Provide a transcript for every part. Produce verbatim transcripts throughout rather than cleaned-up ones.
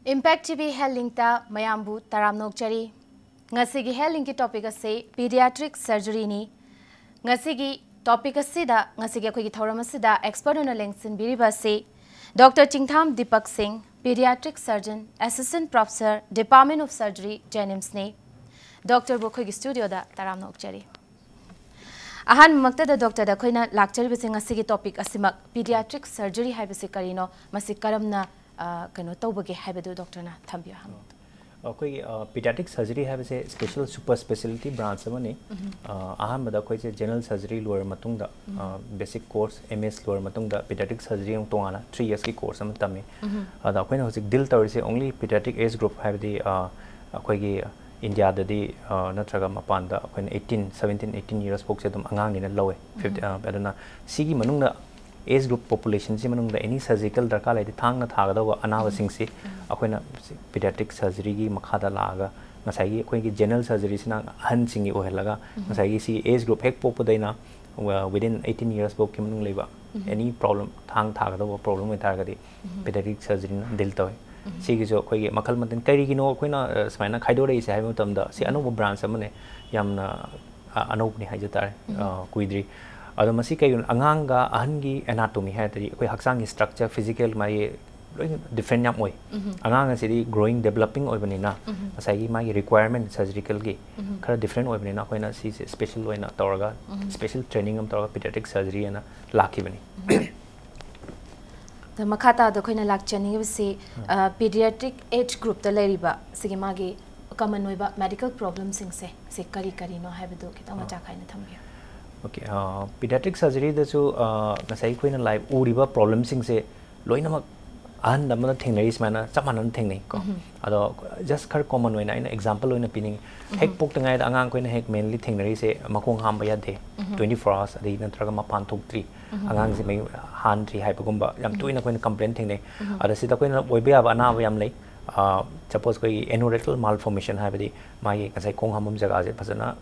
Impact T V Health Link ꯇ ꯃꯌꯥꯝꯕꯨ ꯇꯔꯥꯝꯅ ꯑꯣꯛꯆꯔꯤ꯫ ꯉꯁꯤꯒꯤ Health Link ꯀꯤ topic ꯑꯁꯤ pediatric surgery ꯅꯤ꯫ ꯉꯁꯤꯒꯤ topic ꯑꯁꯤꯗ, ꯉꯁꯤꯒꯤ ꯑꯩꯈꯣꯏꯒꯤ ꯊꯧꯔꯝ ꯑꯁꯤꯗ expert ꯑꯣꯏꯅ ꯂꯦꯡꯁꯤꯟꯕꯤꯔꯤꯕ ꯑꯁꯤ Doctor ꯆꯤꯡꯊꯥꯝ ꯗꯤꯄꯛ ꯁꯤꯡ, pediatric surgeon, assistant professor, Department of Surgery, JNIMS ꯅꯤ꯫ Doctor ꯕꯨ ꯑꯩꯈꯣꯏꯒꯤ studio ꯗ ꯇꯔꯥꯝꯅ ꯑꯣꯛꯆꯔꯤ꯫ ꯑꯍꯥꯟꯕꯃꯛꯇꯗ doctor ꯗ ꯑꯩꯈꯣꯏꯅ ꯂꯥꯛꯆꯔꯤꯕꯁꯦ ꯉꯁꯤꯒꯤ topic ꯑꯁꯤꯃꯛ, pediatric surgery ꯍꯥꯏꯕꯁꯤ ꯀꯔꯤꯅꯣ, ꯃꯁꯤ ꯀꯔꯝꯅ, ꯑ, ꯀꯩꯅꯣ ꯇꯧꯕꯒꯦ ꯍꯥꯏꯕꯗꯨ doctor ꯅ ꯊꯝꯕꯤꯌꯨ꯫ ꯑꯩꯈꯣꯏꯒꯤ, ꯑ, pediatric surgery ꯍꯥꯏꯕꯁꯦ special super speciality branch ꯑꯃꯅꯤ꯫ ꯑ, ꯑꯍꯥꯟꯕꯗ ꯑꯩꯈꯣꯏꯁꯦ general surgery ꯂꯣꯏꯔ ꯃꯇꯨꯡꯗ, ꯑ, basic course M S ꯂꯣꯏꯔ ꯃꯇꯨꯡꯗ pediatric surgery ꯑꯃꯨꯛ ꯇꯣꯉꯥꯟꯅ three years ꯀꯤ course ꯑꯃ ꯇꯝꯃꯤ꯫ ꯑꯗ ꯑꯩꯈꯣꯏꯅ ꯍꯧꯖꯤꯛ deal ꯇꯧꯔꯤꯁꯦ only pediatric age group, ꯍꯥꯏꯕꯗꯤ, ꯑ, ꯑꯩꯈꯣꯏꯒꯤ ꯏꯟꯗꯤꯌꯥꯗꯗꯤ, ꯑ, ꯅꯠꯇ꯭ꯔꯒ ꯃꯄꯥꯟꯗ ꯑꯩꯈꯣꯏꯅ eighteen, seventeen, eighteen years ꯐꯥꯎꯁꯦ ꯑꯗꯨꯝ ꯑꯉꯥꯡꯅꯤꯅ ꯂꯧꯋꯦ꯫ Fifty, ꯑ, ꯑꯗꯨꯅ ꯁꯤꯒꯤ ꯃꯅꯨꯡꯗ age group population ꯁꯤ ꯃꯅꯨꯡꯗ any surgical ꯗꯔꯀꯥꯔ ꯂꯩꯔꯗꯤ, ꯊꯥꯡꯅ ꯊꯥꯒꯗꯧꯕ ꯑꯅꯥꯕꯁꯤꯡꯁꯤ ꯑꯩꯈꯣꯏꯅ pediatric surgery ꯒꯤ ꯃꯈꯥꯗ ꯂꯥꯛꯑꯒ, ꯉꯁꯥꯏꯒꯤ ꯑꯩꯈꯣꯏꯒꯤ general surgery ꯁꯤꯅ ꯑꯍꯟꯁꯤꯡꯒꯤ ꯑꯣꯏꯍꯜꯂꯒ, ꯉꯁꯥꯏꯒꯤ ꯁꯤ age group ꯍꯦꯛ ꯄꯣꯛꯄꯗꯩꯅ, ꯑ, within eighteen years ꯐꯥꯎꯒꯤ ꯃꯅꯨꯡ ꯂꯩꯕ any problem, ꯊꯥꯡ ꯊꯥꯒꯗꯧꯕ problem ꯑꯣꯏꯇꯥꯔꯒꯗꯤ, pediatric surgery ꯅ deal ꯇꯧꯋꯤ꯫ ꯁꯤꯒꯤꯁꯨ ꯑꯩꯈꯣꯏꯒꯤ ꯃꯈꯜ ꯃꯊꯦꯜ, ꯀꯔꯤꯒꯤꯅꯣ ꯑꯩꯈꯣꯏꯅ, ꯑ, ꯁꯨꯃꯥꯏꯅ ꯈꯥꯏꯗꯣꯔꯛꯏꯁꯦ ꯍꯥꯏꯕ ꯃꯇꯝꯗ, ꯁꯤ ꯑꯅꯧꯕ branch ꯑꯃꯅꯦ, ꯌꯥꯝꯅ, ꯑ, ꯑꯅꯧꯕꯅꯤ ꯍꯥꯏꯖ ꯇꯥꯔꯦ, ꯑ, ꯀꯨꯏꯗ꯭ꯔꯤ꯫ ꯑꯗꯣ ꯃꯁꯤ ꯀꯩꯒꯤꯅꯣ, ꯑꯉꯥꯡꯒ ꯑꯍꯟꯒꯤ anatomy ꯍꯥꯏ ꯇꯥꯔꯗꯤ, ꯑꯩꯈꯣꯏ ꯍꯛꯆꯥꯡꯒꯤ structure, physical, ꯃꯥꯒꯤ ꯂꯣꯏꯅ different ꯌꯥꯝ ꯑꯣꯏ꯫ ꯑꯉꯥꯡ ꯑꯁꯤꯗꯤ growing, developing ꯑꯣꯏꯕꯅꯤꯅ, ꯉꯁꯥꯏꯒꯤ ꯃꯥꯒꯤ requirement surgical ꯒꯤ ꯈꯔ different ꯑꯣꯏꯕꯅꯤꯅ, ꯑꯩꯈꯣꯏꯅ ꯁꯤꯁꯦ special ꯑꯣꯏꯅ ꯇꯧꯔꯒ, special training ꯑꯃ ꯇꯧꯔꯒ pediatric surgery ꯑꯅ ꯂꯥꯛꯈꯤꯕꯅꯤ꯫ ꯑꯗ ꯃꯈꯥ ꯇꯥꯕꯗ ꯑꯩꯈꯣꯏꯅ ꯂꯥꯛꯆꯅꯤꯡꯉꯤꯕꯁꯤ, ꯑ, pediatric age group ꯇ ꯂꯩꯔꯤꯕ ꯁꯤꯒꯤ ꯃꯥꯒꯤ common ꯑꯣꯏꯕ medical problem ꯁꯤꯡꯁꯦ, ꯁꯤ ꯀꯔꯤ ꯀꯔꯤꯅꯣ ꯍꯥꯏꯕꯗꯨ ꯈꯤꯇꯪ ꯃꯆꯥ ꯈꯥꯏꯅ ꯊꯝꯕꯤꯌꯨ꯫ Okay, ꯑ, pediatric surgery ꯗꯁꯨ, ꯑ, ꯉꯁꯥꯏ ꯑꯩꯈꯣꯏꯅ live ꯎꯔꯤꯕ problem ꯁꯤꯡꯁꯦ ꯂꯣꯏꯅꯃꯛ ꯑꯍꯟ ꯑꯃꯅ ꯊꯦꯡꯅꯔꯤ ꯁꯨꯃꯥꯏꯅ ꯆꯞ ꯃꯥꯟꯅꯅ ꯊꯦꯡꯅꯩ ꯀꯣ꯫ ꯑꯗꯣ just ꯈꯔ common ꯑꯣꯏꯅ ꯑꯩꯅ example ꯑꯣꯏꯅ ꯄꯤꯅꯤꯡꯉꯤ꯫ ꯍꯦꯛ ꯄꯣꯛꯇ ꯉꯥꯏꯗ ꯑꯉꯥꯡ ꯑꯩꯈꯣꯏꯅ ꯍꯦꯛ mainly ꯊꯦꯡꯅꯔꯤꯁꯦ ꯃꯈꯣꯡ ꯍꯥꯝꯕ ꯌꯥꯗꯦ, twenty four hours, ꯑꯗꯩ ꯅꯠꯇ꯭ꯔꯒ ꯃꯄꯥꯟ ꯊꯣꯛꯇ꯭ꯔꯤ, ꯑꯉꯥꯡꯁꯦ ꯃꯌꯨꯝ ꯍꯥꯟꯗ꯭ꯔꯤ ꯍꯥꯏꯕꯒꯨꯝꯕ ꯌꯥꯝ ꯇꯣꯏꯅ ꯑꯩꯈꯣꯏꯅ complain ꯊꯦꯡꯅꯩ꯫ ꯑꯗ ꯁꯤꯗ ꯑꯩꯈꯣꯏꯅ ꯑꯣꯏꯕ ꯌꯥꯕ ꯑꯅꯥꯕ ꯌꯥꯝ ꯂꯩ꯫ ꯑ, suppose ꯑꯩꯈꯣꯏꯒꯤ anterectal malformation ꯍꯥꯏꯕꯗꯤ ꯃꯥꯒꯤ ꯉꯁꯥꯏ ꯈꯣꯡ ꯍꯥꯝꯐꯝ ꯖꯒꯥꯁꯦ ꯐꯖꯅ,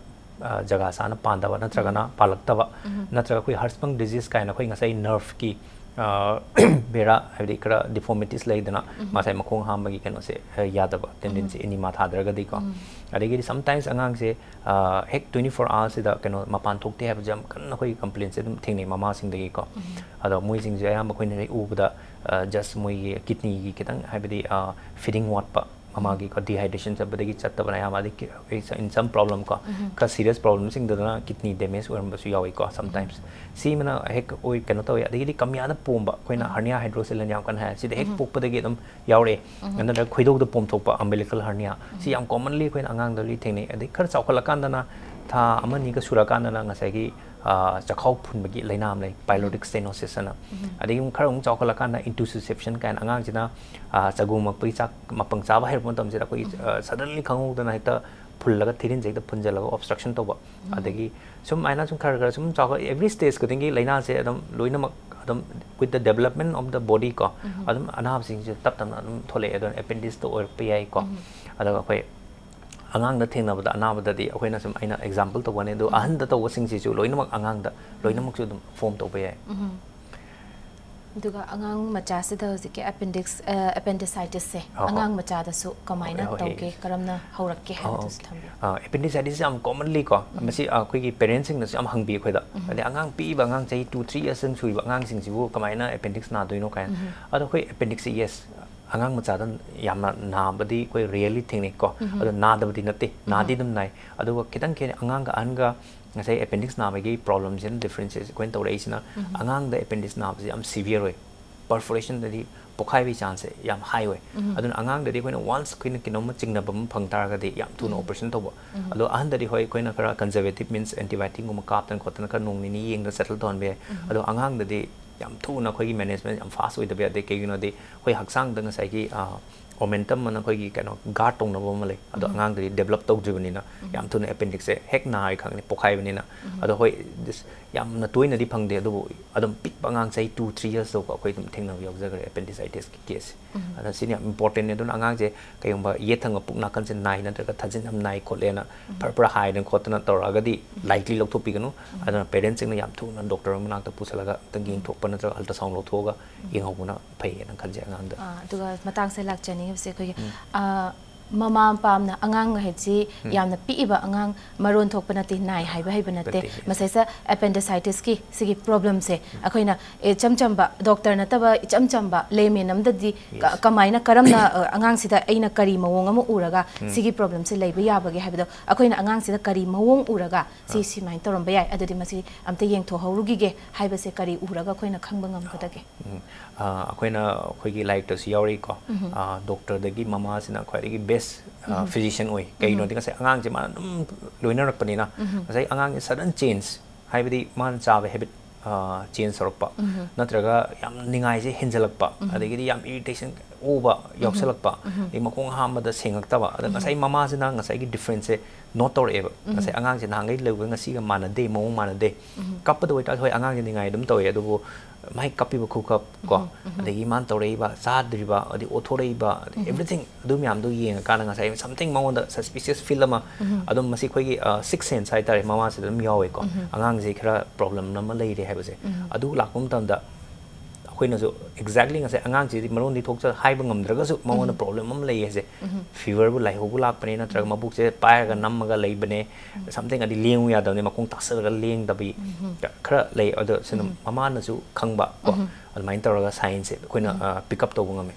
ꯑ, ꯖꯒꯥ ꯆꯥꯅ ꯄꯥꯟꯗꯕ ꯅꯠꯇ꯭ꯔꯒꯅ ꯄꯥꯜꯂꯛꯇꯕ, ꯅꯠꯇ꯭ꯔꯒ ꯑꯩꯈꯣꯏ Hirschsprung disease ꯀꯥꯏꯅ ꯑꯩꯈꯣꯏ ꯉꯁꯥꯏ nerve ꯀꯤ ꯕꯦꯔꯥ, ꯍꯥꯏꯕꯗꯤ ꯈꯔ ꯗꯤꯐꯣꯔꯃꯤꯇꯤꯁ ꯂꯩꯗꯅ, ꯉꯁꯥꯏ ꯃꯈꯣꯡ ꯍꯥꯝꯕꯒꯤ ꯀꯩꯅꯣꯁꯦ ꯌꯥꯗꯕ ꯇꯦꯟꯗꯦꯟꯁꯤ, ꯏꯅꯤꯃꯥ ꯊꯥꯗ꯭ꯔꯒꯗꯤꯀꯣ꯫ ꯑꯗꯒꯤꯗꯤ ꯁꯝꯇꯥꯏꯝꯁ ꯑꯉꯥꯡꯁꯦ ꯍꯦꯛ ꯇ꯭ꯋꯦꯟꯇꯤ ꯐꯣꯔ ꯑꯋꯥꯔꯁꯤꯗ ꯀꯩꯅꯣ ꯃꯄꯥꯟ ꯊꯣꯛꯇꯦ ꯍꯥꯏꯕꯁꯦ ꯌꯥꯝ ꯀꯟꯅ ꯑꯩꯈꯣꯏ ꯀꯝꯄ꯭ꯂꯦꯟꯁꯦ ꯑꯗꯨꯝ ꯊꯦꯡꯅꯩ ꯃꯃꯥꯁꯤꯡꯗꯒꯤꯀꯣ꯫ ꯑꯗꯣ ꯃꯣꯏꯁꯤꯡꯁꯦ ꯑꯌꯥꯝꯕ ꯑꯩꯈꯣꯏꯅ ꯍꯦꯛ ꯎꯕꯗ ꯖꯁ ꯃꯣꯏꯒꯤ ꯀꯤꯗꯅꯤꯒꯤ ꯈꯤꯇꯪ, ꯍꯥꯏꯕꯗꯤ ꯐꯤꯗꯤꯡ ꯋꯥꯠꯄ, ꯃꯃꯥꯒꯤ ꯀꯣ, ꯗꯤꯍꯥꯏꯗ꯭ꯔꯦꯁꯟ ꯆꯠꯄꯗꯒꯤ ꯆꯠꯇꯕꯅ ꯑꯌꯥꯝꯕ, ꯑꯗꯒꯤ in some problem ꯀꯣ, ꯈꯔ ꯁꯤꯔꯤꯌꯁ ꯄ꯭ꯔꯣꯕ꯭ꯂꯦꯝꯁꯤꯡꯗꯨꯗꯅ ꯀꯤꯗꯅꯤ ꯗꯦꯃꯦꯖ ꯑꯣꯏꯔꯝꯕꯁꯨ ꯌꯥꯎꯏꯀꯣ ꯁꯝꯇꯥꯏꯝꯁ꯫ ꯁꯤꯃꯅ ꯍꯦꯛ ꯑꯣꯏ ꯀꯩꯅꯣ ꯇꯧꯋꯤ꯫ ꯑꯗꯒꯤꯗꯤ ꯀꯃꯤꯌꯥꯗ ꯄꯣꯝꯕ, ꯑꯩꯈꯣꯏꯅ ꯍꯔꯅꯤꯌꯥ ꯍꯥꯏꯗ꯭ꯔꯣꯁꯦꯂꯟ ꯌꯥꯝ ꯀꯟꯅ ꯍꯥꯏ, ꯁꯤꯗ ꯍꯦꯛ ꯄꯣꯛꯄꯗꯒꯤ ꯑꯗꯨꯝ ꯌꯥꯎꯔꯛꯑꯦ꯫ ꯅꯠꯇ꯭ꯔꯒ ꯈꯣꯏꯗꯧꯗ ꯄꯣꯝꯊꯣꯛꯄ, ꯑꯝꯕꯤꯂꯤꯀꯜ ꯍꯔꯅꯤꯌꯥ, ꯁꯤ ꯌꯥꯝ ꯀꯣꯃꯟꯂꯤ ꯑꯩꯈꯣꯏꯅ ꯑꯉꯥꯡꯗꯗꯤ ꯊꯦꯡꯅꯩ꯫ ꯑꯗꯩ ꯈꯔ ꯆꯥꯎꯈꯠꯂꯀꯥꯟꯗꯅ ꯊꯥ ꯑꯃ ꯑꯅꯤꯒ ꯁꯨꯔꯀꯥꯟꯗꯅ ꯉꯁꯥꯏꯒꯤ ꯆꯈꯥꯎ ꯐꯨꯟꯕꯒꯤ ꯂꯥꯏꯅꯥ ꯑꯃ ꯂꯩ, ꯄꯥꯏꯂꯣꯔꯤꯛ ꯁ꯭ꯇꯦꯅꯣꯁꯤꯁ ꯑꯅ꯫ ꯑꯗꯒꯤ ꯑꯃꯨꯛ ꯈꯔ ꯑꯃꯨꯛ ꯆꯥꯎꯈꯠꯂꯀꯥꯟꯗ ꯏꯟꯇꯨꯁꯤꯁꯦꯞꯁꯟ ꯀꯥꯏꯅ, ꯑꯉꯥꯡꯁꯤꯅ ꯆꯒꯨꯃꯛꯄꯒꯤ ꯆꯥꯛ ꯃꯄꯪ ꯆꯥꯕ ꯍꯩꯔꯛꯄ ꯃꯇꯝꯁꯤꯗ ꯑꯩꯈꯣꯏꯒꯤ ꯁꯗꯟꯂꯤ ꯈꯪꯍꯧꯗꯅ ꯍꯦꯛꯇ ꯐꯨꯜꯂꯒ, ꯊꯤꯔꯤꯟꯁꯦ ꯍꯦꯛꯇ ꯐꯨꯟꯖꯜꯂꯒ ꯑꯣꯕꯁꯇ꯭ꯔꯛꯁꯟ ꯇꯧꯕ꯫ ꯑꯗꯒꯤ ꯁꯨꯝ ꯍꯥꯏꯅ ꯁꯨꯝ ꯈꯔ ꯈꯔ ꯁꯨꯝ ꯆꯥꯎꯈꯠ, ꯑꯦꯕ꯭ꯔꯤ ꯁ꯭ꯇꯦꯖ ꯈꯨꯗꯤꯡꯒꯤ ꯂꯥꯏꯅꯥꯁꯦ ꯑꯗꯨꯝ ꯂꯣꯏꯅꯃꯛ ꯑꯗꯨꯝ with the development of the body ꯀꯣ, ꯑꯗꯨꯝ ꯑꯅꯥꯕꯁꯤꯡꯁꯦ ꯇꯞ ꯇꯞꯅ ꯑꯗꯨꯝ ꯊꯣꯛꯂꯛꯑꯦ꯫ ꯑꯗꯨꯅ ꯑꯦꯄꯦꯟꯗꯤꯛꯁꯇ ꯑꯣꯏꯔꯛꯄ ꯌꯥꯏꯀꯣ꯫ ꯑꯗꯨꯒ ꯑꯩꯈꯣꯏ ꯑꯉꯥꯡꯗ ꯊꯦꯡꯅꯕꯗ ꯑꯅꯥꯕꯗꯗꯤ ꯑꯩꯈꯣꯏꯅ ꯁꯨꯝ, ꯑꯩꯅ ꯑꯦꯛꯖꯥꯝꯄꯜ ꯇꯧꯕꯅꯦ, ꯑꯗꯣ ꯑꯍꯟꯗ ꯇꯧꯕꯁꯤꯡꯁꯤꯁꯨ ꯂꯣꯏꯅꯃꯛ ꯑꯉꯥꯡꯗ ꯂꯣꯏꯅꯃꯛꯁꯨ ꯑꯗꯨꯝ ꯐꯣꯝ ꯇꯧꯕ ꯌꯥꯏ꯫ ꯑꯗꯨꯒ ꯑꯉꯥꯡ ꯃꯆꯥꯁꯤꯗ ꯍꯧꯖꯤꯛꯀꯤ ꯑꯦꯄꯦꯟꯗꯤꯛꯁ, ꯑꯦꯄꯦꯟꯗꯤꯁꯥꯏꯇꯤꯁꯁꯦ ꯍꯣꯏ, ꯍꯣꯏ꯫ ꯑꯉꯥꯡ ꯃꯆꯥꯗꯁꯨ ꯀꯃꯥꯏꯅ ꯍꯣꯏ, ꯍꯣꯏ, ꯇꯧꯒꯦ, yes꯫ ꯀꯔꯝꯅ ꯍꯧꯔꯛꯀꯦ ꯑꯣ, ꯍꯥꯏꯕꯗꯨꯁꯨ ꯊꯝꯕꯤꯌꯨ꯫ ꯑꯦꯄꯦꯟꯗꯤꯁꯥꯏꯇꯤꯁ ꯌꯥꯝ ꯀꯣꯃꯟꯂꯤ ꯀꯣ, ꯃꯁꯤ ꯑꯩꯈꯣꯏꯒꯤ ꯄꯦꯔꯦꯟꯁꯁꯤꯡꯅꯁꯨ ꯌꯥꯝ ꯍꯪꯕꯤ ꯑꯩꯈꯣꯏꯗ꯫ ꯑꯗꯩ ꯑꯉꯥꯡ ꯄꯤꯛꯏꯕ, ꯑꯉꯥꯡ ꯆꯍꯤ two three years ꯁꯨꯔꯤꯕ ꯑꯉꯥꯡꯁꯤꯡꯁꯤꯕꯨ ꯀꯃꯥꯏꯅ ꯑꯦꯄꯦꯟꯗꯤꯛꯁ ꯅꯥꯗꯣꯏꯅꯣ ꯀꯥꯏꯅ꯫ ꯑꯗꯣ ꯑꯩꯈꯣꯏ ꯑꯦꯄꯦꯟꯗꯤꯛꯁꯁꯤ, ꯌꯦꯁ, ꯑꯉꯥꯡ ꯃꯆꯥꯗ ꯌꯥꯝꯅ ꯅꯥꯕꯗꯤ ꯑꯩꯈꯣꯏ ꯔꯦꯌꯔꯂꯤ ꯊꯦꯡꯅꯩꯀꯣ꯫ ꯑꯗꯣ ꯅꯥꯗꯕꯗꯤ ꯅꯠꯇꯦ, ꯅꯥꯗꯤ ꯑꯗꯨꯝ ꯅꯥꯏ꯫ ꯑꯗꯨꯒ ꯈꯤꯇꯪ ꯈꯦꯠꯅꯩ, ꯑꯉꯥꯡꯒ ꯑꯍꯟꯒ ꯉꯁꯥꯏ ꯑꯦꯄꯦꯟꯗꯤꯛꯁ ꯅꯥꯕꯒꯤ ꯄ꯭ꯔꯣꯕ꯭ꯂꯦꯝꯁꯤꯅ, ꯗꯤꯐ꯭ꯔꯦꯟꯁꯦꯁ ꯑꯩꯈꯣꯏꯅ ꯇꯧꯔꯛꯏꯁꯤꯅ, ꯑꯉꯥꯡꯗ ꯑꯦꯄꯦꯟꯗꯤꯛꯁ ꯅꯥꯕꯁꯦ ꯌꯥꯝ ꯁꯤꯚꯤꯌꯔ ꯑꯣꯏ, ꯄꯔꯐꯣꯔꯦꯁꯟꯗꯗꯤ ꯄꯣꯛꯈꯥꯏꯕꯒꯤ ꯆꯥꯟꯁꯁꯦ ꯌꯥꯝ ꯍꯥꯏ ꯑꯣꯏ꯫ ꯑꯗꯨꯅ ꯑꯉꯥꯡꯗꯗꯤ ꯑꯩꯈꯣꯏꯅ ꯋꯥꯟꯁ ꯑꯩꯈꯣꯏꯅ ꯀꯩꯅꯣꯝꯃ ꯆꯤꯡꯅꯕ ꯑꯃ ꯐꯪ ꯇꯥꯔꯒꯗꯤ ꯌꯥꯝ ꯊꯨꯅ ꯑꯣꯄꯔꯦꯁꯟ ꯇꯧꯕ꯫ ꯑꯗꯣ ꯑꯍꯟꯗꯗꯤ ꯍꯣꯏ, ꯑꯩꯈꯣꯏꯅ ꯈꯔ ꯀꯟꯖꯔꯕꯦꯇꯤꯞ ꯃꯤꯟꯁ ꯑꯦꯟꯇꯤꯕꯥꯏꯑꯣꯇꯤꯛꯒꯨꯝꯕ ꯀꯥꯞꯇꯅ ꯈꯣꯠꯇꯅ ꯈꯔ ꯅꯣꯡ ꯅꯤꯅꯤ ꯌꯦꯡꯗꯅ ꯁꯦꯇꯜ ꯇꯧꯍꯟꯕ ꯌꯥꯏ꯫ ꯑꯗꯣ ꯑꯉꯥꯡꯗꯗꯤ ꯌꯥꯝ ꯊꯨꯅ ꯑꯩꯈꯣꯏꯒꯤ ꯃꯦꯅꯦꯖꯃꯦꯟ ꯌꯥꯝ ꯐꯥꯁ ꯑꯣꯏꯗꯕ ꯌꯥꯗꯦ꯫ ꯀꯩꯒꯤꯅꯣꯗꯤ ꯑꯩꯈꯣꯏ ꯍꯛꯆꯥꯡꯗ ꯉꯁꯥꯏꯒꯤ momentum ꯑꯅ ꯑꯩꯈꯣꯏꯒꯤ ꯀꯩꯅꯣ guard ꯇꯧꯅꯕ ꯑꯃ ꯂꯩ꯫ ꯑꯗꯣ ꯑꯉꯥꯡꯗꯗꯤ develop ꯇꯧꯗ꯭ꯔꯤꯕꯅꯤꯅ ꯌꯥꯝ ꯊꯨꯅ appendix ꯁꯦ ꯍꯦꯛ ꯅꯥꯏ ꯈꯪꯅꯤ, ꯄꯣꯛꯈꯥꯏꯕꯅꯤꯅ꯫ ꯑꯗꯣ ꯍꯣꯏ, this ꯌꯥꯝꯅ ꯇꯣꯏꯅꯗꯤ ꯐꯪꯗꯦ, ꯑꯗꯨꯕꯨ ꯑꯗꯨꯝ ꯄꯤꯛꯄ ꯑꯉꯥꯡ ꯆꯍꯤ two three years ꯐꯥꯎꯕ ꯑꯩꯈꯣꯏ ꯑꯗꯨꯝ ꯊꯦꯡꯅꯕ ꯌꯥꯎꯖꯈ꯭ꯔꯦ appendicitis ꯀꯤ case ꯁꯦ꯫ ꯑꯗꯣ ꯁꯤꯅ ꯌꯥꯝ important ꯅꯦ꯫ ꯑꯗꯨꯅ ꯑꯉꯥꯡꯁꯦ ꯀꯩꯒꯨꯝꯕ ꯌꯦꯠ ꯊꯪꯕ ꯄꯨꯛ ꯅꯥꯀꯟꯁꯦ ꯅꯥꯏ ꯅꯠꯇ꯭ꯔꯒ ꯊꯥꯖꯤꯟ ꯌꯥꯝ ꯅꯥꯏ ꯈꯣꯠꯂꯦꯅ ꯐꯔ ꯐꯔ ꯍꯥꯏꯗꯅ ꯈꯣꯠꯇꯅ ꯇꯧꯔꯛꯑꯒꯗꯤ lightly ꯂꯧꯊꯣꯛꯄꯤꯒꯅꯨ꯫ ꯑꯗꯨꯅ parents ꯁꯤꯡꯅ ꯌꯥꯝ ꯊꯨꯅ doctor ꯃꯅꯥꯛꯇ ꯄꯨꯁꯜꯂꯒ ꯑꯝꯇꯪ ꯌꯦꯡꯊꯣꯛꯄ ꯅꯠꯇ꯭ꯔꯒ ultrasound ꯂꯧꯊꯣꯛꯑꯒ ꯌꯦꯡꯍꯧꯕꯅ ꯐꯩꯌꯦꯅ ꯈꯟꯖꯩ ꯑꯉꯥꯡꯗ꯫ ꯑꯥ, ꯑꯗꯨꯒ ꯃꯇꯥꯡꯁꯦ ꯂꯥꯛꯆꯅꯤꯡꯉꯤꯕꯁꯦ ꯑꯩꯈꯣꯏꯒꯤ, ꯑꯥ, ꯃꯃꯥ ꯃꯄꯥ ꯑꯃꯅ ꯑꯉꯥꯡ ꯍꯥꯏꯁꯤ ꯌꯥꯝꯅ ꯄꯤꯛꯏꯕ ꯑꯉꯥꯡ, ꯃꯔꯣꯟ ꯊꯣꯛꯄ ꯅꯠꯇꯦ, ꯅꯥꯏ ꯍꯥꯏꯕ ꯍꯩꯕ ꯅꯠꯇꯦ꯫ ꯅꯠꯇꯦ, yes. ꯃꯁꯤꯁꯦ appendicitis ꯀꯤ ꯁꯤꯒꯤ problem ꯁꯦ ꯑꯩꯈꯣꯏꯅ ꯏꯆꯝ ꯆꯝꯕ doctor ꯅꯠꯇꯕ ꯏꯆꯝ ꯆꯝꯕ layman ꯑꯃꯗꯗꯤ ꯀ- Yes. ꯀꯃꯥꯏꯅ, ꯀꯔꯝꯅ, ꯑ, ꯑꯉꯥꯡꯁꯤꯗ ꯑꯩꯅ ꯀꯔꯤ ꯃꯑꯣꯡ ꯑꯃ ꯎꯔꯒ ꯁꯤꯒꯤ problem ꯁꯦ ꯂꯩꯕ ꯌꯥꯕꯒꯦ ꯍꯥꯏꯕꯗꯣ, ꯑꯩꯈꯣꯏꯅ ꯑꯉꯥꯡꯁꯤꯗ ꯀꯔꯤ ꯃꯑꯣꯡ ꯎꯔꯒ ꯁꯤ ꯁꯨꯃꯥꯏꯅ ꯇꯧꯔꯝꯕ ꯌꯥꯏ, ꯑꯗꯨꯗꯤ ꯃꯁꯤ ꯑꯝꯇ ꯌꯦꯡꯊꯣꯛꯍꯧꯔꯨꯈꯤꯒꯦ ꯍꯥꯏꯕꯁꯦ ꯀꯔꯤ ꯎꯔꯒ ꯑꯩꯈꯣꯏꯅ ꯈꯪꯕ ꯉꯝꯒꯗꯒꯦ? ꯎꯝ꯫ ꯑ, ꯑꯩꯈꯣꯏꯅ ꯑꯩꯈꯣꯏꯒꯤ ꯂꯥꯏꯔꯤꯛꯇꯁꯨ ꯌꯥꯎꯔꯤꯀꯣ꯫ ꯑ, doctor ꯗꯒꯤ ꯃꯃꯥꯁꯤꯅ ꯈ꯭ꯋꯥꯏꯗꯒꯤ best, ꯑ, physician ꯑꯣꯏ꯫ ꯀꯩꯒꯤꯅꯣꯗꯤ ꯉꯁꯥꯏ ꯑꯉꯥꯡꯁꯦ ꯃꯥꯅ ꯑꯗꯨꯝ ꯂꯣꯏꯅꯔꯛꯄꯅꯤꯅ ꯉꯁꯥꯏ ꯑꯉꯥꯡꯁꯦ sudden change, ꯍꯥꯏꯕꯗꯤ ꯃꯥꯅ ꯆꯥꯕ habit, ꯑ, change ꯇꯧꯔꯛꯄ, ꯅꯠꯇ꯭ꯔꯒ ꯌꯥꯝ ꯅꯤꯡꯉꯥꯏꯁꯦ ꯍꯦꯟꯖꯜꯂꯛꯄ, ꯑꯗꯒꯤꯗꯤ ꯌꯥꯝ irritation ꯑꯣꯕ ꯌꯥꯎꯁꯜꯂꯛꯄ, ꯑꯗꯩ ꯃꯈꯣꯡ ꯍꯥꯝꯕꯗ ꯁꯦꯡꯉꯛꯇꯕ, ꯑꯗ ꯉꯁꯥꯏ ꯃꯃꯥꯁꯤꯅ ꯉꯁꯥꯏꯒꯤ difference ꯁꯦ note ꯇꯧꯔꯛꯑꯦꯕ꯫ ꯉꯁꯥꯏ ꯑꯉꯥꯡꯁꯦ ꯅꯍꯥꯟꯈꯩ ꯂꯩꯕꯒ ꯉꯁꯤꯒ ꯃꯥꯟꯅꯗꯦ, ꯃꯑꯣꯡ ꯃꯥꯟꯅꯗꯦ꯫ ꯀꯞꯄꯗ ꯑꯣꯏꯇꯥꯔꯁꯨ ꯍꯣꯏ ꯑꯉꯥꯡꯁꯦ ꯅꯤꯡꯉꯥꯏ ꯑꯗꯨꯝ ꯇꯧꯋꯦ, ꯑꯗꯨꯕꯨ ꯃꯥꯏ ꯀꯞꯄꯤꯕ ꯈꯨꯀꯞ ꯀꯣ, ꯑꯗꯒꯤ ꯃꯥꯅ ꯇꯧꯔꯛꯏꯕ, ꯆꯥꯗ꯭ꯔꯤꯕ, ꯑꯗꯩ ꯑꯣꯊꯣꯔꯛꯏꯕ, ꯑꯗꯩ everything ꯑꯗꯨ ꯃꯌꯥꯝꯗꯣ ꯌꯦꯡꯉꯀꯥꯟꯗ ꯉꯁꯥꯏ something ꯃꯉꯣꯟꯗ suspicious feel ꯑꯃ, ꯑꯗꯨꯝ ꯃꯁꯤ ꯑꯩꯈꯣꯏꯒꯤ, ꯑ, sixth sense ꯍꯥꯏꯇꯥꯔꯦ, ꯃꯃꯥꯁꯤꯗ ꯑꯗꯨꯝ ꯌꯥꯎꯋꯦꯀꯣ꯫ ꯑꯉꯥꯡꯁꯦ ꯈꯔ problem ꯑꯃ ꯂꯩꯔꯦ ꯍꯥꯏꯕꯁꯦ꯫ ꯑꯗꯨ ꯂꯥꯛꯄ ꯃꯇꯝꯗ ꯑꯩꯈꯣꯏꯅꯁꯨ exactly ꯉꯁꯥꯏ ꯑꯉꯥꯡꯁꯤꯗꯤ ꯃꯔꯣꯟꯗꯤ ꯊꯣꯛꯆ-, ꯍꯥꯏꯕ ꯉꯝꯗ꯭ꯔꯒꯁꯨ ꯃꯉꯣꯟꯗ problem ꯑꯃ ꯂꯩ ꯍꯥꯏꯁꯦ, fever ꯕꯨ ꯂꯥꯏꯍꯧꯕ ꯂꯥꯛꯄꯅꯦ ꯅꯠꯇ꯭ꯔꯒ ꯃꯕꯨꯛꯁꯦ ꯄꯥꯏꯔꯒ ꯅꯝꯃꯒ ꯂꯩꯕꯅꯦ, something ꯑꯗꯤ ꯂꯦꯡꯉꯨ ꯌꯥꯗꯕꯅꯦ, ꯃꯈꯣꯡ ꯇꯥꯁꯜꯂꯒ ꯂꯦꯡꯗꯕꯤ ꯈꯔ ꯂꯩ꯫ ꯑꯗꯣ ꯁꯤꯅ ꯃꯃꯥꯅꯁꯨ ꯈꯪꯕ ꯀꯣ, ꯑꯗꯨꯃꯥꯏꯅ ꯇꯧꯔꯒ sign ꯁꯦ ꯑꯩꯈꯣꯏꯅ, ꯑ, pick up ꯇꯧꯕ ꯉꯝꯃꯦ꯫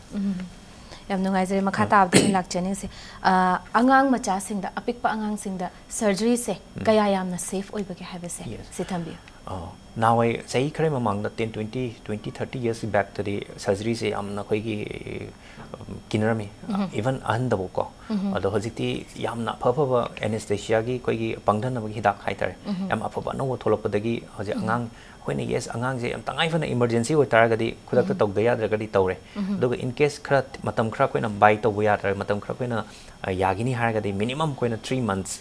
ꯌꯥꯝ ꯅꯨꯡꯉꯥꯏꯖꯔꯦ꯫ ꯃꯈꯥ ꯇꯥꯕꯗ ꯑꯩꯅ ꯂꯥꯛꯆꯅꯤꯡꯉꯤꯁꯦ, ꯑ, ꯑꯉꯥꯡ ꯃꯆꯥꯁꯤꯡꯗ, ꯑꯄꯤꯛꯄ ꯑꯉꯥꯡꯁꯤꯡꯗ surgery ꯁꯦ ꯀꯌꯥ ꯌꯥꯝꯅ safe ꯑꯣꯏꯕꯒꯦ ꯍꯥꯏꯕꯁꯦ Yes. ꯁꯤ ꯊꯝꯕꯤꯌꯨ꯫ ꯑꯥ, ꯅꯍꯥꯟꯋꯥꯏ ꯆꯍꯤ ꯈꯔ ꯃꯃꯥꯡꯗ, ten, twenty, twenty, thirty years backꯇꯗꯤ surgeryꯁꯦ ꯌꯥꯝꯅ ꯑꯩꯈꯣꯏꯒꯤ, ꯎꯝ, ꯀꯤꯅꯔꯝꯃꯤ, even ꯑꯍꯟꯗꯕꯨꯀꯣ꯫ ꯑꯗꯣ ꯍꯧꯖꯤꯛꯇꯤ ꯌꯥꯝꯅ ꯑꯐ ꯑꯐꯕ anesthesiaꯒꯤ ꯑꯩꯈꯣꯏꯒꯤ ꯄꯪꯊꯅꯕꯒꯤ ꯍꯤꯗꯥꯛ ꯍꯥꯏꯇꯥꯔꯦ, ꯌꯥꯝ ꯑꯐꯕ ꯑꯅꯧꯕ ꯊꯣꯛꯂꯛꯄꯗꯒꯤ ꯍꯧꯖꯤꯛ ꯑꯉꯥꯡ ꯑꯩꯈꯣꯏꯅ, yes, ꯑꯉꯥꯡꯁꯦ ꯌꯥꯝ ꯇꯉꯥꯏ ꯐꯗꯅ emergency ꯑꯣꯏꯇꯥꯔꯒꯗꯤ ꯈꯨꯗꯛꯇ ꯇꯧꯗ ꯌꯥꯗ꯭ꯔꯒꯗꯤ ꯇꯧꯔꯦ꯫ ꯑꯗꯨꯒ in case ꯈꯔ, ꯃꯇꯝ ꯈꯔ ꯑꯩꯈꯣꯏꯅ buy ꯇꯧꯕ ꯌꯥꯗ꯭ꯔꯒ, ꯃꯇꯝ ꯈꯔ ꯑꯩꯈꯣꯏꯅ, ꯑ, ꯌꯥꯒꯤꯅꯤ ꯍꯥꯏꯔꯒꯗꯤ minimum ꯑꯩꯈꯣꯏꯅ three months,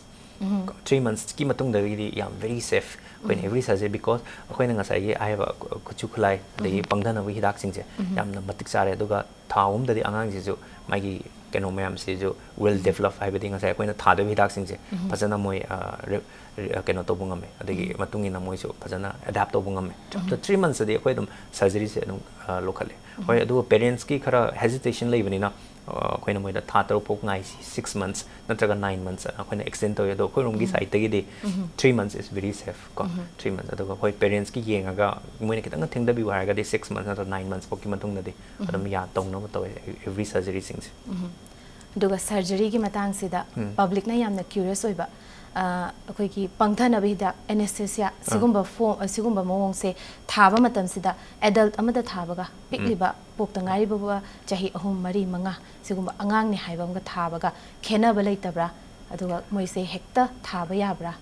three monthsꯀꯤ ꯃꯇꯨꯡꯗꯒꯤꯗꯤ ꯌꯥꯝ very safe ꯑꯩꯈꯣꯏꯅ every surgery, because ꯑꯩꯈꯣꯏꯅ ꯉꯁꯥꯏꯒꯤ ꯍꯥꯏꯔꯤꯕ ꯈꯨꯠꯁꯨ ꯈꯨꯠꯂꯥꯏ ꯑꯗꯒꯤ ꯄꯪꯊꯅꯕꯒꯤ ꯍꯤꯗꯥꯛꯁꯤꯡꯁꯦ ꯌꯥꯝꯅ ꯃꯇꯤꯛ ꯆꯥꯔꯦ꯫ ꯑꯗꯨꯒ ꯊꯥ ꯑꯍꯨꯝꯗꯗꯤ ꯑꯉꯥꯡꯁꯤꯁꯨ ꯃꯥꯒꯤ ꯀꯩꯅꯣ ꯃꯌꯥꯝꯁꯤꯁꯨ well develop, ꯍꯥꯏꯕꯗꯤ ꯉꯁꯥꯏ ꯑꯩꯈꯣꯏꯅ ꯊꯥꯗꯣꯏꯕ ꯍꯤꯗꯥꯛꯁꯤꯡꯁꯦ ꯐꯖꯅ ꯃꯣꯏ, ꯑ, ꯔꯦ-, ꯔꯦ-, ꯀꯩꯅꯣ ꯇꯧꯕ ꯉꯝꯃꯦ, ꯑꯗꯒꯤ ꯃꯇꯨꯡ ꯏꯟꯅ ꯃꯣꯏꯁꯨ ꯐꯖꯅ adapt ꯇꯧꯕ ꯉꯝꯃꯦ꯫ After three monthsꯇꯗꯤ ꯑꯩꯈꯣꯏ ꯑꯗꯨꯝ surgeryꯁꯦ ꯑꯗꯨꯝ, ꯑ, ꯂꯧꯈꯠꯂꯦ꯫ ꯍꯣꯏ, ꯑꯗꯨꯒ parentsꯀꯤ ꯈꯔ hesitation ꯂꯩꯕꯅꯤꯅ, ꯑ, ꯑꯩꯈꯣꯏꯅ ꯃꯣꯏꯗ ꯊꯥ ꯇꯔꯨꯛ ꯐꯥꯎ ꯉꯥꯏꯁꯤ, six months ꯅꯠꯇ꯭ꯔꯒ nine months ꯑꯩꯈꯣꯏꯅ extend ꯇꯧꯋꯤ꯫ ꯑꯗꯣ ꯑꯩꯈꯣꯏꯔꯣꯝꯒꯤ sideꯇꯒꯤꯗꯤ three months is very safe ꯀꯣ, three months꯫ ꯑꯗꯨꯒ ꯍꯣꯏ, parentsꯀꯤ ꯌꯦꯡꯉꯒ ꯃꯣꯏꯅ ꯈꯤꯇꯪ ꯊꯦꯡꯊꯕꯤꯌꯨ ꯍꯥꯏꯔꯒꯗꯤ six months ꯅꯠꯇ꯭ꯔꯒ nine months ꯐꯥꯎꯒꯤ ꯃꯇꯨꯡꯗꯗꯤ ꯑꯗꯨꯝ ꯌꯥ-, ꯇꯧꯅꯕ ꯇꯧꯋꯦ every surgeryꯁꯤꯡꯁꯦ꯫ ꯑꯗꯨꯒ surgeryꯒꯤ ꯃꯇꯥꯡꯁꯤꯗ ꯎꯝ꯫ Publicꯅ ꯌꯥꯝꯅ curious ꯑꯣꯏꯕ, ꯑ, ꯑꯩꯈꯣꯏꯒꯤ ꯄꯪꯊꯅꯕ ꯍꯤꯗꯥꯛ, anesthesia, ꯁꯤꯒꯨꯝꯕ form, ꯑ, ꯁꯤꯒꯨꯝꯕ ꯃꯑꯣꯡꯁꯦ ꯊꯥꯕ ꯃꯇꯝꯁꯤꯗ adult ꯑꯃꯗ ꯊꯥꯕꯒ, ꯄꯤꯛꯂꯤꯕ, ꯄꯣꯛꯇ ꯉꯥꯏꯔꯤꯕ ꯆꯍꯤ ꯑꯍꯨꯝ, ꯃꯔꯤ, ꯃꯉꯥ, ꯁꯤꯒꯨꯝꯕ ꯑꯉꯥꯡꯅꯤ ꯍꯥꯏꯕ ꯑꯃꯒ ꯊꯥꯕꯒ ꯈꯦꯠꯅꯕ ꯂꯩꯇꯕ꯭ꯔꯥ? ꯑꯗꯨꯒ ꯃꯣꯏꯁꯦ ꯍꯦꯛꯇ ꯊꯥꯕ ꯌꯥꯕ꯭ꯔꯥ?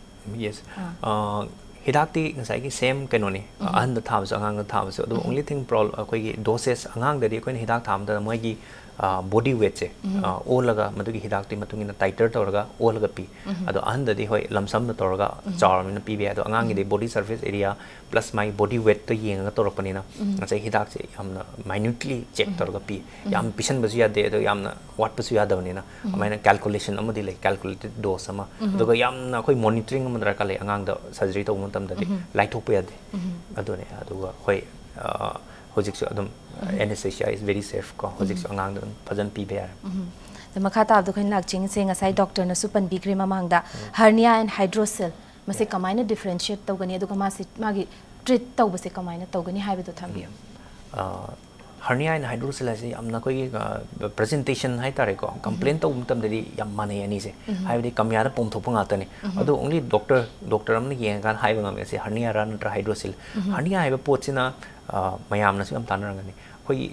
Yes. ꯑꯥ꯫ ꯑ, ꯍꯤꯗꯥꯛꯇꯤ ꯉꯁꯥꯏꯒꯤ same ꯀꯩꯅꯣꯅꯤ, ꯑꯍꯟꯗ ꯊꯥꯕꯁꯨ ꯑꯉꯥꯡꯗ ꯊꯥꯕꯁꯨ꯫ ꯑꯗꯨ only thing pro-, ꯑꯩꯈꯣꯏꯒꯤ dosage, ꯑꯉꯥꯡꯗꯗꯤ ꯑꯩꯈꯣꯏꯅ ꯍꯤꯗꯥꯛ ꯊꯥꯕ ꯃꯇꯝꯗ ꯃꯣꯏꯒꯤ, ꯑ, body weightꯁꯦ, ꯑ, ꯑꯣꯜꯂꯒ ꯃꯗꯨꯒꯤ ꯍꯤꯗꯥꯛꯇꯨꯒꯤ ꯃꯇꯨꯡ ꯏꯟꯅ titrate ꯇꯧꯔꯒ ꯑꯣꯜꯂꯒ ꯄꯤ꯫ ꯑꯗꯣ ꯑꯍꯟꯗꯗꯤ ꯍꯣꯏ ꯂꯝꯁꯝꯗ ꯇꯧꯔꯒ ꯆꯥꯎꯔꯕꯅꯤꯅ ꯄꯤꯕ ꯌꯥꯏ꯫ ꯑꯗꯣ ꯑꯉꯥꯡꯒꯤꯗꯤ body surface area plus ꯃꯥꯒꯤ body weightꯇ ꯌꯦꯡꯉꯒ ꯇꯧꯔꯛꯄꯅꯤꯅ ꯉꯁꯥꯏ ꯍꯤꯗꯥꯛꯁꯦ ꯌꯥꯝꯅ minutely check ꯇꯧꯔꯒ ꯄꯤ꯫ ꯌꯥꯝ ꯄꯤꯁꯟꯕꯁꯨ ꯌꯥꯗꯦ, ꯑꯗꯣ ꯌꯥꯝꯅ ꯋꯥꯠꯄꯁꯨ ꯌꯥꯗꯕꯅꯤꯅ ꯑꯗꯨꯃꯥꯏꯅ calculation ꯑꯃꯗꯤ ꯂꯩ, calculated dose ꯑꯃ꯫ ꯑꯗꯨꯒ ꯌꯥꯝꯅ ꯑꯩꯈꯣꯏ monitoring ꯑꯃ ꯗꯔꯀꯥꯔ ꯂꯩ, ꯑꯉꯥꯡꯗ surgery ꯇꯧꯕ ꯃꯇꯝꯗꯗꯤ ꯂꯥꯏꯊꯣꯛꯄ ꯌꯥꯗꯦ꯫ ꯑꯗꯨꯅꯦ꯫ ꯑꯗꯨꯒ ꯍꯣꯏ, ꯑ, ꯍꯧꯖꯤꯛꯁꯨ ꯑꯗꯨꯝ anesthesia is very safe ꯀꯣ, ꯍꯧꯖꯤꯛꯁꯨ ꯑꯉꯥꯡꯗ ꯑꯗꯨꯝ ꯐꯖꯅ ꯄꯤꯕ ꯌꯥꯔꯦ꯫ ꯑꯗ ꯃꯈꯥ ꯇꯥꯕꯗ ꯑꯩꯈꯣꯏꯅ ꯂꯥꯛꯆꯅꯤꯡꯉꯤꯁꯦ, ꯉꯁꯥꯏ doctorꯅꯁꯨ ꯄꯟꯕꯤꯈ꯭ꯔꯦ ꯃꯃꯥꯡꯗ, hernia and hydrocele, ꯃꯁꯤ ꯀꯃꯥꯏꯅ differentiate ꯇꯧꯒꯅꯤ, ꯑꯗꯨꯒ ꯃꯥꯁꯤ, ꯃꯥꯒꯤ treat ꯇꯧꯕꯁꯦ ꯀꯃꯥꯏꯅ ꯇꯧꯒꯅꯤ ꯍꯥꯏꯕꯗꯣ ꯊꯝꯕꯤꯌꯨ꯫ ꯑ, Hernia and hydrocele ꯍꯥꯏꯁꯦ ꯌꯥꯝꯅ ꯑꯩꯈꯣꯏꯒꯤ ꯄ꯭ꯔꯖꯦꯟꯇꯦꯁꯟ ꯍꯥꯏꯇꯥꯔꯦꯀꯣ, ꯀꯝꯄ꯭ꯂꯦꯟ ꯇꯧꯕ ꯃꯇꯝꯗꯗꯤ ꯌꯥꯝ ꯃꯥꯟꯅꯩ ꯑꯅꯤꯁꯦ, ꯍꯥꯏꯕꯗꯤ ꯀꯃꯤꯌꯥꯗ ꯄꯣꯝꯊꯣꯛꯄ ꯉꯥꯛꯇꯅꯤ꯫ ꯑꯗꯣ only doctor, doctor ꯑꯃꯅ ꯌꯦꯡꯉꯀꯥꯟꯗ ꯍꯥꯏꯕ ꯉꯝꯃꯦ ꯁꯤ ꯍꯔꯅꯤꯌꯥꯔꯥ ꯅꯠꯇ꯭ꯔ ꯍꯥꯏꯗ꯭ꯔꯣꯁꯤꯜ꯫ ꯍꯔꯅꯤꯌꯥ ꯍꯥꯏꯕ ꯄꯣꯠꯁꯤꯅ, ꯑ, ꯃꯌꯥꯝꯅꯁꯨ ꯌꯥꯝ ꯇꯥꯟꯅꯔꯝꯒꯅꯤ, ꯑꯩꯈꯣꯏꯒꯤ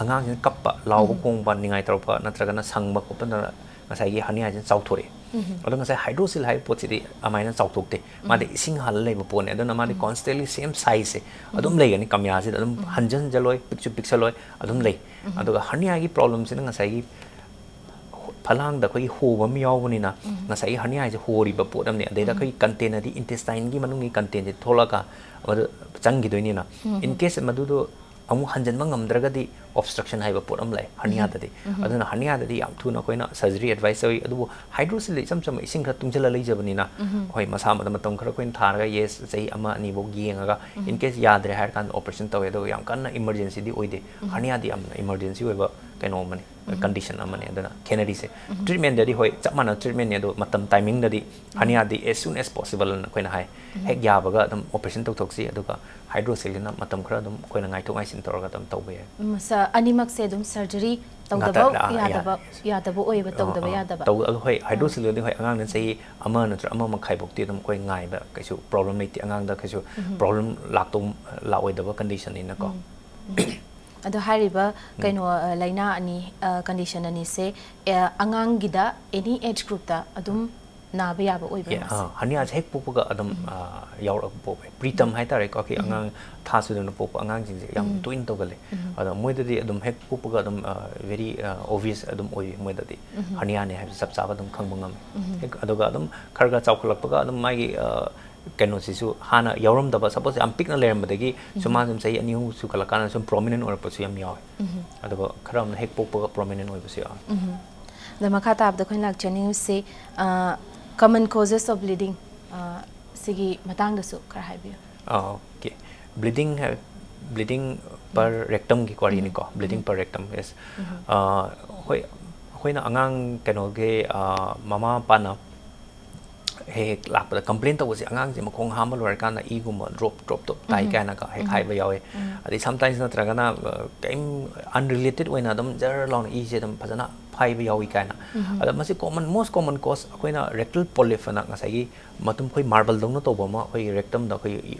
ꯑꯉꯥꯡꯁꯤꯅ ꯀꯞꯄ, ꯂꯥꯎꯕ, ꯈꯣꯡꯕ, ꯅꯤꯡꯉꯥꯏ ꯇꯧꯔꯛꯄ ꯅꯠꯇ꯭ꯔꯒꯅ ꯁꯪꯕ ꯈꯣꯠꯄꯗ ꯉꯁꯥꯏꯒꯤ ꯍꯔꯅꯤꯌꯥꯁꯤꯅ ꯆꯥꯎꯊꯣꯔꯛꯑꯦ꯫ ꯑꯗꯣ ꯉꯁꯥꯏ ꯍꯥꯏꯗ꯭ꯔꯣꯁꯤꯜ ꯍꯥꯏꯕ ꯄꯣꯠꯁꯤꯗꯤ ꯑꯃꯥꯏꯅ ꯆꯥꯎꯊꯣꯛꯇꯦ, ꯃꯥꯗꯤ ꯏꯁꯤꯡ ꯍꯥꯜꯂ ꯂꯩꯕ ꯄꯣꯠꯅꯦ꯫ ꯑꯗꯨꯅ ꯃꯥꯗꯤ constantly same sizeꯁꯦ ꯑꯗꯨꯝ ꯂꯩꯒꯅꯤ, ꯀꯃꯤꯌꯥꯁꯤꯗ ꯑꯗꯨꯝ ꯍꯟꯖꯟ ꯍꯟꯖꯜꯂꯣꯏ, ꯄꯤꯛꯁꯨ ꯄꯤꯛꯁꯜꯂꯣꯏ, ꯑꯗꯨꯝ ꯂꯩ꯫ ꯑꯗꯨꯒ ꯍꯔꯅꯤꯌꯥꯒꯤ ꯄ꯭ꯔꯣꯕ꯭ꯂꯦꯝꯁꯤꯅ ꯉꯁꯥꯏꯒꯤ ꯐꯂꯥꯡꯗ ꯑꯩꯈꯣꯏꯒꯤ ꯍꯣꯕ ꯑꯃ ꯌꯥꯎꯕꯅꯤꯅ ꯉꯁꯥꯏꯒꯤ ꯍꯔꯅꯤꯌꯥ ꯍꯥꯏꯁꯦ ꯍꯣꯔꯤꯕ ꯄꯣꯠ ꯑꯃꯅꯤ꯫ ꯑꯗꯩꯗ ꯑꯩꯈꯣꯏꯒꯤ contentꯅꯗꯤ intestineꯒꯤ ꯃꯅꯨꯡꯒꯤ contentꯁꯦ ꯊꯣꯛꯂꯒ ꯃꯗꯨ ꯆꯪꯈꯤꯗꯣꯏꯅꯤꯅ, in case ꯃꯗꯨꯗꯣ ꯑꯃꯨꯛ ꯍꯟꯖꯤꯟꯕ ꯉꯝꯗ꯭ꯔꯒꯗꯤ obstruction ꯍꯥꯏꯕ ꯄꯣꯠ ꯑꯃ ꯂꯩ ꯍꯔꯅꯤꯌꯥꯗꯗꯤ꯫ ꯑꯗꯨꯅ ꯍꯔꯅꯤꯌꯥꯗꯗꯤ ꯌꯥꯝ ꯊꯨꯅ ꯑꯩꯈꯣꯏꯅ surgery advice ꯇꯧꯏ꯫ ꯑꯗꯨꯕꯨ ꯍꯥꯏꯗ꯭ꯔꯣꯁꯤꯜꯗ ꯏꯆꯝ ꯆꯝꯕ ꯏꯁꯤꯡ ꯈꯔ ꯇꯨꯡꯁꯤꯜꯂ ꯂꯩꯖꯕꯅꯤꯅ, ꯍꯣꯏ, ꯃꯁꯥ ꯃꯇꯝ ꯈꯔ ꯑꯩꯈꯣꯏꯅ ꯊꯥꯔꯒ, yes, ꯆꯍꯤ ꯑꯃ ꯑꯅꯤꯐꯧ ꯌꯦꯡꯉꯒ, in case ꯌꯥꯗ꯭ꯔꯦ ꯍꯥꯏꯔ ꯀꯥꯟꯗ operation ꯇꯧꯋꯦ꯫ ꯑꯗꯨꯒ ꯌꯥꯝ ꯀꯟꯅ emergencyꯗꯤ ꯑꯣꯏꯗꯦ꯫ ꯍꯔꯅꯤꯌꯥꯗꯤ ꯌꯥꯝꯅ emergency ꯑꯣꯏꯕ ꯀꯩꯅꯣ ꯑꯃꯅꯤ, condition ꯑꯃꯅꯤ꯫ ꯑꯗꯨꯅ ꯈꯦꯠꯅꯔꯤꯁꯦ꯫ Treatmentꯗꯗꯤ ꯍꯣꯏ, ꯆꯞ ꯃꯥꯟꯅꯕ treatmentꯅꯤ, ꯑꯗꯣ ꯃꯇꯝ timingꯗꯗꯤ ꯍꯔꯅꯤꯌꯥꯗꯤ as soon as possible ꯑꯅ ꯑꯩꯈꯣꯏꯅ ꯍꯥꯏ꯫ ꯍꯦꯛ ꯌꯥꯕꯒ ꯑꯗꯨꯝ operation ꯇꯧꯊꯣꯛꯁꯤ, ꯑꯗꯨꯒ ꯍꯥꯏꯗ꯭ꯔꯣꯁꯤꯜꯒꯤꯅ ꯃꯇꯝ ꯈꯔ ꯑꯗꯨꯝ ꯑꯩꯈꯣꯏꯅ ꯉꯥꯏꯊꯣꯛ ꯉꯥꯏꯁꯤꯟ ꯇꯧꯔꯒ ꯑꯗꯨꯝ ꯇꯧꯕ ꯌꯥꯏ꯫ ꯎꯝ, ꯁ-, ꯑꯅꯤꯃꯛꯁꯦ ꯑꯗꯨꯝ surgery ꯇꯧꯗꯕ ꯉꯥꯛꯇ, ꯑ, ꯌꯥꯗꯕ, ꯌꯥ-, ꯌꯥꯗꯕ ꯑꯣꯏꯕ, ꯑ, ꯇꯧꯗꯕ ꯑ, ꯌꯥꯗꯕ? ꯇꯧ-, ꯑ, ꯍꯣꯏ, ꯑꯥ꯫ ꯍꯥꯏꯗ꯭ꯔꯣꯁꯤꯜꯗꯗꯤ ꯍꯣꯏ, ꯑꯉꯥꯡꯅ ꯆꯍꯤ ꯑꯃ ꯅꯠꯇ꯭ꯔ ꯑꯃ ꯃꯈꯥꯏꯐꯧꯗꯤ ꯑꯗꯨꯝ ꯑꯩꯈꯣꯏ ꯉꯥꯏꯕ ꯀꯩꯁꯨ problem ꯂꯩꯇꯦ꯫ ꯑꯉꯥꯡꯗ ꯀꯩꯁꯨ ꯎꯝ꯫ Problem ꯂꯥꯛꯇꯧ, ꯂꯥꯛꯑꯣꯏꯗꯕ conditionꯅꯤꯅꯀꯣ꯫ ꯎꯝ, ꯎꯝ꯫ ꯑꯗꯣ ꯍꯥꯏꯔꯤꯕ ꯎꯝ꯫ ꯀꯩꯅꯣ, ꯑ, ꯂꯥꯏꯅꯥ ꯑꯅꯤ, ꯑ, condition ꯑꯅꯤꯁꯦ, ꯑ, ꯑꯉꯥꯡꯒꯤꯗ any age groupꯇ ꯑꯗꯨꯝ ꯅꯥꯕ ꯌꯥꯕ ꯑꯣꯏꯕ꯭ꯔꯥ ꯌꯥ-, ꯃꯁꯤ? ꯑꯥ, ꯍꯔꯅꯤꯌꯥꯁꯦ ꯍꯦꯛ ꯄꯣꯛꯄꯒ ꯑꯗꯨꯝ, ꯎꯝ꯫ ꯑ, ꯌꯥꯎꯔꯛꯄ ꯄꯣꯛꯑꯦ꯫ Preterm ꯎꯝ꯫ ꯍꯥꯏꯇꯥꯔꯦꯀꯣ, ꯑꯩꯈꯣꯏ ꯎꯝ꯫ ꯑꯉꯥꯡ ꯊꯥ ꯁꯨꯗꯅ ꯄꯣꯛꯄ ꯑꯉꯥꯡꯁꯤꯡꯁꯦ ꯌꯥꯝ ꯎꯝ꯫ ꯇꯣꯏꯅ ꯇꯧꯒꯜꯂꯦ꯫ ꯎꯝ꯫ ꯑꯗꯣ ꯃꯣꯏꯗꯗꯤ ꯑꯗꯨꯝ ꯍꯦꯛ ꯄꯣꯛꯄꯒ ꯑꯗꯨꯝ, ꯑ, very, ꯑ, obvious ꯑꯗꯨꯝ ꯑꯣꯏꯌꯦ ꯃꯣꯏꯗꯗꯤ꯫ ꯎꯝ꯫ ꯍꯔꯅꯤꯌꯥꯅꯦ ꯍꯥꯏꯕꯁꯦ ꯆꯞ ꯆꯥꯕ ꯑꯗꯨꯝ ꯈꯪꯕ ꯉꯝꯃꯦ꯫ ꯎꯝ꯫ ꯍꯦꯛ, ꯑꯗꯨꯒ ꯑꯗꯨꯝ ꯈꯔ ꯈꯔ ꯆꯥꯎꯈꯠꯂꯛꯄꯒ ꯑꯗꯨꯝ ꯃꯥꯒꯤ, ꯑ, ꯀꯩꯅꯣꯁꯤꯁꯨ ꯍꯥꯟꯅ ꯌꯥꯎꯔꯝꯗꯕ, suppose ꯌꯥꯝ ꯄꯤꯛꯅ ꯂꯩꯔꯝꯕꯗꯒꯤ ꯁꯨꯝ ꯎꯝ꯫ ꯃꯥ ꯁꯨꯝ ꯆꯍꯤ ꯑꯅꯤ ꯑꯍꯨꯝ ꯁꯨꯒꯠꯂꯛꯀꯥꯟꯗ ꯁꯨꯝ prominent ꯑꯣꯏꯔꯛꯄꯁꯨ ꯌꯥꯝ ꯌꯥꯎꯋꯦ꯫ ꯎꯝ꯫ ꯑꯗꯨꯒ ꯈꯔ ꯑꯃꯅ ꯍꯦꯛ ꯄꯣꯛꯄꯒ prominent ꯑꯣꯏꯕꯁꯨ ꯌꯥꯎꯋꯦ꯫ ꯎꯝ꯫ ꯑꯗ ꯃꯈꯥ ꯇꯥꯕꯗ ꯑꯩꯈꯣꯏꯅ ꯂꯥꯛꯆꯅꯤꯡꯉꯤꯁꯤ, ꯑ, common causes of bleeding, ꯑ, ꯁꯤꯒꯤ ꯃꯇꯥꯡꯗꯁꯨ ꯈꯔ ꯍꯥꯏꯕꯤꯌꯨ꯫ ꯑꯥ, okay꯫ Bleeding ꯍꯥꯏ-, bleeding per ꯎꯝ꯫ Rectumꯒꯤ ꯋꯥꯔꯤꯅꯤꯀꯣ, ꯎꯝ꯫ Bleeding ꯎꯝ꯫ Per rectum, yes꯫ ꯎꯝ꯫ ꯑꯥ, ꯍꯣꯏ, ꯑꯩꯈꯣꯏꯅ ꯑꯉꯥꯡ ꯀꯩꯅꯣꯒꯤ, ꯑꯥ, ꯃꯃꯥ ꯃꯄꯥꯅ ꯍꯦꯛ ꯍꯦꯛ ꯂꯥꯛꯄꯗ ꯀꯝꯄ꯭ꯂꯦꯟ ꯇꯧꯕꯁꯦ, ꯑꯉꯥꯡꯁꯦ ꯃꯈꯣꯡ ꯍꯥꯝꯕ ꯂꯣꯏꯔꯀꯥꯟꯗ ꯏꯒꯨꯝꯕ ꯗ꯭ꯔꯣꯞ ꯗ꯭ꯔꯣꯞ ꯗ꯭ꯔꯣꯞ ꯇꯥꯏ ꯀꯥꯏꯅꯒ ꯍꯦꯛ ꯍꯥꯏꯕ ꯌꯥꯎꯋꯦ꯫ ꯑꯗꯩ ꯁꯝꯇꯥꯏꯝꯁ ꯅꯠꯇ꯭ꯔꯒꯅ ꯀꯩꯝ ꯑꯟꯔꯤꯂꯦꯇꯦꯠ ꯑꯣꯏꯅ ꯑꯗꯨꯝ ꯖꯔ ꯂꯥꯎꯅ ꯏꯁꯦ ꯑꯗꯨꯝ ꯐꯖꯅ ꯐꯥꯏꯕ ꯌꯥꯎꯏ ꯀꯥꯏꯅ꯫ ꯑꯗ ꯃꯁꯤ ꯀꯣꯃꯟ, ꯃꯣꯁ ꯀꯣꯃꯟ ꯀꯣꯁ ꯑꯩꯈꯣꯏꯅ ꯔꯦꯛꯇꯜ ꯄꯣꯂꯤꯞ ꯑꯅ ꯉꯁꯥꯏꯒꯤ ꯃꯇꯨꯝ ꯑꯩꯈꯣꯏ ꯃꯥꯔꯕꯜꯗꯧꯅ ꯇꯧꯕ ꯑꯃ ꯑꯩꯈꯣꯏꯒꯤ ꯔꯦꯛꯇꯝꯗ ꯑꯩꯈꯣꯏ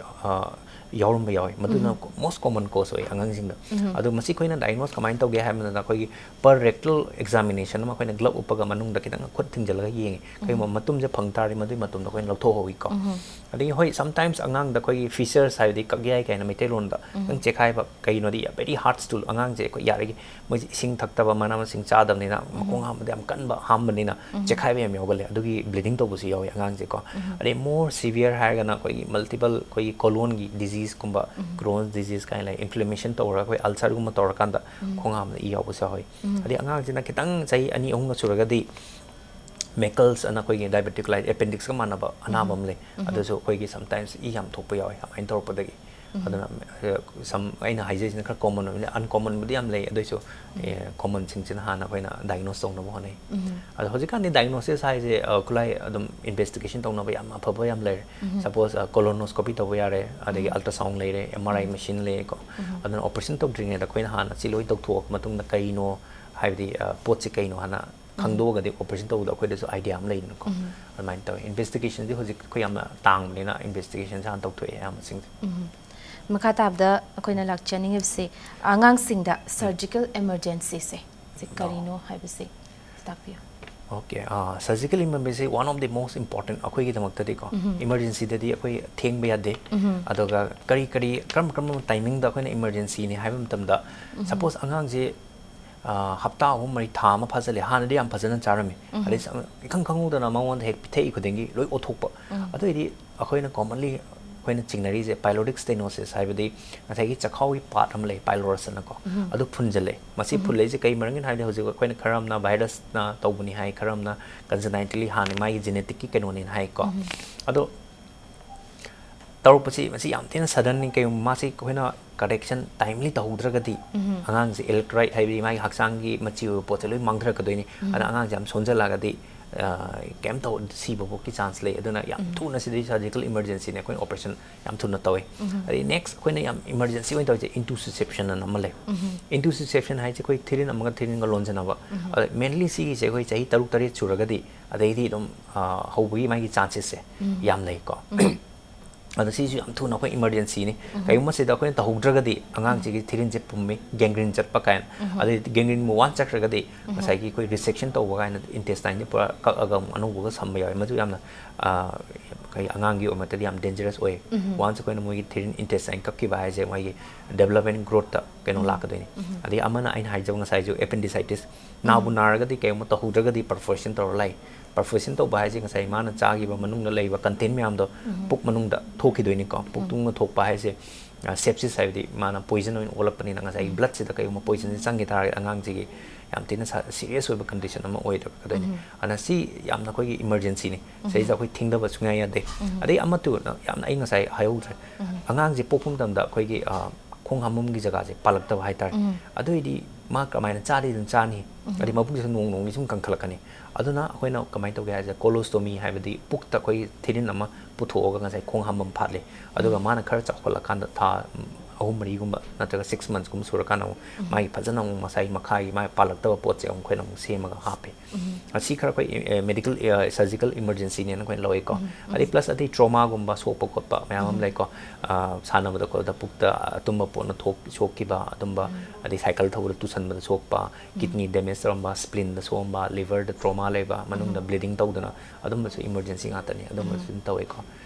ꯌꯥꯎꯔꯝꯕ ꯌꯥꯎꯋꯤ꯫ ꯃꯗꯨꯅ ꯃꯣꯁ ꯀꯣꯃꯟ ꯀꯣꯁ ꯑꯣꯏ ꯑꯉꯥꯡꯁꯤꯡꯗ꯫ ꯑꯗꯣ ꯃꯁꯤ ꯑꯩꯈꯣꯏꯅ ꯗꯥꯏꯒꯅꯣꯁ ꯀꯃꯥꯏꯅ ꯇꯧꯒꯦ ꯍꯥꯏꯕꯗ ꯑꯩꯈꯣꯏꯒꯤ ꯄꯔ ꯔꯦꯛꯇꯜ ꯑꯦꯛꯖꯥꯃꯤꯅꯦꯁꯟ ꯑꯃ ꯑꯩꯈꯣꯏꯅ ꯒ꯭ꯂꯕ ꯎꯞꯄꯒ ꯃꯅꯨꯡꯗ ꯈꯤꯇꯪ ꯈꯨꯠ ꯊꯤꯡꯖꯤꯜꯂꯒ ꯌꯦꯡꯉꯤ꯫ ꯀꯩꯒꯨꯝꯕ ꯃꯇꯨꯝꯁꯦ ꯐꯪ ꯇꯥꯔꯗꯤ ꯃꯗꯨꯒꯤ ꯃꯇꯨꯝꯗꯣ ꯑꯩꯈꯣꯏꯅ ꯂꯧꯊꯣꯛꯍꯧꯋꯤꯀꯣ꯫ ꯑꯗꯒꯤ ꯍꯣꯏ, ꯁꯝꯇꯥꯏꯝꯁ ꯑꯉꯥꯡꯗ ꯑꯩꯈꯣꯏꯒꯤ ꯐꯤꯁꯔꯁ ꯍꯥꯏꯕꯗꯤ ꯀꯛꯌꯥꯏ ꯀꯥꯏꯅ ꯃꯩꯇꯩꯂꯣꯟꯗ ꯈꯤꯇꯪ ꯆꯦꯛꯈꯥꯏꯕ, ꯀꯩꯅꯣꯗꯤ ꯌꯥꯝ ꯚꯦꯔꯤ ꯍꯥꯔꯠ ꯁ꯭ꯇꯨꯜ, ꯑꯉꯥꯡꯁꯦ ꯑꯩꯈꯣꯏ ꯌꯥꯔꯤꯒꯩ ꯃꯣꯏꯁꯦ ꯏꯁꯤꯡ ꯊꯛꯇꯕ, ꯃꯅꯥ ꯃꯁꯤꯡ ꯆꯥꯗꯕꯅꯤꯅ, ꯃꯈꯣꯡ ꯍꯥꯝꯕꯗ ꯌꯥꯝ ꯀꯟꯕ ꯍꯥꯝꯕꯅꯤꯅ ꯆꯦꯛꯈꯥꯏꯕ ꯌꯥꯝ ꯌꯥꯎꯒꯜꯂꯦ꯫ ꯑꯗꯨꯒꯤ ꯕ꯭ꯂꯤꯗꯤꯡ ꯇꯧꯕꯁꯨ ꯌꯥꯎꯋꯤ ꯑꯉꯥꯡꯁꯦꯀꯣ꯫ ꯑꯗꯩ ꯃꯣꯔ ꯁꯤꯚꯤꯌꯔ ꯍꯥꯏꯔꯒꯅ ꯑꯩꯈꯣꯏꯒꯤ ꯃꯜꯇꯤꯄꯜ ꯑꯩꯈꯣꯏꯒꯤ ꯀꯣꯂꯣꯟꯒꯤ ꯗꯤꯖꯤꯁꯀꯨꯝꯕ, ꯀ꯭ꯔꯣꯟꯁ ꯗꯤꯖꯤꯁ ꯀꯥꯏꯅ ꯂꯩ, ꯏꯟꯐ꯭ꯂꯦꯃꯦꯁꯟ ꯇꯧꯔꯒ ꯑꯩꯈꯣꯏ ꯑꯜꯁꯔꯒꯨꯝꯕ ꯇꯧꯔꯀꯥꯟꯗ ꯈꯣꯡ ꯍꯥꯝꯕꯗ ꯏ ꯌꯥꯎꯕꯁꯨ ꯌꯥꯎꯋꯤ꯫ ꯑꯗꯩ ꯑꯉꯥꯡꯁꯤꯅ ꯈꯤꯇꯪ ꯆꯍꯤ ꯑꯅꯤ ꯑꯍꯨꯝꯒ ꯁꯨꯔꯒꯗꯤ ꯃꯦꯀꯜꯁ ꯑꯅ ꯑꯩꯈꯣꯏꯒꯤ ꯗꯥꯏꯕꯦꯇꯤꯀꯨꯂꯥꯏꯠ ꯑꯦꯄꯦꯟꯗꯤꯛꯁꯀ ꯃꯥꯟꯅꯕ ꯑꯅꯥꯕ ꯑꯃ ꯂꯩ꯫ ꯑꯗꯨꯁꯨ ꯑꯩꯈꯣꯏꯒꯤ ꯁꯝꯇꯥꯏꯝꯁ ꯏ ꯌꯥꯝ ꯊꯣꯛꯄ ꯌꯥꯎꯋꯤ ꯑꯗꯨꯃꯥꯏꯅ ꯇꯧꯔꯛꯄꯗꯒꯤ꯫ ꯑꯗꯨꯅ, ꯑ, ꯁꯝ ꯑꯩꯅ ꯍꯥꯏꯖꯔꯤꯁꯤꯅ ꯈꯔ ꯀꯣꯃꯟ ꯑꯣꯏꯕꯅꯤ, ꯑꯟꯀꯣꯃꯟꯕꯨꯗꯤ ꯌꯥꯝ ꯂꯩ, ꯑꯗꯨꯏꯁꯨ, ꯑꯦ, ꯀꯣꯃꯟꯁꯤꯡꯁꯤꯅ ꯍꯥꯟꯅ ꯑꯩꯈꯣꯏꯅ ꯗꯥꯏꯒꯅꯣꯁ ꯇꯧꯅꯕ ꯍꯣꯠꯅꯩ꯫ ꯑꯗꯣ ꯍꯧꯖꯤꯛꯀꯥꯟꯗꯤ ꯗꯥꯏꯒꯅꯣꯁꯤꯁ ꯍꯥꯏꯁꯦ, ꯑ, ꯈꯨꯠꯂꯥꯏ ꯑꯗꯨꯝ ꯏꯟꯚꯦꯁꯇꯤꯒꯦꯁꯟ ꯇꯧꯅꯕ ꯌꯥꯝ ꯑꯐꯕ ꯌꯥꯝ ꯂꯩꯔꯦ꯫ ꯁꯄꯣꯁ, ꯑ, ꯀꯣꯂꯣꯅꯣꯁꯀꯣꯄꯤ ꯇꯧꯕ ꯌꯥꯔꯦ, ꯑꯗꯒꯤ ꯑꯜꯇ꯭ꯔꯥꯁꯥꯎꯟ ꯂꯩꯔꯦ, ꯑꯦꯝ ꯑꯥꯔ ꯑꯥꯏ ꯃꯦꯁꯤꯟ ꯂꯩꯔꯦꯀꯣ꯫ ꯑꯗꯨꯅ ꯑꯣꯄꯔꯦꯁꯟ ꯇꯧꯗ꯭ꯔꯤꯉꯩꯗ ꯑꯩꯈꯣꯏꯅ ꯍꯥꯟꯅ ꯁꯤ ꯂꯣꯏ ꯇꯧꯊꯣꯛꯑ ꯃꯇꯨꯡꯗ ꯀꯩꯅꯣ ꯍꯥꯏꯕꯗꯤ, ꯑ, ꯄꯣꯠꯁꯦ ꯀꯩꯅꯣ ꯍꯥꯟꯅ ꯈꯪꯗꯣꯛꯑꯒꯗꯤ ꯑꯣꯄꯔꯦꯁꯟ ꯇꯧꯕꯗ ꯑꯩꯈꯣꯏꯗꯁꯨ ꯑꯥꯏꯗꯤꯌꯥ ꯑꯃ ꯂꯩꯗꯅꯀꯣ꯫ ꯑꯗꯨꯃꯥꯏꯅ ꯇꯧꯋꯦ꯫ ꯏꯟꯚꯦꯁꯇꯤꯒꯦꯁꯟꯗꯤ ꯍꯧꯖꯤꯛ ꯑꯩꯈꯣꯏ ꯌꯥꯝꯅ ꯇꯥꯡꯕꯅꯤꯅ ꯏꯟꯚꯦꯁꯇꯤꯒꯦꯁꯟꯁꯦ ꯍꯥꯟꯅ ꯇꯧꯊꯣꯛꯑꯦ ꯑꯌꯥꯝꯕꯁꯤꯡꯁꯦ꯫ ꯃꯈꯥ ꯇꯥꯕꯗ ꯑꯩꯈꯣꯏꯅ ꯂꯥꯛꯆꯅꯤꯡꯉꯤꯕꯁꯤ ꯑꯉꯥꯡꯁꯤꯡꯗ ꯁꯔꯖꯤꯀꯦꯜ ꯏꯃꯔꯖꯦꯟꯁꯤꯁꯦ ꯁꯤ ꯀꯔꯤꯅꯣ ꯍꯥꯏꯕꯁꯤ ꯇꯥꯛꯄꯤꯌꯨ꯫ Okay, surgical emergency one of the most important ꯑꯩꯈꯣꯏꯒꯤꯗꯃꯛꯇꯗꯤꯀꯣ꯫ ꯏꯃꯔꯖꯦꯟꯁꯤꯗꯗꯤ ꯑꯩꯈꯣꯏ ꯊꯦꯡꯕ ꯌꯥꯗꯦ꯫ ꯑꯗꯨꯒ ꯀꯔꯤ ꯀꯔꯤ, ꯀꯔꯝ ꯀꯔꯝꯕ ꯇꯥꯏꯃꯤꯡꯗ ꯑꯩꯈꯣꯏꯅ ꯏꯃꯔꯖꯦꯟꯁꯤꯅꯤ ꯍꯥꯏꯕ ꯃꯇꯝꯗ, ꯁꯄꯣꯁ ꯑꯉꯥꯡꯁꯦ, ꯑ, ꯍꯞꯇꯥ ꯑꯍꯨꯝ ꯃꯔꯤ, ꯊꯥ ꯑꯃ ꯐꯥꯖꯜꯂꯦ, ꯍꯥꯟꯅꯗꯤ ꯌꯥꯝ ꯐꯖꯅ ꯆꯥꯔꯝꯃꯤ, ꯑꯗꯩ ꯁ-, ꯏꯈꯪ ꯈꯪꯍꯧꯗꯅ ꯃꯉꯣꯟꯗ ꯍꯦꯛ ꯄꯤꯊꯛꯏ ꯈꯨꯗꯤꯡꯒꯤ ꯂꯣꯏ ꯑꯣꯊꯣꯛꯄ꯫ ꯑꯗꯨꯑꯣꯏꯗꯤ ꯑꯩꯈꯣꯏꯅ ꯀꯣꯃꯟꯂꯤ ꯑꯩꯈꯣꯏꯅ ꯆꯤꯡꯅꯔꯤꯁꯦ ꯄꯥꯏꯂꯣꯔꯤꯛ ꯁ꯭ꯇꯦꯅꯣꯁꯤꯁ ꯍꯥꯏꯕꯗꯤ ꯉꯁꯥꯏꯒꯤ ꯆꯈꯥꯎꯒꯤ ꯄꯥꯔꯠ ꯑꯃ ꯂꯩ, ꯄꯥꯏꯂꯣꯔꯁ ꯑꯅꯀꯣ꯫ ꯑꯗꯨ ꯐꯨꯟꯖꯜꯂꯦ꯫ ꯃꯁꯤ ꯐꯨꯜꯂꯛꯏꯁꯦ ꯀꯩ ꯃꯔꯝꯒꯤꯅꯣ ꯍꯥꯏꯕꯗꯤ ꯍꯧꯖꯤꯛ ꯑꯩꯈꯣꯏꯅ ꯈꯔ ꯑꯃꯅ ꯚꯥꯏꯔꯁꯅ ꯇꯧꯕꯅꯤ ꯍꯥꯏ, ꯈꯔ ꯑꯃꯅ ꯀꯟꯖꯅꯥꯏꯇꯂꯤ ꯍꯥꯟꯅ ꯃꯥꯒꯤ ꯖꯦꯅꯦꯇꯤꯛꯀꯤ ꯀꯩꯅꯣꯅꯦꯅ ꯍꯥꯏꯀꯣ꯫ ꯑꯗꯣ ꯇꯧꯔꯛꯄꯁꯤ ꯃꯁꯤ ꯌꯥꯝ ꯊꯤꯅ ꯁꯗꯟꯅꯤ꯫ ꯀꯩꯒꯨꯝꯕ ꯃꯥꯁꯤ ꯑꯩꯈꯣꯏꯅ ꯀꯔꯦꯛꯁꯟ ꯇꯥꯏꯝꯂꯤ ꯇꯧꯍꯧꯗ꯭ꯔꯒꯗꯤ ꯑꯉꯥꯡꯁꯦ ꯏꯂꯦꯛꯇ꯭ꯔꯣꯂꯥꯏꯠ ꯍꯥꯏꯕꯗꯤ ꯃꯥꯒꯤ ꯍꯛꯆꯥꯡꯒꯤ ꯃꯆꯤ ꯑꯣꯏꯕ ꯄꯣꯠꯁꯦ ꯂꯣꯏ ꯃꯥꯡꯊꯔꯛꯀꯗꯣꯏꯅꯤ꯫ ꯑꯗꯨꯅ ꯑꯉꯥꯡꯁꯦ ꯌꯥꯝ ꯁꯣꯟꯖꯜꯂꯛꯑꯒꯗꯤ ꯀꯩꯝ ꯇꯧ, ꯁꯤꯕꯐꯥꯎꯒꯤ ꯆꯥꯟꯁ ꯂꯩ꯫ ꯑꯗꯨꯅ ꯌꯥꯝ ꯊꯨꯅ ꯁꯤꯗꯩ ꯁꯔꯖꯤꯀꯦꯜ ꯏꯃꯔꯖꯦꯟꯁꯤꯅꯦ ꯑꯩꯈꯣꯏꯅ ꯑꯣꯄꯔꯦꯁꯟ ꯌꯥꯝ ꯊꯨꯅ ꯇꯧꯋꯤ꯫ ꯑꯗꯩ ꯅꯦꯛꯁ ꯑꯩꯈꯣꯏꯅ ꯌꯥꯝ ꯏꯃꯔꯖꯦꯟꯁꯤ ꯑꯣꯏꯅ ꯇꯧꯔꯤꯁꯦ ꯏꯟꯇꯨꯁꯤꯁꯦꯞꯁꯟ ꯑꯅ ꯑꯃ ꯂꯩ꯫ ꯏꯟꯇꯨꯁꯤꯁꯦꯞꯁꯟ ꯍꯥꯏꯁꯦ ꯑꯩꯈꯣꯏ ꯊꯤꯔꯤꯟ ꯑꯃꯒ ꯊꯤꯔꯤꯟꯒ ꯂꯣꯟꯖꯅꯕ꯫ ꯑꯗ ꯃꯦꯟꯂꯤ ꯁꯤꯒꯤꯁꯦ ꯑꯩꯈꯣꯏ ꯆꯍꯤ ꯇꯔꯨꯛ ꯇꯔꯦꯠ ꯁꯨꯔꯒꯗꯤ ꯑꯗꯩꯗꯤ ꯑꯗꯨꯝ ꯍꯧꯕꯒꯤ ꯃꯥꯒꯤ ꯆꯥꯟꯁꯦꯁꯁꯦ ꯌꯥꯝ ꯂꯩꯀꯣ꯫ ꯑꯗꯣ ꯁꯤꯁꯨ ꯌꯥꯝ ꯊꯨꯅ ꯑꯩꯈꯣꯏ ꯏꯃꯔꯖꯦꯟꯁꯤꯅꯤ꯫ ꯀꯩꯒꯨꯝꯕ ꯁꯤꯗ ꯑꯩꯈꯣꯏꯅ ꯇꯧꯍꯧꯗ꯭ꯔꯒꯗꯤ ꯑꯉꯥꯡꯁꯤꯒꯤ ꯊꯤꯔꯤꯟꯁꯦ ꯄꯨꯝꯃꯤ, ꯒꯦꯡꯒ꯭ꯔꯤꯟ ꯆꯠꯄ ꯀꯥꯏꯅ, ꯑꯗꯩ ꯒꯦꯡꯒ꯭ꯔꯤꯟꯕꯨ ꯋꯥꯟ ꯆꯠꯈ꯭ꯔꯒꯗꯤ ꯉꯁꯥꯏꯒꯤ ꯑꯩꯈꯣꯏ ꯔꯤꯁꯦꯛꯁꯟ ꯇꯧꯕ ꯀꯥꯏꯅ ꯏꯟꯇꯦꯁꯇꯥꯏꯟꯁꯦ ꯄꯨꯔꯥ ꯀꯛꯑꯒ ꯑꯃꯨꯛ ꯑꯅꯧꯕꯒ ꯁꯝꯕ ꯌꯥꯎꯋꯦ꯫ ꯃꯗꯨ ꯌꯥꯝꯅ ꯑꯩꯈꯣꯏ ꯑꯉꯥꯡꯒꯤ ꯑꯣꯏꯕ ꯃꯇꯝꯗ ꯌꯥꯝ ꯗꯦꯟꯖꯔꯁ ꯑꯣꯏ꯫ ꯋꯥꯟꯁ ꯑꯩꯈꯣꯏꯅ ꯃꯣꯏꯒꯤ ꯊꯤꯔꯤꯟ ꯏꯟꯇꯦꯁꯇꯥꯏꯟ ꯀꯛꯈꯤꯕ ꯍꯥꯏꯁꯦ ꯃꯣꯏꯒꯤ ꯗꯦꯕꯂꯞꯃꯦꯟ ꯒ꯭ꯔꯣꯠꯇ ꯀꯩꯅꯣ ꯂꯥꯛꯀꯗꯣꯏꯅꯤ꯫ ꯑꯗꯩ ꯑꯃꯅ ꯑꯩꯅ ꯍꯥꯏꯖꯕ ꯉꯁꯥꯏꯁꯨ ꯑꯦꯄꯦꯟꯗꯤꯁꯥꯏꯇꯤꯁ ꯅꯥꯕꯨ ꯅꯥꯔꯒꯗꯤ ꯀꯩꯒꯨꯝꯕ ꯇꯧꯍꯧꯗ꯭ꯔꯒꯗꯤ ꯄꯔꯐꯣꯔꯦꯁꯟ ꯇꯧꯔ ꯂꯩ꯫ ꯄꯔꯐꯣꯔꯦꯁꯟ ꯇꯧꯕ ꯍꯥꯏꯁꯦ ꯉꯁꯥꯏ ꯃꯥꯅ ꯆꯥꯈꯤꯕ ꯃꯅꯨꯡꯗ ꯂꯩꯕ ꯀꯟꯇꯦꯟ ꯃꯌꯥꯝꯗꯣ ꯄꯨꯛ ꯃꯅꯨꯡꯗ ꯊꯣꯛꯈꯤꯗꯣꯏꯅꯤꯀꯣ꯫ ꯄꯨꯛ ꯃꯅꯨꯡꯗ ꯊꯣꯛꯄ ꯍꯥꯏꯁꯦ ꯁꯦꯞꯁꯤꯁ ꯍꯥꯏꯕꯗꯤ ꯃꯥꯅ ꯄꯣꯏꯖꯟ ꯑꯣꯏꯅ ꯑꯣꯜꯂꯛꯄꯅꯤꯅ ꯉꯁꯥꯏꯒꯤ ꯕ꯭ꯂꯠꯁꯤꯗ ꯀꯩꯒꯨꯝꯕ ꯄꯣꯏꯖꯟꯁꯦ ꯆꯪꯈꯤ ꯇꯥꯔꯒꯗꯤ ꯑꯉꯥꯡꯁꯤꯒꯤ ꯌꯥꯝ ꯊꯤꯅ ꯁꯤꯔꯤꯌꯁ ꯑꯣꯏꯕ ꯀꯟꯗꯤꯁꯟ ꯑꯃ ꯑꯣꯏꯔꯛꯀꯗꯣꯏꯅꯤ꯫ ꯑꯗꯨꯅ ꯁꯤ ꯌꯥꯝꯅ ꯑꯩꯈꯣꯏꯒꯤ ꯏꯃꯔꯖꯦꯟꯁꯤꯅꯤ꯫ ꯁꯤꯗꯩꯁꯤꯗ ꯑꯩꯈꯣꯏ ꯊꯤꯡꯗꯕ ꯁꯨꯡꯌꯥ ꯌꯥꯗꯦ꯫ ꯑꯗꯩ ꯑꯃꯠꯇ ꯌꯥꯝꯅ ꯑꯩ ꯉꯁꯥꯏ ꯍꯥꯏꯍꯧꯗ꯭ꯔꯦ꯫ ꯑꯉꯥꯡꯁꯦ ꯄꯣꯛꯄ ꯃꯇꯝꯗ ꯑꯩꯈꯣꯏꯒꯤ ꯈꯣꯡ ꯍꯥꯝꯐꯝꯒꯤ ꯖꯒꯥꯁꯦ ꯄꯥꯜꯂꯛꯇꯕ ꯍꯥꯏꯇꯥꯔꯦ꯫ ꯑꯗꯨ ꯑꯣꯏꯗꯤ ꯃꯥ ꯀꯃꯥꯏꯅ ꯆꯥꯗꯤ ꯑꯗꯨꯝ ꯆꯥꯅꯤ꯫ ꯑꯗꯩ ꯃꯕꯨꯛꯁꯤꯁꯨ ꯅꯣꯡ ꯅꯣꯡꯒꯤ ꯁꯨꯝ ꯀꯟꯈꯠꯂꯛꯀꯅꯤ꯫ ꯑꯗꯨꯅ ꯑꯩꯈꯣꯏꯅ ꯀꯃꯥꯏꯅ ꯇꯧꯒꯦ ꯍꯥꯏꯁꯦ, ꯀꯣꯂꯣꯁꯇꯣꯃꯤ ꯍꯥꯏꯕꯗꯤ ꯄꯨꯛꯇ ꯑꯩꯈꯣꯏ ꯊꯤꯔꯤꯟ ꯑꯃ ꯄꯨꯊꯣꯛꯑꯒ ꯉꯁꯥꯏ ꯈꯣꯡ ꯍꯥꯝꯐꯝ ꯐꯥꯠꯂꯤ꯫ ꯑꯗꯨꯒ ꯃꯥꯅ ꯈꯔ ꯆꯥꯎꯈꯠꯂꯀꯥꯟꯗ ꯊꯥ ꯑꯍꯨꯝ ꯃꯔꯤꯒꯨꯝꯕ ꯅꯠꯇ꯭ꯔꯒ ꯁꯤꯛꯁ ꯃꯟꯁꯀꯨꯝꯕ ꯁꯨꯔꯀꯥꯟꯗ ꯑꯃꯨꯛ ꯃꯥꯒꯤ ꯐꯖꯅ ꯑꯃꯨꯛ ꯃꯁꯥꯒꯤ ꯃꯈꯥꯒꯤ ꯃꯥꯒꯤ ꯄꯥꯜꯂꯛꯇꯕ ꯄꯣꯠꯁꯦ ꯑꯃꯨꯛ ꯑꯩꯈꯣꯏꯅ ꯑꯃꯨꯛ ꯁꯦꯝꯃꯒ ꯍꯥꯞꯄꯤ꯫ ꯑꯁꯤ ꯈꯔ ꯑꯩꯈꯣꯏ ꯃꯦꯗꯤꯀꯦꯜ ꯁꯔꯖꯤꯀꯦꯜ ꯏꯃꯔꯖꯦꯟꯁꯤꯅꯦꯅ ꯑꯩꯈꯣꯏꯅ ꯂꯧꯋꯤꯀꯣ꯫ ꯑꯗꯩ ꯄ꯭ꯂꯁ ꯑꯇꯩ ꯇ꯭ꯔꯣꯃꯥꯒꯨꯝꯕ ꯁꯣꯛꯄ ꯈꯣꯠꯄ ꯃꯌꯥꯝ ꯑꯃ ꯂꯩꯀꯣ꯫ ꯁꯥꯟꯅꯕꯗ ꯈꯣꯠꯄꯗ ꯄꯨꯛꯇ ꯑꯇꯨꯝꯕ ꯄꯣꯠꯅ ꯊꯣꯛ ꯁꯣꯛꯈꯤꯕ ꯑꯗꯨꯝꯕ, ꯑꯗꯩ ꯁꯥꯏꯀꯜ ꯊꯧꯕꯗ ꯇꯨꯁꯟꯕꯗ ꯁꯣꯛꯄ, ꯀꯤꯗꯅꯤ ꯗꯦꯃꯦꯖ ꯇꯧꯔꯝꯕ, ꯁ꯭ꯄ꯭ꯂꯤꯟꯗ ꯁꯣꯛꯑꯝꯕ, ꯂꯤꯚꯔꯗ ꯇ꯭ꯔꯣꯃꯥ ꯂꯩꯕ, ꯃꯅꯨꯡꯗ ꯕ꯭ꯂꯤꯗꯤꯡ ꯇꯧꯗꯅ ꯑꯗꯨꯝꯕꯁꯨ ꯏꯃꯔꯖꯦꯟꯁꯤ ꯉꯥꯛꯇꯅꯤ꯫ ꯑꯗꯨꯝꯕꯁꯨ ꯑꯗꯨꯝ ꯇꯧꯋꯤꯀꯣ꯫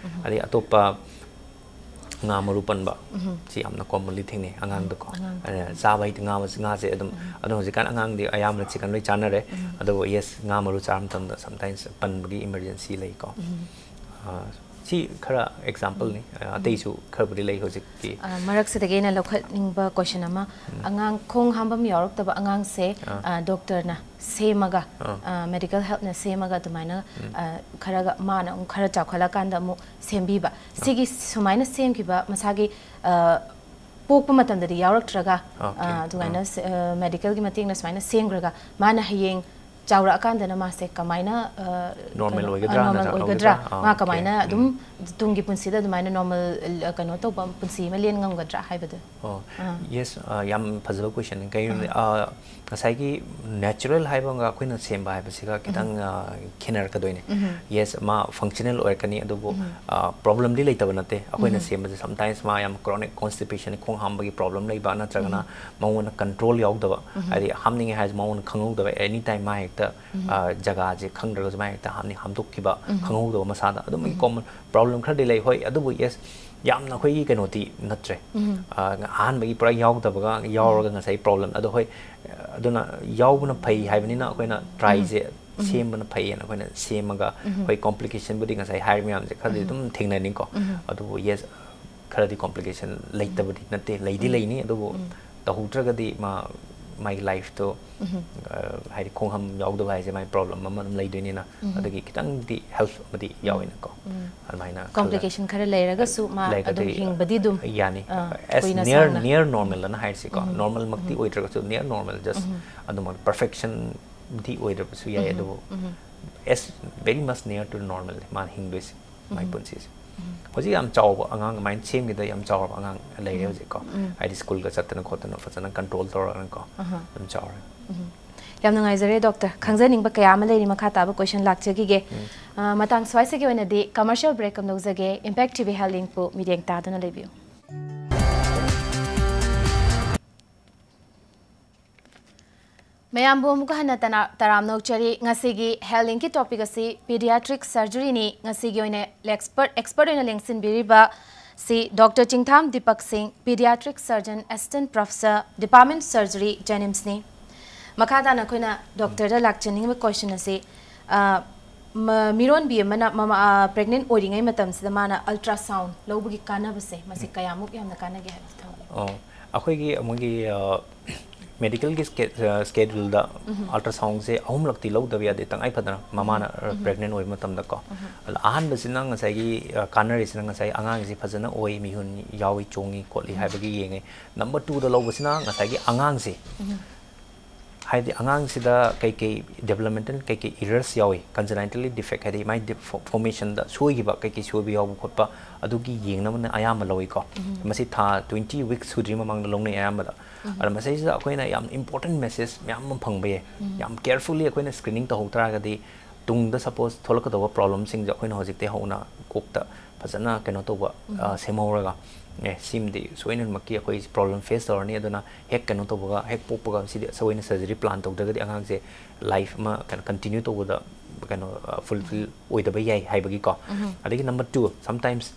ꯑꯗꯩ ꯑꯇꯣꯞꯄ ꯉꯥ ꯃꯔꯨ ꯄꯟꯕ, ꯁꯤ ꯌꯥꯝꯅ ꯀꯣꯃꯟꯂꯤ ꯊꯦꯡꯅꯩ ꯑꯉꯥꯡꯗꯀꯣ꯫ ꯑꯉꯥꯡꯗ꯫ ꯑꯗ ꯆꯥꯕ ꯍꯩꯇ ꯉꯥ ꯃꯁꯤ-, ꯉꯥꯁꯦ ꯑꯗꯨꯝ, ꯑꯗꯣ ꯍꯧꯖꯤꯛꯀꯥꯟ ꯑꯉꯥꯡꯗꯤ ꯑꯌꯥꯝꯕꯅ ꯆꯤꯀꯟ ꯂꯣꯏ ꯆꯥꯅꯔꯦ꯫ ꯑꯗꯨꯕꯨ ꯌꯦꯁ, ꯉꯥ ꯃꯔꯨ ꯆꯥꯕ ꯃꯇꯝꯗ ꯁꯝꯇꯥꯏꯝꯁ ꯄꯟꯕꯒꯤ ꯏꯃꯔꯖꯦꯟꯁꯤ ꯂꯩꯀꯣ꯫ ꯑ, ꯁꯤ ꯈꯔ ꯑꯦꯛꯖꯥꯝꯄꯜꯅꯤ꯫ ꯑ, ꯑꯇꯩꯁꯨ ꯈꯔꯕꯨꯗꯤ ꯂꯩ ꯍꯧꯖꯤꯛꯇꯤ꯫ ꯑ, ꯃꯔꯛꯁꯤꯗꯒꯤ ꯑꯩꯅ ꯂꯧꯈꯠꯅꯤꯡꯕ ꯀꯣꯏꯁꯟ ꯑꯃ, ꯑꯉꯥꯡ ꯈꯣꯡ ꯍꯥꯝꯐꯝ ꯌꯥꯎꯔꯛꯇꯕ ꯑꯉꯥꯡꯁꯦ, ꯑ, ꯗꯣꯛꯇꯔꯅ ꯁꯦꯝꯃꯒ, ꯑ, ꯃꯦꯗꯤꯀꯦꯜ ꯍꯦꯜꯞꯅ ꯁꯦꯝꯃꯒ ꯑꯗꯨꯃꯥꯏꯅ, ꯑ, ꯈꯔꯒ ꯃꯥꯅ ꯑꯃꯨꯛ ꯈꯔ ꯆꯥꯎꯈꯠꯂꯀꯥꯟꯗ ꯑꯃꯨꯛ ꯁꯦꯝꯕꯤꯕ꯫ ꯁꯤꯒꯤ ꯁꯨꯃꯥꯏꯅ ꯁꯦꯝꯈꯤꯕ ꯃꯁꯥꯒꯤ, ꯑ, ꯄꯣꯛꯄ ꯃꯇꯝꯗꯗꯤ ꯌꯥꯎꯔꯛꯇ꯭ꯔꯒ, ꯑꯣꯀꯦ꯫ ꯑ, ꯑꯗꯨꯃꯥꯏꯅ ꯁꯦ-, ꯑ, ꯃꯦꯗꯤꯀꯦꯜꯒꯤ ꯃꯇꯦꯡꯅ ꯁꯨꯃꯥꯏꯅ ꯁꯦꯝꯈ꯭ꯔꯒ ꯃꯥꯅ ꯍꯌꯦꯡ ꯆꯥꯎꯔꯛꯑꯀꯥꯟꯗꯅ ꯃꯥꯁꯦ ꯀꯃꯥꯏꯅ, ꯑ, Normal ꯀꯩꯅꯣ, ꯑꯣꯏꯒꯗ꯭ꯔꯥ ꯑ, normal ꯅꯠꯇ꯭ꯔꯒ ꯑꯣꯏꯒꯗ꯭ꯔꯥ? ꯍꯧꯒꯗ꯭ꯔꯥ? ꯑꯥ, ꯃꯥ okay. ꯀꯃꯥꯏꯅ ꯎꯝ. ꯑꯗꯨꯝ ꯇꯨꯡꯒꯤ ꯄꯨꯟꯁꯤꯗ ꯑꯗꯨꯃꯥꯏꯅ normal, ꯑ, ꯀꯩꯅꯣ ꯇꯧꯕ, ꯄꯨꯟꯁꯤ ꯑꯃ ꯂꯦꯟ ꯉꯝꯒꯗ꯭ꯔꯥ ꯍꯥꯏꯕꯗꯣ? ꯑꯣ, ꯑꯥ. Yes, ꯑ, ꯌꯥꯝ ꯐꯖꯕ question꯫ ꯀꯩꯒꯤꯅꯣꯗꯤ, ꯑꯥ. ꯑ, ꯉꯁꯥꯏꯒꯤ natural ꯍꯥꯏꯕ ꯑꯃꯒ ꯑꯩꯈꯣꯏꯅ ꯁꯦꯝꯕ ꯍꯥꯏꯕꯁꯤꯒ ꯈꯤꯇꯪ, ꯑ, ꯈꯦꯠꯅꯔꯛꯀꯗꯣꯏꯅꯦ꯫ ꯎꯝ. Yes, ꯃꯥ functional ꯑꯣꯏꯔꯛꯀꯅꯤ, ꯑꯗꯨꯕꯨ, ꯎꯝ. ꯑ, problemꯗꯤ ꯂꯩꯇꯕ ꯅꯠꯇꯦ꯫ ꯑꯩꯈꯣꯏꯅ ꯎꯝ. ꯁꯦꯝꯕꯁꯦ sometimes ꯃꯥ ꯌꯥꯝ chronic constipation, ꯈꯣꯡ ꯍꯥꯝꯕꯒꯤ problem ꯂꯩꯕ, ꯅꯠꯇ꯭ꯔꯒꯅ ꯎꯝ. ꯃꯉꯣꯟꯗ control ꯌꯥꯎꯗꯕ, ꯎꯝ. ꯍꯥꯏꯗꯤ ꯍꯥꯝꯅꯤꯡꯉꯦ ꯍꯥꯏꯔꯁꯨ ꯃꯉꯣꯟꯗ ꯈꯪꯍꯧꯗꯕ, any time ꯃꯥ ꯍꯦꯛꯇ, ꯎꯝ. ꯑ, ꯖꯒꯥꯁꯦ ꯈꯪꯗ꯭ꯔꯒꯁꯨ ꯃꯥ ꯍꯦꯛꯇ ꯍꯥꯝꯅꯤꯡ ꯍꯥꯝꯗꯣꯛꯈꯤꯕ, ꯎꯝ. ꯈꯪꯍꯧꯗꯕ ꯃꯁꯥꯗ꯫ ꯑꯗꯨꯝꯕꯒꯤ ꯎꯝ. common problem ꯈꯔꯗꯤ ꯂꯩ, ꯍꯣꯏ, ꯑꯗꯨꯕꯨ yes, ꯌꯥꯝꯅ ꯑꯩꯈꯣꯏꯒꯤ ꯀꯩꯅꯣꯗꯤ ꯅꯠꯇ꯭ꯔꯦ꯫ ꯎꯝ. ꯑ, ꯑꯍꯥꯟꯕꯒꯤ ꯄꯨꯔꯥ ꯌꯥꯎꯗꯕꯒ ꯌꯥꯎꯔꯒ ꯉꯁꯥꯏ problem ꯑꯗꯣ, ꯍꯣꯏ, ꯑꯗꯨꯅ ꯌꯥꯎꯕꯅ ꯐꯩ ꯍꯥꯏꯕꯅꯤꯅ ꯑꯩꯈꯣꯏꯅ tryꯁꯦ ꯎꯝ. ꯁꯦꯝꯕꯅ ꯐꯩꯌꯦꯅ ꯑꯩꯈꯣꯏꯅ ꯁꯦꯝꯃꯒ, ꯎꯝ. ꯍꯣꯏ, complicationꯕꯨꯗꯤ ꯉꯁꯥꯏ ꯍꯥꯏꯔꯤꯕ ꯃꯌꯥꯝꯁꯦ ꯈꯔꯗꯤ ꯎꯝ. ꯑꯗꯨꯝ ꯊꯦꯡꯅꯅꯤꯀꯣ꯫ ꯎꯝ. ꯑꯗꯨꯕꯨ yes, ꯈꯔꯗꯤ complication ꯂꯩꯇꯕꯗꯤ ꯅꯠꯇꯦ, ꯂꯩꯗꯤ ꯎꯝ. ꯂꯩꯅꯤ, ꯑꯗꯨꯕꯨ ꯎꯝ. ꯇꯧꯍꯧꯗ꯭ꯔꯒꯗꯤ ꯃꯥ, ꯃꯥꯒꯤ lifeꯇꯣ, ꯎꯝ. ꯑ, ꯍꯥꯏꯗꯤ ꯈꯣꯡꯍꯥꯝ ꯌꯥꯎꯗꯕ ꯍꯥꯏꯁꯦ ꯃꯥꯒꯤ problem ꯑꯃ ꯑꯗꯨꯝ ꯂꯩꯗꯣꯏꯅꯤꯅ, ꯎꯝ. ꯑꯗꯨꯒꯤ ꯈꯤꯇꯪꯗꯤ help ꯑꯃꯗꯤ ꯎꯝ. ꯌꯥꯎꯋꯤꯅꯀꯣ꯫ ꯎꯝ. ꯑꯗꯨꯃꯥꯏꯅ Complication ꯈꯔ ꯂꯩꯔꯒꯁꯨ ꯃꯥ ꯂꯩꯔꯒꯗꯤ ꯑꯗꯨꯝ ꯍꯤꯡꯕꯗꯤ ꯑꯗꯨꯝ, ꯌꯥꯅꯤ꯫ ꯑ, As ꯀꯨꯏꯅ near, ꯁꯥꯡꯅ꯫ near normalꯅ ꯍꯥꯏꯔꯤꯁꯤꯀꯣ, ꯎꯝ. normalꯃꯛꯇꯤ ꯎꯝ. ꯑꯣꯏꯗ꯭ꯔꯒꯁꯨ near normal, just ꯎꯝ. ꯑꯗꯨꯃꯛ perfectionꯗꯤ ꯑꯣꯏꯗ꯭ꯔꯕꯁꯨ ꯌꯥꯏ, ꯎꯝ. ꯑꯗꯨꯕꯨ ꯎꯝ. as very much near to normal ꯃꯥꯅ ꯍꯤꯡꯗꯣꯏꯁꯦ, ꯃꯥꯏ ꯎꯝ. ꯄꯨꯟꯁꯤꯁꯦ꯫ ꯎꯝ. ꯍꯧꯖꯤꯛ ꯌꯥꯝ ꯆꯥꯎꯕ ꯑꯉꯥꯡ ꯑꯗꯨꯃꯥꯏꯅ ꯁꯦꯝꯈꯤꯗ ꯌꯥꯝ ꯆꯥꯎꯔꯕ ꯑꯉꯥꯡ ꯂꯩꯔꯦ ꯎꯝ. ꯍꯧꯖꯤꯛꯀꯣ꯫ ꯎꯝ. ꯍꯥꯏꯗꯤ schoolꯒ ꯆꯠꯇꯅ ꯈꯣꯠꯇꯅ ꯐꯖꯅ control ꯇꯧꯔꯒꯀꯣ ꯑꯍꯥ. ꯑꯗꯨꯝ ꯆꯥꯎꯔꯦ꯫ ꯎꯝ. ꯌꯥꯝ ꯅꯨꯡꯉꯥꯏꯖꯔꯦ doctor꯫ ꯈꯪꯖꯅꯤꯡꯕ ꯀꯌꯥ ꯑꯃ ꯂꯩꯔꯤ, ꯃꯈꯥ ꯇꯥꯕ question ꯂꯥꯛꯆꯈꯤꯒꯦ꯫ ꯎꯝ. ꯑ, ꯃꯇꯥꯡ ꯁ꯭ꯋꯥꯏꯁꯤꯒꯤ ꯑꯣꯏꯅꯗꯤ commercial break ꯑꯃ ꯂꯧꯖꯒꯦ꯫ Impact TV Health Linkꯄꯨ ꯃꯤꯠꯌꯦꯡ ꯇꯥꯗꯨꯅ ꯂꯩꯕꯤꯌꯨ꯫ ꯃꯌꯥꯝꯕꯨ ꯑꯃꯨꯛꯀ ꯍꯟꯅ ꯇꯅꯥ-, ꯇꯔꯥꯝꯅ ꯑꯣꯛꯆꯔꯤ꯫ ꯉꯁꯤꯒꯤ Health Linkꯀꯤ topic ꯑꯁꯤ pediatric surgeryꯅꯤ꯫ ꯉꯁꯤꯒꯤ ꯑꯣꯏꯅ expert, expert ꯑꯣꯏꯅ ꯂꯦꯡꯁꯤꯟꯕꯤꯔꯤꯕ ꯁꯤ Doctor ꯆꯤꯡꯊꯥꯝ ꯗꯤꯄꯛ ꯁꯤꯡ, pediatric surgeon, assistant professor, department surgery, JNIMSꯅꯤ꯫ ꯃꯈꯥ ꯇꯥꯅ ꯑꯩꯈꯣꯏꯅ doctorꯗ ꯂꯥꯛꯆꯅꯤꯡꯉꯤꯕ question ꯑꯁꯤ, ꯑ, ꯃ-, ꯃꯤꯔꯣꯟꯕꯤ ꯑꯃꯅ ꯃꯃꯥ, ꯑ, pregnant ꯑꯣꯏꯔꯤꯉꯩ ꯃꯇꯝꯁꯤꯗ ꯃꯥꯅ ultrasound ꯂꯧꯕꯒꯤ ꯀꯥꯟꯅꯕꯁꯦ, ꯃꯁꯤ ꯀꯌꯥꯃꯨꯛ ꯌꯥꯝꯅ ꯀꯥꯟꯅꯒꯦ ꯍꯥꯏꯕꯁꯤ ꯊꯝꯕꯤꯌꯨ꯫ ꯑꯣ, ꯑꯩꯈꯣꯏꯒꯤ ꯃꯣꯏꯒꯤ, ꯑ, medicalꯒꯤ ꯁ꯭ꯀꯦ-, ꯑ, scheduleꯗ ꯎꯝ. ultrasoundꯁꯦ ꯑꯍꯨꯝꯂꯛꯇꯤ ꯂꯧꯗꯕ ꯌꯥꯗꯦ, ꯇꯉꯥꯏ ꯐꯗꯅ ꯃꯃꯥꯅ, ꯎꯝ. pregnant ꯑꯣꯏꯕ ꯃꯇꯝꯗꯀꯣ꯫ ꯎꯝ. ꯑꯗ ꯑꯍꯥꯟꯕꯁꯤꯅ ꯉꯁꯥꯏꯒꯤ, ꯑ, ꯀꯥꯟꯅꯔꯤꯁꯤꯅ ꯉꯁꯥꯏ ꯑꯉꯥꯡꯁꯤ ꯐꯖꯅ ꯑꯣꯏ, ꯃꯤꯍꯨꯟ ꯌꯥꯎꯏ, ꯆꯣꯡꯉꯤ ꯈꯣꯠꯂꯤ ꯍꯥꯏꯕꯒꯤ ꯌꯦꯡꯉꯦ꯫ Number twoꯗ ꯂꯧꯕꯁꯤꯅ ꯉꯁꯥꯏꯒꯤ ꯑꯉꯥꯡꯁꯤ ꯎꯝ. ꯍꯥꯏꯗꯤ ꯑꯉꯥꯡꯁꯤꯗ ꯀꯩꯀꯩ developmental ꯀꯩꯀꯩ errors ꯌꯥꯎꯏ, congenitally defect ꯍꯥꯏꯗꯤ ꯃꯥꯏ ꯗꯤ-, ꯐꯣ-, formationꯗ ꯁꯣꯏꯈꯤꯕ ꯀꯩꯀꯩ ꯁꯣꯏꯕ ꯌꯥꯎꯕ ꯈꯣꯠꯄ, ꯑꯗꯨꯒꯤ ꯌꯦꯡꯅꯕꯅ ꯑꯌꯥꯝꯕ ꯂꯧꯏꯀꯣ꯫ ꯃꯁꯤ ꯊꯥ twenty weeks ꯁꯨꯗ꯭ꯔꯤ ꯃꯃꯥꯡꯗ ꯂꯧꯅꯩ ꯑꯌꯥꯝꯕꯗ꯫ ꯑꯗ ꯃꯁꯤꯁꯤꯗ ꯑꯩꯈꯣꯏꯅ ꯌꯥꯝ important message ꯃꯌꯥꯝ ꯑꯃ ꯐꯪꯕ ꯌꯥꯏ꯫ ꯌꯥꯝ carefully ꯑꯩꯈꯣꯏꯅ screening ꯇꯧꯍꯧ ꯇꯥꯔꯒꯗꯤ, ꯇꯨꯡꯗ suppose ꯊꯣꯛꯂꯛꯀꯗꯧꯕ problemꯁꯤꯡꯁꯦ ꯑꯩꯈꯣꯏꯅ ꯍꯧꯖꯤꯛꯇꯩ ꯍꯧꯅ ꯀꯣꯛꯇ ꯐꯖꯅ ꯀꯩꯅꯣ ꯇꯧꯕ, ꯑ, ꯁꯦꯝꯍꯧꯔꯒ, ꯑꯦ, ꯁꯤꯃꯗꯤ ꯁꯣꯏꯗꯅꯃꯛꯀꯤ ꯑꯩꯈꯣꯏ problem face ꯇꯧꯔꯅꯤ, ꯑꯗꯨꯅ ꯍꯦꯛ ꯀꯩꯅꯣ ꯇꯧꯕꯒ, ꯍꯦꯛ ꯄꯣꯛꯄꯒ ꯁꯤꯗꯤ ꯑꯩꯈꯣꯏꯅ surgery plan ꯇꯧꯗ꯭ꯔꯒꯗꯤ ꯑꯉꯥꯡꯁꯦ life ꯑꯃ ꯀꯩꯅꯣ continue ꯇꯧꯕꯗ ꯀꯩꯅꯣ, ꯑ, fulfill ꯑꯣꯏꯗꯕ ꯌꯥꯏ ꯍꯥꯏꯕꯒꯤꯀꯣ꯫ ꯑꯗꯒꯤ number two, sometimes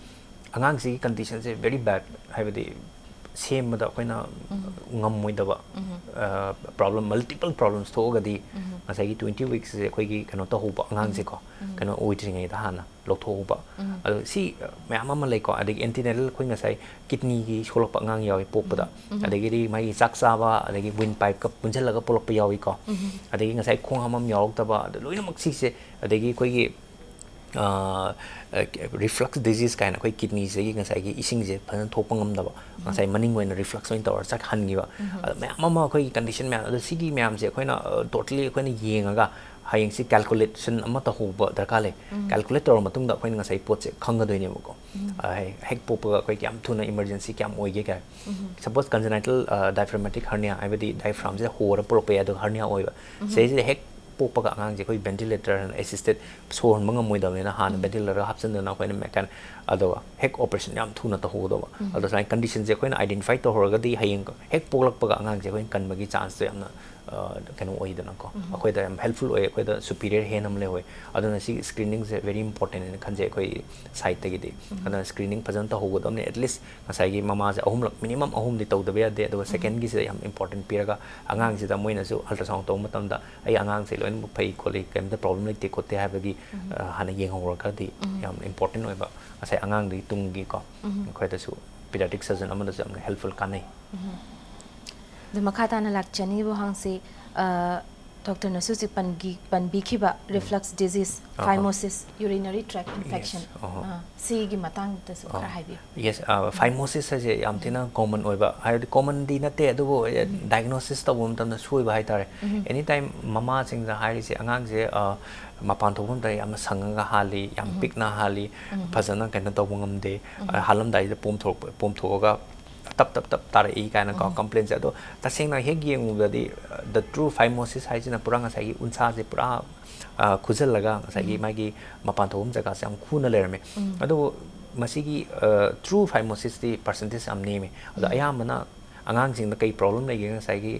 ꯑꯉꯥꯡꯁꯤꯒꯤ conditionꯁꯦ very bad, ꯍꯥꯏꯕꯗꯤ ꯁꯦꯝꯕꯗ ꯑꯩꯈꯣꯏꯅ ꯉꯝꯃꯣꯏꯗꯕ, ꯑ, problem, multiple problems ꯊꯣꯛꯑꯒꯗꯤ ꯉꯁꯥꯏꯒꯤ twenty weeksꯁꯦ ꯑꯩꯈꯣꯏꯒꯤ ꯀꯩꯅꯣ ꯇꯧꯍꯧꯕ ꯑꯉꯥꯡꯁꯦꯀꯣ, ꯀꯩꯅꯣ ꯑꯣꯏꯗ꯭ꯔꯤꯉꯩꯗ ꯍꯥꯟꯅ ꯂꯧꯊꯣꯛꯍꯧꯕ꯫ ꯑꯗꯣ ꯁꯤ, ꯑ, ꯃꯌꯥꯝ ꯑꯃ ꯂꯩꯀꯣ꯫ ꯑꯗꯒꯤ antenatal ꯑꯩꯈꯣꯏ ꯉꯁꯥꯏ kidneyꯒꯤ ꯁꯣꯛꯂꯛꯄ ꯑꯉꯥꯡ ꯌꯥꯎꯏ ꯄꯣꯛꯄꯗ, ꯑꯗꯒꯤꯗꯤ ꯃꯥꯒꯤ ꯆꯥꯛ ꯆꯥꯕ, ꯑꯗꯒꯤ windpipeꯀ ꯄꯨꯟꯁꯤꯜꯂꯒ ꯄꯣꯛꯂꯛꯄ ꯌꯥꯎꯏꯀꯣ꯫ ꯑꯗꯒꯤ ꯉꯁꯥꯏ ꯈꯣꯡ ꯍꯥꯝꯕꯝ ꯌꯥꯎꯔꯛꯇꯕ, ꯑꯗꯨ ꯂꯣꯏꯅꯃꯛ ꯁꯤꯁꯦ, ꯑꯗꯒꯤ ꯑꯩꯈꯣꯏꯒꯤ, ꯑ, ꯑ, reflux disease ꯀꯥꯏꯅ ꯑꯩꯈꯣꯏ kidneyꯁꯤꯗꯒꯤ ꯉꯁꯥꯏꯒꯤ ꯏꯁꯤꯡꯁꯦ ꯐꯖꯅ ꯊꯣꯛꯄ ꯉꯝꯗꯕ, ꯉꯁꯥꯏ ꯃꯅꯤꯡ ꯑꯣꯏꯅ reflux ꯑꯣꯏꯅ ꯇꯧꯔ ꯆꯠꯍꯟꯈꯤꯕ, ꯑꯗ ꯃꯌꯥꯝ ꯑꯃ ꯑꯩꯈꯣꯏꯒꯤ condition ꯃꯌꯥꯝ, ꯑꯗꯣ ꯁꯤꯒꯤ ꯃꯌꯥꯝꯁꯦ ꯑꯩꯈꯣꯏꯅ, ꯑ, totally ꯑꯩꯈꯣꯏꯅ ꯌꯦꯡꯉꯒ ꯍꯌꯦꯡꯁꯤ calculation ꯑꯃ ꯇꯧꯍꯧꯕ ꯗꯔꯀꯥꯔ ꯂꯩ꯫ Calculate ꯇꯧꯔ ꯃꯇꯨꯡꯗ ꯑꯩꯈꯣꯏꯅ ꯉꯁꯥꯏ ꯄꯣꯠꯁꯦ ꯈꯪꯒꯗꯣꯏꯅꯦꯕꯀꯣ꯫ ꯑ, ꯍꯦꯛ, ꯍꯦꯛ ꯄꯣꯛꯄꯒ ꯑꯩꯈꯣꯏ ꯀꯌꯥꯝ ꯊꯨꯅ emergency ꯀꯌꯥꯝ ꯑꯣꯏꯒꯦ ꯀꯥꯏ꯫ Suppose congenital, ꯑ, diaphragmatic hernia ꯍꯥꯏꯕꯗꯤ diaphragmꯁꯦ ꯍꯣꯔ ꯄꯣꯛꯂꯛꯄ ꯌꯥꯏ, ꯑꯗꯨꯒ hernia ꯑꯣꯏꯕ꯫ ꯁꯤꯗꯩꯁꯤꯗ ꯍꯦꯛ ꯄꯣꯛꯄꯒ ꯑꯉꯥꯡꯁꯦ ꯑꯩꯈꯣꯏ ventilator assisted, ꯁꯣꯔ ꯍꯣꯟꯕ ꯉꯝꯃꯣꯏꯗꯕꯅꯤꯅ ꯍꯥꯟꯅ ventilatorꯒ ꯍꯥꯞꯆꯤꯟꯗꯅ ꯑꯩꯈꯣꯏꯅ mechan-, ꯑꯗꯨꯒ ꯍꯦꯛ operation ꯌꯥꯝ ꯊꯨꯅ ꯇꯧꯍꯧꯒꯗꯧꯕ꯫ ꯑꯗꯣ ꯁꯨꯃꯥꯏꯅ conditionꯁꯦ ꯑꯩꯈꯣꯏꯅ identify ꯇꯧꯍꯧꯔꯒꯗꯤ ꯍꯌꯦꯡ ꯍꯦꯛ ꯄꯣꯛꯂꯛꯄꯒ ꯑꯉꯥꯡꯁꯦ ꯑꯩꯈꯣꯏꯅ ꯀꯟꯕꯒꯤ chanceꯇꯣ ꯌꯥꯝꯅ, ꯑ, ꯀꯩꯅꯣ ꯑꯣꯏꯗꯅꯀꯣ꯫ ꯑꯩꯈꯣꯏꯗ ꯌꯥꯝ helpful ꯑꯣꯏ, ꯑꯩꯈꯣꯏꯗ superior hand ꯑꯃ ꯂꯩꯍꯧꯋꯦ꯫ ꯑꯗꯨꯅ ꯁꯤ screeningꯁꯦ very important ꯍꯥꯏꯅ ꯈꯟꯖꯩ ꯑꯩꯈꯣꯏ sideꯇꯒꯤꯗꯤ꯫ ꯑꯗꯨꯅ screening ꯐꯖꯅ ꯇꯧꯍꯧꯒꯗꯕꯅꯤ꯫ At least ꯉꯁꯥꯏꯒꯤ ꯃꯃꯥꯁꯦ ꯑꯍꯨꯝꯂꯛ, minimum ꯑꯍꯨꯝꯗꯤ ꯇꯧꯗꯕ ꯌꯥꯗꯦ꯫ ꯑꯗꯨꯒ secondꯒꯤꯁꯤꯗ ꯌꯥꯝ important ꯄꯤꯔꯒ ꯑꯉꯥꯡꯁꯤꯗ ꯃꯣꯏꯅꯁꯨ ultrasound ꯇꯧꯕ ꯃꯇꯝꯗ ꯑꯩ ꯑꯉꯥꯡꯁꯦ ꯂꯣꯏꯅꯃꯛ ꯐꯩ ꯈꯣꯠꯂꯤ, ꯀꯩꯝꯇ problem ꯂꯩꯇꯦ ꯈꯣꯠꯇꯦ ꯍꯥꯏꯕꯒꯤ, ꯑ, ꯍꯥꯟꯅ ꯌꯦꯡꯍꯧꯔꯒꯗꯤ ꯌꯥꯝ important ꯑꯣꯏꯕ꯫ ꯉꯁꯥꯏ ꯑꯉꯥꯡꯗꯨꯒꯤ ꯇꯨꯡꯒꯤꯀꯣ, ꯑꯩꯈꯣꯏꯗꯁꯨ pediatric surgeon ꯑꯃꯗꯁꯨ ꯌꯥꯝꯅ helpful ꯀꯥꯟꯅꯩ꯫ ꯑꯗꯨ ꯃꯈꯥ ꯇꯥꯅ ꯂꯥꯛꯆꯅꯤꯕ ꯋꯥꯍꯪꯁꯤ, ꯑ, ꯗꯣꯛꯇꯔꯅꯁꯨ ꯍꯧꯖꯤꯛ ꯄꯟꯈꯤ ꯄꯟꯕꯤꯈꯤꯕ ꯔꯤꯐ꯭ꯂꯛꯁ ꯗꯤꯖꯤꯁ, ꯑꯍꯥ꯫ ꯐꯥꯏꯃꯣꯁꯤꯁ, ꯌꯨꯔꯤꯅꯔꯤ ꯇ꯭ꯔꯦꯛ ꯏꯟꯐꯦꯛꯁꯟ, ꯑꯍꯥ꯫ ꯁꯤꯒꯤ ꯃꯇꯥꯡꯗꯁꯨ ꯈꯔ ꯑꯍꯥ꯫ ꯍꯥꯏꯕꯤꯌꯨ꯫ ꯌꯦꯁ, ꯐꯥꯏꯃꯣꯁꯤꯁ ꯍꯥꯏꯁꯦ ꯌꯥꯝ ꯊꯤꯅ ꯀꯣꯃꯟ ꯑꯣꯏꯕ, ꯍꯥꯏꯕꯗꯤ ꯀꯣꯃꯟꯗꯤ ꯅꯠꯇꯦ, ꯑꯗꯨꯕꯨ ꯗꯥꯏꯒꯅꯣꯁꯤꯁ ꯇꯧꯕ ꯃꯇꯝꯗ ꯁꯣꯏꯕ ꯍꯥꯏꯇꯥꯔꯦ꯫ ꯑꯦꯅꯤ ꯇꯥꯏꯝ ꯃꯃꯥꯁꯤꯡꯗ ꯍꯥꯏꯔꯤꯁꯦ, ꯑꯉꯥꯡꯁꯦ ꯃꯄꯥꯟ ꯊꯣꯛꯄ ꯃꯇꯝꯗ ꯌꯥꯝꯅ ꯁꯪꯉꯒ ꯍꯥꯜꯂꯤ, ꯌꯥꯝ ꯄꯤꯛꯅ ꯍꯥꯜꯂꯤ, ꯐꯖꯅ ꯀꯩꯅꯣ ꯇꯧꯕ ꯉꯝꯗꯦ, ꯍꯥꯜꯂꯝꯗꯥꯏꯁꯤꯗ ꯄꯣꯝꯊꯣꯛ ꯄꯣꯝꯊꯣꯛꯑꯒ ꯇꯞ ꯇꯞ ꯇꯞ ꯇꯥꯔꯛꯏ ꯀꯥꯏꯅꯀꯣ ꯀꯝꯄ꯭ꯂꯦꯟꯁꯦ꯫ ꯑꯗꯣ ꯇꯁꯦꯡꯅ ꯍꯦꯛ ꯌꯦꯡꯉꯨꯕꯗꯗꯤ, ꯗ ꯇ꯭ꯔꯨ ꯐꯥꯏꯃꯣꯁꯤꯁ ꯍꯥꯏꯁꯤꯅ ꯄꯨꯔꯥ ꯉꯁꯥꯏꯒꯤ ꯎꯟꯁꯥꯁꯦ ꯄꯨꯔꯥ ꯈꯨꯖꯜꯂꯒ ꯉꯁꯥꯏꯒꯤ ꯃꯥꯒꯤ ꯃꯄꯥꯟ ꯊꯣꯛꯐꯝ ꯖꯒꯥꯁꯦ ꯌꯥꯝ ꯈꯨꯅ ꯂꯩꯔꯝꯃꯦ꯫ ꯑꯗꯨꯕꯨ ꯃꯁꯤꯒꯤ ꯇ꯭ꯔꯨ ꯐꯥꯏꯃꯣꯁꯤꯁꯇꯤ ꯄꯥꯔꯁꯦꯟꯇꯦꯖ ꯌꯥꯝ ꯅꯦꯝꯃꯦ꯫ ꯑꯗꯣ ꯑꯌꯥꯝꯕꯅ ꯑꯉꯥꯡꯁꯤꯡꯗ ꯀꯩ ꯄ꯭ꯔꯣꯕ꯭ꯂꯦꯝ ꯂꯩꯒꯦ, ꯉꯁꯥꯏꯒꯤ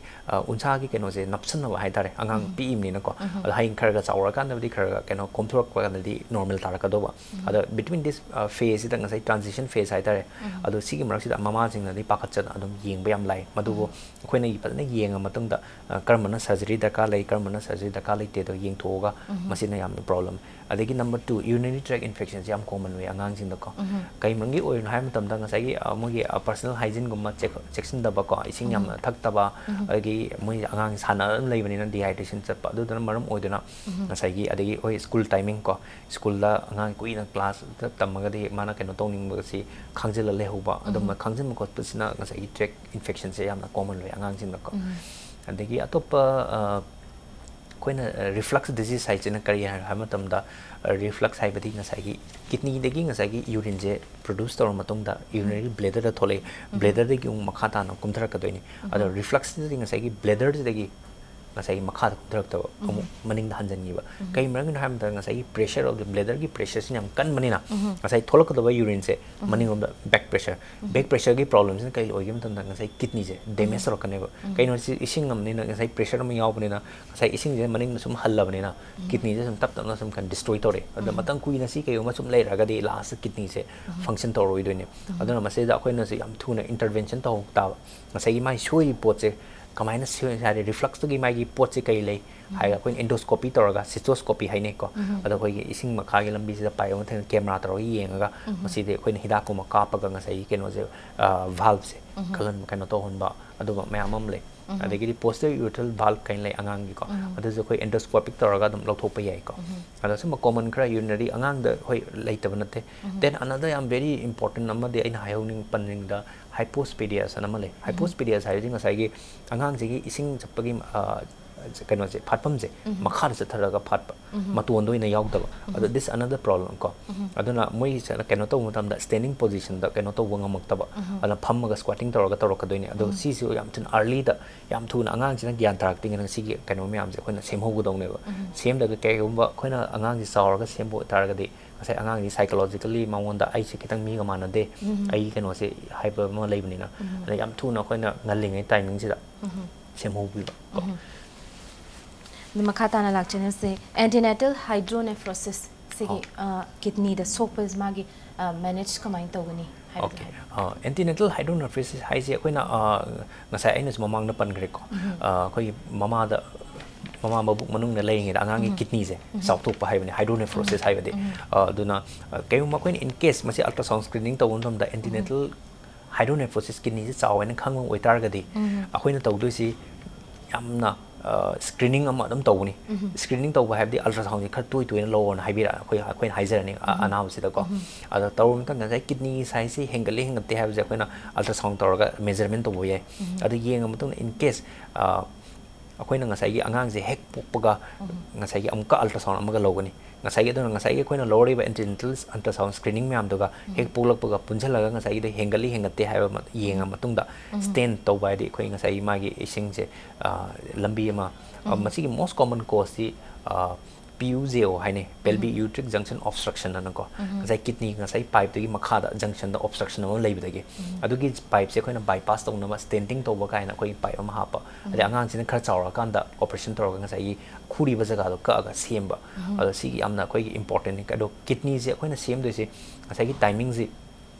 ꯎꯟꯁꯥꯒꯤ ꯀꯩꯅꯣꯁꯦ ꯅꯞꯁꯟꯅꯕ ꯍꯥꯏꯇꯥꯔꯦ, ꯑꯉꯥꯡ ꯄꯤꯛꯏꯕꯅꯤꯅꯀꯣ꯫ ꯑꯗꯣ ꯍꯌꯦꯡ ꯈꯔ ꯈꯔ ꯆꯥꯎꯔꯀꯥꯟꯗꯕꯨꯗꯤ ꯈꯔ ꯈꯔ ꯀꯩꯅꯣ ꯀꯣꯝꯊꯣꯔꯛꯄ ꯀꯥꯟꯗꯗꯤ ꯅꯣꯔꯃꯦꯜ ꯇꯥꯔꯛꯀꯗꯧꯕ꯫ ꯑꯗꯣ ꯕꯤꯇ꯭ꯋꯤꯟ ꯗꯤꯁ ꯐꯦꯁꯁꯤꯗ, ꯉꯁꯥꯏ ꯇ꯭ꯔꯥꯟꯖꯤꯁꯟ ꯐꯦꯁ ꯍꯥꯏꯇꯥꯔꯦ, ꯑꯗꯣ ꯁꯤꯒꯤ ꯃꯔꯛꯁꯤꯗ ꯃꯃꯥꯁꯤꯡꯅꯗꯤ ꯄꯥꯈꯠꯆꯅ ꯑꯗꯨꯝ ꯌꯦꯡꯕ ꯌꯥꯝ ꯂꯥꯏ꯫ ꯃꯗꯨꯕꯨ ꯑꯩꯈꯣꯏꯅ ꯐꯖꯅ ꯌꯦꯡꯉ ꯃꯇꯨꯡꯗ, ꯀꯔꯝꯕꯅ ꯁꯔꯖꯔꯤ ꯗꯔꯀꯥꯔ ꯂꯩ, ꯀꯔꯝꯕꯅ ꯁꯔꯖꯔꯤ ꯗꯔꯀꯥꯔ ꯂꯩꯇꯦꯗꯣ ꯌꯦꯡꯊꯣꯛꯑꯒ, ꯃꯁꯤꯅ ꯌꯥꯝꯅ ꯄ꯭ꯔꯣꯕ꯭ꯂꯦꯝ꯫ ꯑꯗꯒꯤ ꯅꯝꯕꯔ ꯇꯨ, ꯌꯨꯔꯤꯅꯔꯤ ꯇ꯭ꯔꯦꯛ ꯏꯟꯐꯦꯛꯁꯟꯁꯦ ꯌꯥꯝ ꯀꯣꯃꯟ ꯑꯣꯏ ꯑꯉꯥꯡꯁꯤꯡꯗꯀꯣ꯫ ꯀꯩ ꯃꯔꯝꯒꯤ ꯑꯣꯏꯔꯤꯅꯣ ꯍꯥꯏꯕ ꯃꯇꯝꯗ, ꯉꯁꯥꯏꯒꯤ ꯃꯣꯏꯒꯤ ꯄꯔꯁꯅꯦꯜ ꯍꯥꯏꯖꯤꯟꯒꯨꯝꯕ ꯆꯦꯛꯁꯤꯟꯗꯕꯀꯣ, ꯏꯁꯤꯡ ꯌꯥꯝꯅ ꯊꯛꯇꯕ, ꯑꯗꯒꯤ ꯃꯣꯏ ꯑꯉꯥꯡ ꯁꯥꯟꯅ ꯑꯗꯨꯝ ꯂꯩꯕꯅꯤꯅ ꯗꯤꯍꯥꯏꯗ꯭ꯔꯦꯁꯟ ꯆꯠꯄ, ꯑꯗꯨꯗꯨꯅ ꯃꯔꯝ ꯑꯣꯏꯗꯨꯅ ꯉꯁꯥꯏꯒꯤ, ꯑꯗꯒꯤ ꯑꯩꯈꯣꯏ ꯁ꯭ꯀꯨꯜ ꯇꯥꯏꯃꯤꯡ ꯀꯣ, ꯁ꯭ꯀꯨꯜꯗ ꯑꯉꯥꯡ ꯀꯨꯏꯅ ꯀ꯭ꯂꯥꯁꯇ ꯇꯝꯃꯒꯗꯤ ꯃꯥꯅ ꯀꯩꯅꯣ ꯇꯧꯅꯤꯡꯕꯁꯤ ꯈꯥꯡꯖꯤꯜꯂ ꯂꯩꯍꯧꯕ, ꯑꯗꯨꯝꯕ ꯈꯥꯡꯖꯤꯟꯕ ꯈꯣꯠꯄꯁꯤꯅ ꯉꯁꯥꯏꯒꯤ ꯇ꯭ꯔꯦꯛ ꯏꯟꯐꯦꯛꯁꯟꯁꯦ ꯌꯥꯝꯅ ꯀꯣꯃꯟ ꯑꯣꯏ ꯑꯉꯥꯡꯁꯤꯡꯗꯀꯣ꯫ ꯑꯗꯒꯤ ꯑꯇꯣꯞꯄ, ꯑꯩꯈꯣꯏꯅ ꯔꯤꯐ꯭ꯂꯛꯁ ꯗꯤꯖꯤꯁ ꯍꯥꯏꯁꯤꯅ ꯀꯔꯤ ꯍꯥꯏꯅꯣ ꯍꯥꯏꯕ ꯃꯇꯝꯗ, ꯔꯤꯐ꯭ꯂꯛꯁ ꯍꯥꯏꯕꯗꯤ ꯉꯁꯥꯏꯒꯤ ꯀꯤꯗꯅꯤꯗꯒꯤ ꯉꯁꯥꯏꯒꯤ ꯌꯨꯔꯤꯟꯁꯦ ꯄ꯭ꯔꯣꯗ꯭ꯌꯨꯁ ꯇꯧꯔ ꯃꯇꯨꯡꯗ ꯌꯨꯔꯤꯅꯔꯤ ꯕ꯭ꯂꯦꯗꯔꯗ ꯊꯣꯛꯂꯛꯏ꯫ ꯕ꯭ꯂꯦꯗꯔꯗꯒꯤ ꯑꯃꯨꯛ ꯃꯈꯥ ꯇꯥꯅ ꯀꯨꯝꯊꯔꯛꯀꯗꯣꯏꯅꯤ꯫ ꯑꯗꯣ ꯔꯤꯐ꯭ꯂꯛꯁꯁꯤꯗꯗꯤ ꯉꯁꯥꯏꯒꯤ ꯕ꯭ꯂꯦꯗꯔꯁꯤꯗꯒꯤ ꯉꯁꯥꯏꯒꯤ ꯃꯈꯥꯗ ꯀꯨꯝꯊꯔꯛꯇꯕ, ꯑꯃꯨꯛ ꯃꯅꯤꯡꯗ ꯍꯟꯖꯤꯟꯈꯤꯕ꯫ ꯀꯩ ꯃꯔꯝꯒꯤꯅꯣ ꯍꯥꯏꯕ ꯃꯇꯝꯗ, ꯉꯁꯥꯏꯒꯤ ꯄ꯭ꯔꯦꯁꯔ ꯑꯣꯐ ꯗ ꯕ꯭ꯂꯦꯗꯔꯒꯤ ꯄ꯭ꯔꯦꯁꯔꯁꯤꯅ ꯌꯥꯝ ꯀꯟꯕꯅꯤꯅ, ꯉꯁꯥꯏ ꯊꯣꯛꯂꯛꯀꯗꯕ ꯌꯨꯔꯤꯟꯁꯦ ꯃꯅꯤꯡꯂꯣꯝꯗ ꯕꯦꯛ ꯄ꯭ꯔꯦꯁꯔ, ꯕꯦꯛ ꯄ꯭ꯔꯦꯁꯔꯒꯤ ꯄ꯭ꯔꯣꯕ꯭ꯂꯦꯝꯁꯤꯅ ꯀꯩ ꯑꯣꯏꯒꯦ ꯃꯇꯝꯗ, ꯉꯁꯥꯏ ꯀꯤꯗꯅꯤꯁꯦ ꯗꯦꯃꯦꯖ ꯇꯧꯔꯛꯀꯅꯦꯕ꯫ ꯀꯩꯅꯣ, ꯁꯤ ꯏꯁꯤꯡ ꯑꯃꯅꯤꯅ, ꯉꯁꯥꯏ ꯄ꯭ꯔꯦꯁꯔ ꯑꯃ ꯌꯥꯎꯕꯅꯤꯅ, ꯉꯁꯥꯏ ꯏꯁꯤꯡꯁꯦ ꯃꯅꯤꯡꯗ ꯁꯨꯝ ꯍꯜꯂꯕꯅꯤꯅ, ꯀꯤꯗꯅꯤꯁꯦ ꯁꯨꯝ ꯇꯞ ꯇꯞꯅ ꯁꯨꯝ ꯀꯩꯅꯣ ꯗꯤꯁꯇ꯭ꯔꯣꯏ ꯇꯧꯔꯛꯑꯦ꯫ ꯑꯗꯨꯅ ꯃꯇꯝ ꯀꯨꯏꯅ ꯁꯤ ꯀꯩꯒꯨꯝꯕ ꯁꯨꯝ ꯂꯩꯔꯒꯗꯤ, ꯂꯥꯁꯇ ꯀꯤꯗꯅꯤꯁꯦ ꯐꯪꯁꯟ ꯇꯧꯔꯛꯑꯣꯏꯗꯣꯏꯅꯦ꯫ ꯑꯗꯨꯅ ꯃꯁꯤꯗ ꯑꯩꯈꯣꯏꯅꯁꯨ ꯌꯥꯝ ꯊꯨꯅ ꯏꯟꯇꯔꯚꯦꯟꯁꯟ ꯇꯧꯍꯧ ꯇꯥꯕ꯫ ꯉꯁꯥꯏꯒꯤ ꯃꯥꯏ ꯁꯣꯏꯔꯤ ꯄꯣꯠꯁꯦ ꯀꯃꯥꯏꯅ ꯁꯤ ꯍꯥꯏꯗꯤ ꯔꯤꯐ꯭ꯂꯛꯁꯇꯨꯒꯤ ꯃꯥꯒꯤ ꯄꯣꯠꯁꯦ ꯀꯩ ꯂꯩ ꯍꯥꯏꯔꯒ ꯑꯩꯈꯣꯏꯅ ꯑꯦꯟꯗꯣꯁꯀꯣꯄꯤ ꯇꯧꯔꯒ, ꯁꯤꯁꯇꯣꯁꯀꯣꯄꯤ ꯍꯥꯏꯅꯩꯀꯣ, ꯑꯗꯣ ꯑꯩꯈꯣꯏꯒꯤ ꯏꯁꯤꯡ ꯃꯈꯥꯒꯤ ꯂꯝꯕꯤꯁꯤꯗ ꯄꯥꯏꯞ ꯑꯃ ꯊꯦꯡꯅ ꯀꯦꯃꯦꯔꯥ ꯇꯧꯔꯒ ꯌꯦꯡꯉꯒ ꯃꯁꯤꯗꯤ ꯑꯩꯈꯣꯏꯅ ꯍꯤꯗꯥꯛꯀꯨꯝꯕ ꯀꯥꯞꯄꯒ ꯉꯁꯥꯏꯒꯤ ꯀꯩꯅꯣꯁꯦ, ꯚꯥꯜꯕꯁꯦ ꯀꯜꯍꯟ ꯀꯩꯅꯣ ꯇꯧꯍꯟꯕ, ꯑꯗꯨꯒꯨꯝꯕ ꯃꯌꯥꯝ ꯑꯃ ꯂꯩ꯫ ꯑꯗꯒꯤꯗꯤ posterior urethral valve ꯀꯩꯅ ꯂꯩ ꯑꯉꯥꯡꯒꯤꯀꯣ, ꯑꯗꯨꯁꯨ ꯑꯩꯈꯣꯏ ꯑꯦꯟꯗꯣꯁꯀꯣꯄꯤꯛ ꯇꯧꯔꯒ ꯑꯗꯨꯝ ꯂꯧꯊꯣꯛꯄ ꯌꯥꯏꯀꯣ꯫ ꯑꯗꯣ ꯁꯨꯝꯕ ꯀꯣꯃꯟ ꯈꯔ ꯌꯨꯔꯤꯅꯔꯤ ꯑꯉꯥꯡꯗ ꯍꯣꯏ ꯂꯩꯇꯕ ꯅꯠꯇꯦ꯫ Then another ꯌꯥꯝ very important ꯑꯃꯗꯤ ꯑꯩꯅ ꯍꯥꯏꯍꯧꯅꯤꯡ ꯄꯟꯅꯤꯡꯕꯗ ꯍꯥꯏꯄꯣꯁꯄꯤꯗꯤꯌꯥꯁ ꯑꯅ ꯑꯃ ꯂꯩ꯫ ꯍꯥꯏꯄꯣꯁꯄꯤꯗꯤꯌꯥꯁ ꯍꯥꯏꯕꯗꯤ ꯉꯁꯥꯏꯒꯤ ꯑꯉꯥꯡꯁꯤꯒꯤ ꯏꯁꯤꯡ ꯆꯠꯄꯒꯤ, ꯑ, ꯀꯩꯅꯣꯁꯦ, ꯐꯥꯠꯐꯝꯁꯦ ꯃꯈꯥꯗ ꯆꯠꯊꯔꯒ ꯐꯥꯠꯄ, ꯃꯇꯣꯟꯗ ꯑꯣꯏꯅ ꯌꯥꯎꯗꯕ꯫ ꯑꯗꯣ this another problem ꯀꯣ꯫ ꯑꯗꯨꯅ ꯃꯣꯏꯁꯦ ꯀꯩꯅꯣ ꯇꯧꯕ ꯃꯇꯝꯗ, standing positionꯗ ꯀꯩꯅꯣ ꯇꯧꯕ ꯉꯝꯃꯛꯇꯕ, ꯑꯗꯨꯅ ꯐꯝꯃꯒ squatting ꯇꯧꯔꯒ ꯇꯧꯔꯛꯀꯗꯣꯏꯅꯦ꯫ ꯑꯗꯣ ꯁꯤꯁꯨ ꯌꯥꯝ ꯊꯨꯅ earlyꯗ, ꯌꯥꯝ ꯊꯨꯅ ꯑꯉꯥꯡꯁꯤꯅ ꯒ꯭ꯌꯥꯟ ꯇꯥꯔꯛꯇ꯭ꯔꯤꯉꯩꯗ ꯁꯤꯒꯤ ꯀꯩꯅꯣ ꯃꯌꯥꯝꯁꯦ ꯑꯩꯈꯣꯏꯅ ꯁꯦꯝꯍꯧꯒꯗꯧꯅꯦꯕ꯫ ꯁꯦꯝꯗ꯭ꯔꯒ ꯀꯩꯒꯨꯝꯕ ꯑꯩꯈꯣꯏꯅ ꯑꯉꯥꯡꯁꯤ ꯆꯥꯎꯔꯒ ꯁꯦꯝꯕ ꯑꯣꯏꯇꯥꯔꯒꯗꯤ, ꯉꯁꯥꯏ ꯑꯉꯥꯡꯁꯤ psychologically ꯃꯉꯣꯟꯗ ꯑꯩꯁꯦ ꯈꯤꯇꯪ ꯃꯤꯒ ꯃꯥꯟꯅꯗꯦ, ꯑꯩꯒꯤ ꯀꯩꯅꯣꯁꯦ ꯍꯥꯏꯕ ꯑꯃ ꯂꯩꯕꯅꯤꯅ, ꯑꯗ ꯌꯥꯝ ꯊꯨꯅ ꯑꯩꯈꯣꯏꯅ ꯉꯜꯂꯤꯉꯩ timingꯁꯤꯗ ꯁꯦꯝꯍꯧꯕꯤꯕ ꯀꯣ꯫ ꯑꯗꯨ ꯃꯈꯥ ꯇꯥꯅ ꯂꯥꯛꯆꯅꯁꯦ, antenatal hydronephrosis ꯁꯤꯒꯤ, ꯑ, kidneyꯗ ꯁꯣꯛꯄ ꯃꯥꯒꯤ, ꯑ, manage ꯀꯃꯥꯏꯅ ꯇꯧꯒꯅꯤ ꯍꯥꯏꯕꯗꯣ Okay. ꯍꯥꯏꯕꯤꯌꯨ꯫ ꯑ, antenatal hydronephrosis ꯍꯥꯏꯁꯦ ꯑꯩꯈꯣꯏꯅ, ꯑ, ꯉꯁꯥꯏ ꯑꯩꯅꯁꯨ ꯃꯃꯥꯡꯗ ꯄꯟꯈ꯭ꯔꯦꯀꯣ꯫ ꯑ, ꯑꯩꯈꯣꯏꯒꯤ ꯃꯃꯥꯗ, ꯃꯃꯥ ꯃꯕꯨꯛ ꯃꯅꯨꯡꯗ ꯂꯩꯔꯤꯉꯩꯗ ꯑꯉꯥꯡꯒꯤ kidneyꯁꯦ ꯆꯥꯎꯊꯣꯛꯄ ꯍꯥꯏꯕꯅꯤ hydronephrosis ꯍꯥꯏꯕꯗꯤ꯫ ꯑ, ꯑꯗꯨꯅ, ꯑ, ꯀꯩꯒꯨꯝꯕ ꯑꯩꯈꯣꯏꯅ in case ꯃꯁꯤ ultrasound screening ꯇꯧꯕ ꯃꯇꯝꯗ antenatal hydronephrosis kidneyꯁꯦ ꯆꯥꯎꯋꯦꯅ ꯈꯪꯕ ꯑꯣꯏꯇꯥꯔꯒꯗꯤ ꯑꯩꯈꯣꯏꯅ ꯇꯧꯗꯣꯏꯁꯤ ꯌꯥꯝꯅ, ꯑ, screening ꯑꯃ ꯑꯗꯨꯝ ꯇꯧꯒꯅꯤ꯫ Screening ꯇꯧꯕ ꯍꯥꯏꯕꯗꯤ ultrasoundꯁꯦ ꯈꯔ ꯇꯣꯏ ꯇꯣꯏꯅ ꯂꯧꯑꯣꯅ ꯍꯥꯏꯕꯤꯔꯛ-, ꯑꯩꯈꯣꯏ, ꯑꯩꯈꯣꯏꯅ ꯍꯥꯏꯖꯔꯅꯤ ꯑ-, ꯑꯅꯥꯕꯁꯤꯗꯀꯣ꯫ ꯑꯗꯣ ꯇꯧꯔꯕ ꯃꯇꯨꯡꯗ ꯉꯁꯥꯏ kidney sizeꯁꯤ ꯍꯦꯟꯒꯠꯂꯤ ꯍꯦꯟꯒꯠꯇꯦ ꯍꯥꯏꯕꯁꯦ ꯑꯩꯈꯣꯏꯅ ultrasound ꯇꯧꯔꯒ measurement ꯇꯧꯕ ꯌꯥꯏ꯫ ꯑꯗꯨ ꯌꯦꯡꯉ ꯃꯇꯨꯡꯗ in case, ꯑ, ꯑꯩꯈꯣꯏꯅ ꯉꯁꯥꯏꯒꯤ ꯑꯉꯥꯡꯁꯦ ꯍꯦꯛ ꯄꯣꯛꯄꯒ ꯉꯁꯥꯏꯒꯤ ꯑꯃꯨꯛꯀ ultrasound ꯑꯃꯒ ꯂꯧꯒꯅꯤ꯫ ꯉꯁꯥꯏꯒꯤ, ꯑꯗꯨꯅ ꯉꯁꯥꯏꯒꯤ ꯑꯩꯈꯣꯏꯅ ꯂꯧꯔꯤꯕ antenatal ultrasound screening ꯃꯌꯥꯝꯗꯨꯒ ꯍꯦꯛ ꯄꯣꯛꯂꯛꯄꯒ ꯄꯨꯟꯁꯤꯜꯂꯒ ꯉꯁꯥꯏꯒꯤꯗ ꯍꯦꯟꯒꯠꯂꯤ ꯍꯦꯟꯒꯠꯇꯦ ꯍꯥꯏꯕ ꯑꯃ ꯌꯦꯡꯉ ꯃꯇꯨꯡꯗ stent ꯇꯧꯕ ꯍꯥꯏꯗꯤ ꯑꯩꯈꯣꯏ ꯉꯁꯥꯏꯒꯤ ꯃꯥꯒꯤ ꯏꯁꯤꯡꯁꯦ, ꯑ, ꯂꯝꯕꯤ ꯑꯃ, ꯑ, ꯃꯁꯤꯒꯤ most common causeꯁꯤ, ꯑ, P U J O ꯍꯥꯏꯅꯩ, pelvic ureteric junction obstruction ꯑꯅꯀꯣ꯫ ꯉꯁꯥꯏ kidney ꯉꯁꯥꯏ pipeꯇꯨꯒꯤ ꯃꯈꯥꯗ junctionꯗ obstruction ꯑꯃ ꯂꯩꯕꯗꯒꯤ ꯑꯗꯨꯒꯤ pipeꯁꯦ ꯑꯩꯈꯣꯏꯅ bypass ꯇꯧꯅꯕ stenting ꯇꯧꯕ ꯀꯥꯏꯅ ꯑꯩꯈꯣꯏꯒꯤ pipe ꯑꯃ ꯍꯥꯞꯄ꯫ ꯑꯗꯩ ꯑꯉꯥꯡꯁꯤꯅ ꯈꯔ ꯆꯥꯎꯔꯛꯑꯀꯥꯟꯗ operation ꯇꯧꯔꯒ ꯉꯁꯥꯏꯒꯤ ꯈꯨꯔꯤꯕ ꯖꯒꯥꯗꯣ ꯀꯛꯑꯒ ꯁꯦꯝꯕ꯫ ꯑꯗꯣ ꯁꯤꯒꯤ ꯌꯥꯝꯅ ꯑꯩꯈꯣꯏꯒꯤ importantꯅꯤ꯫ ꯑꯗꯣ kidneyꯁꯦ ꯑꯩꯈꯣꯏꯅ ꯁꯦꯝꯗꯣꯏꯁꯦ ꯉꯁꯥꯏꯒꯤ timingꯁꯤ,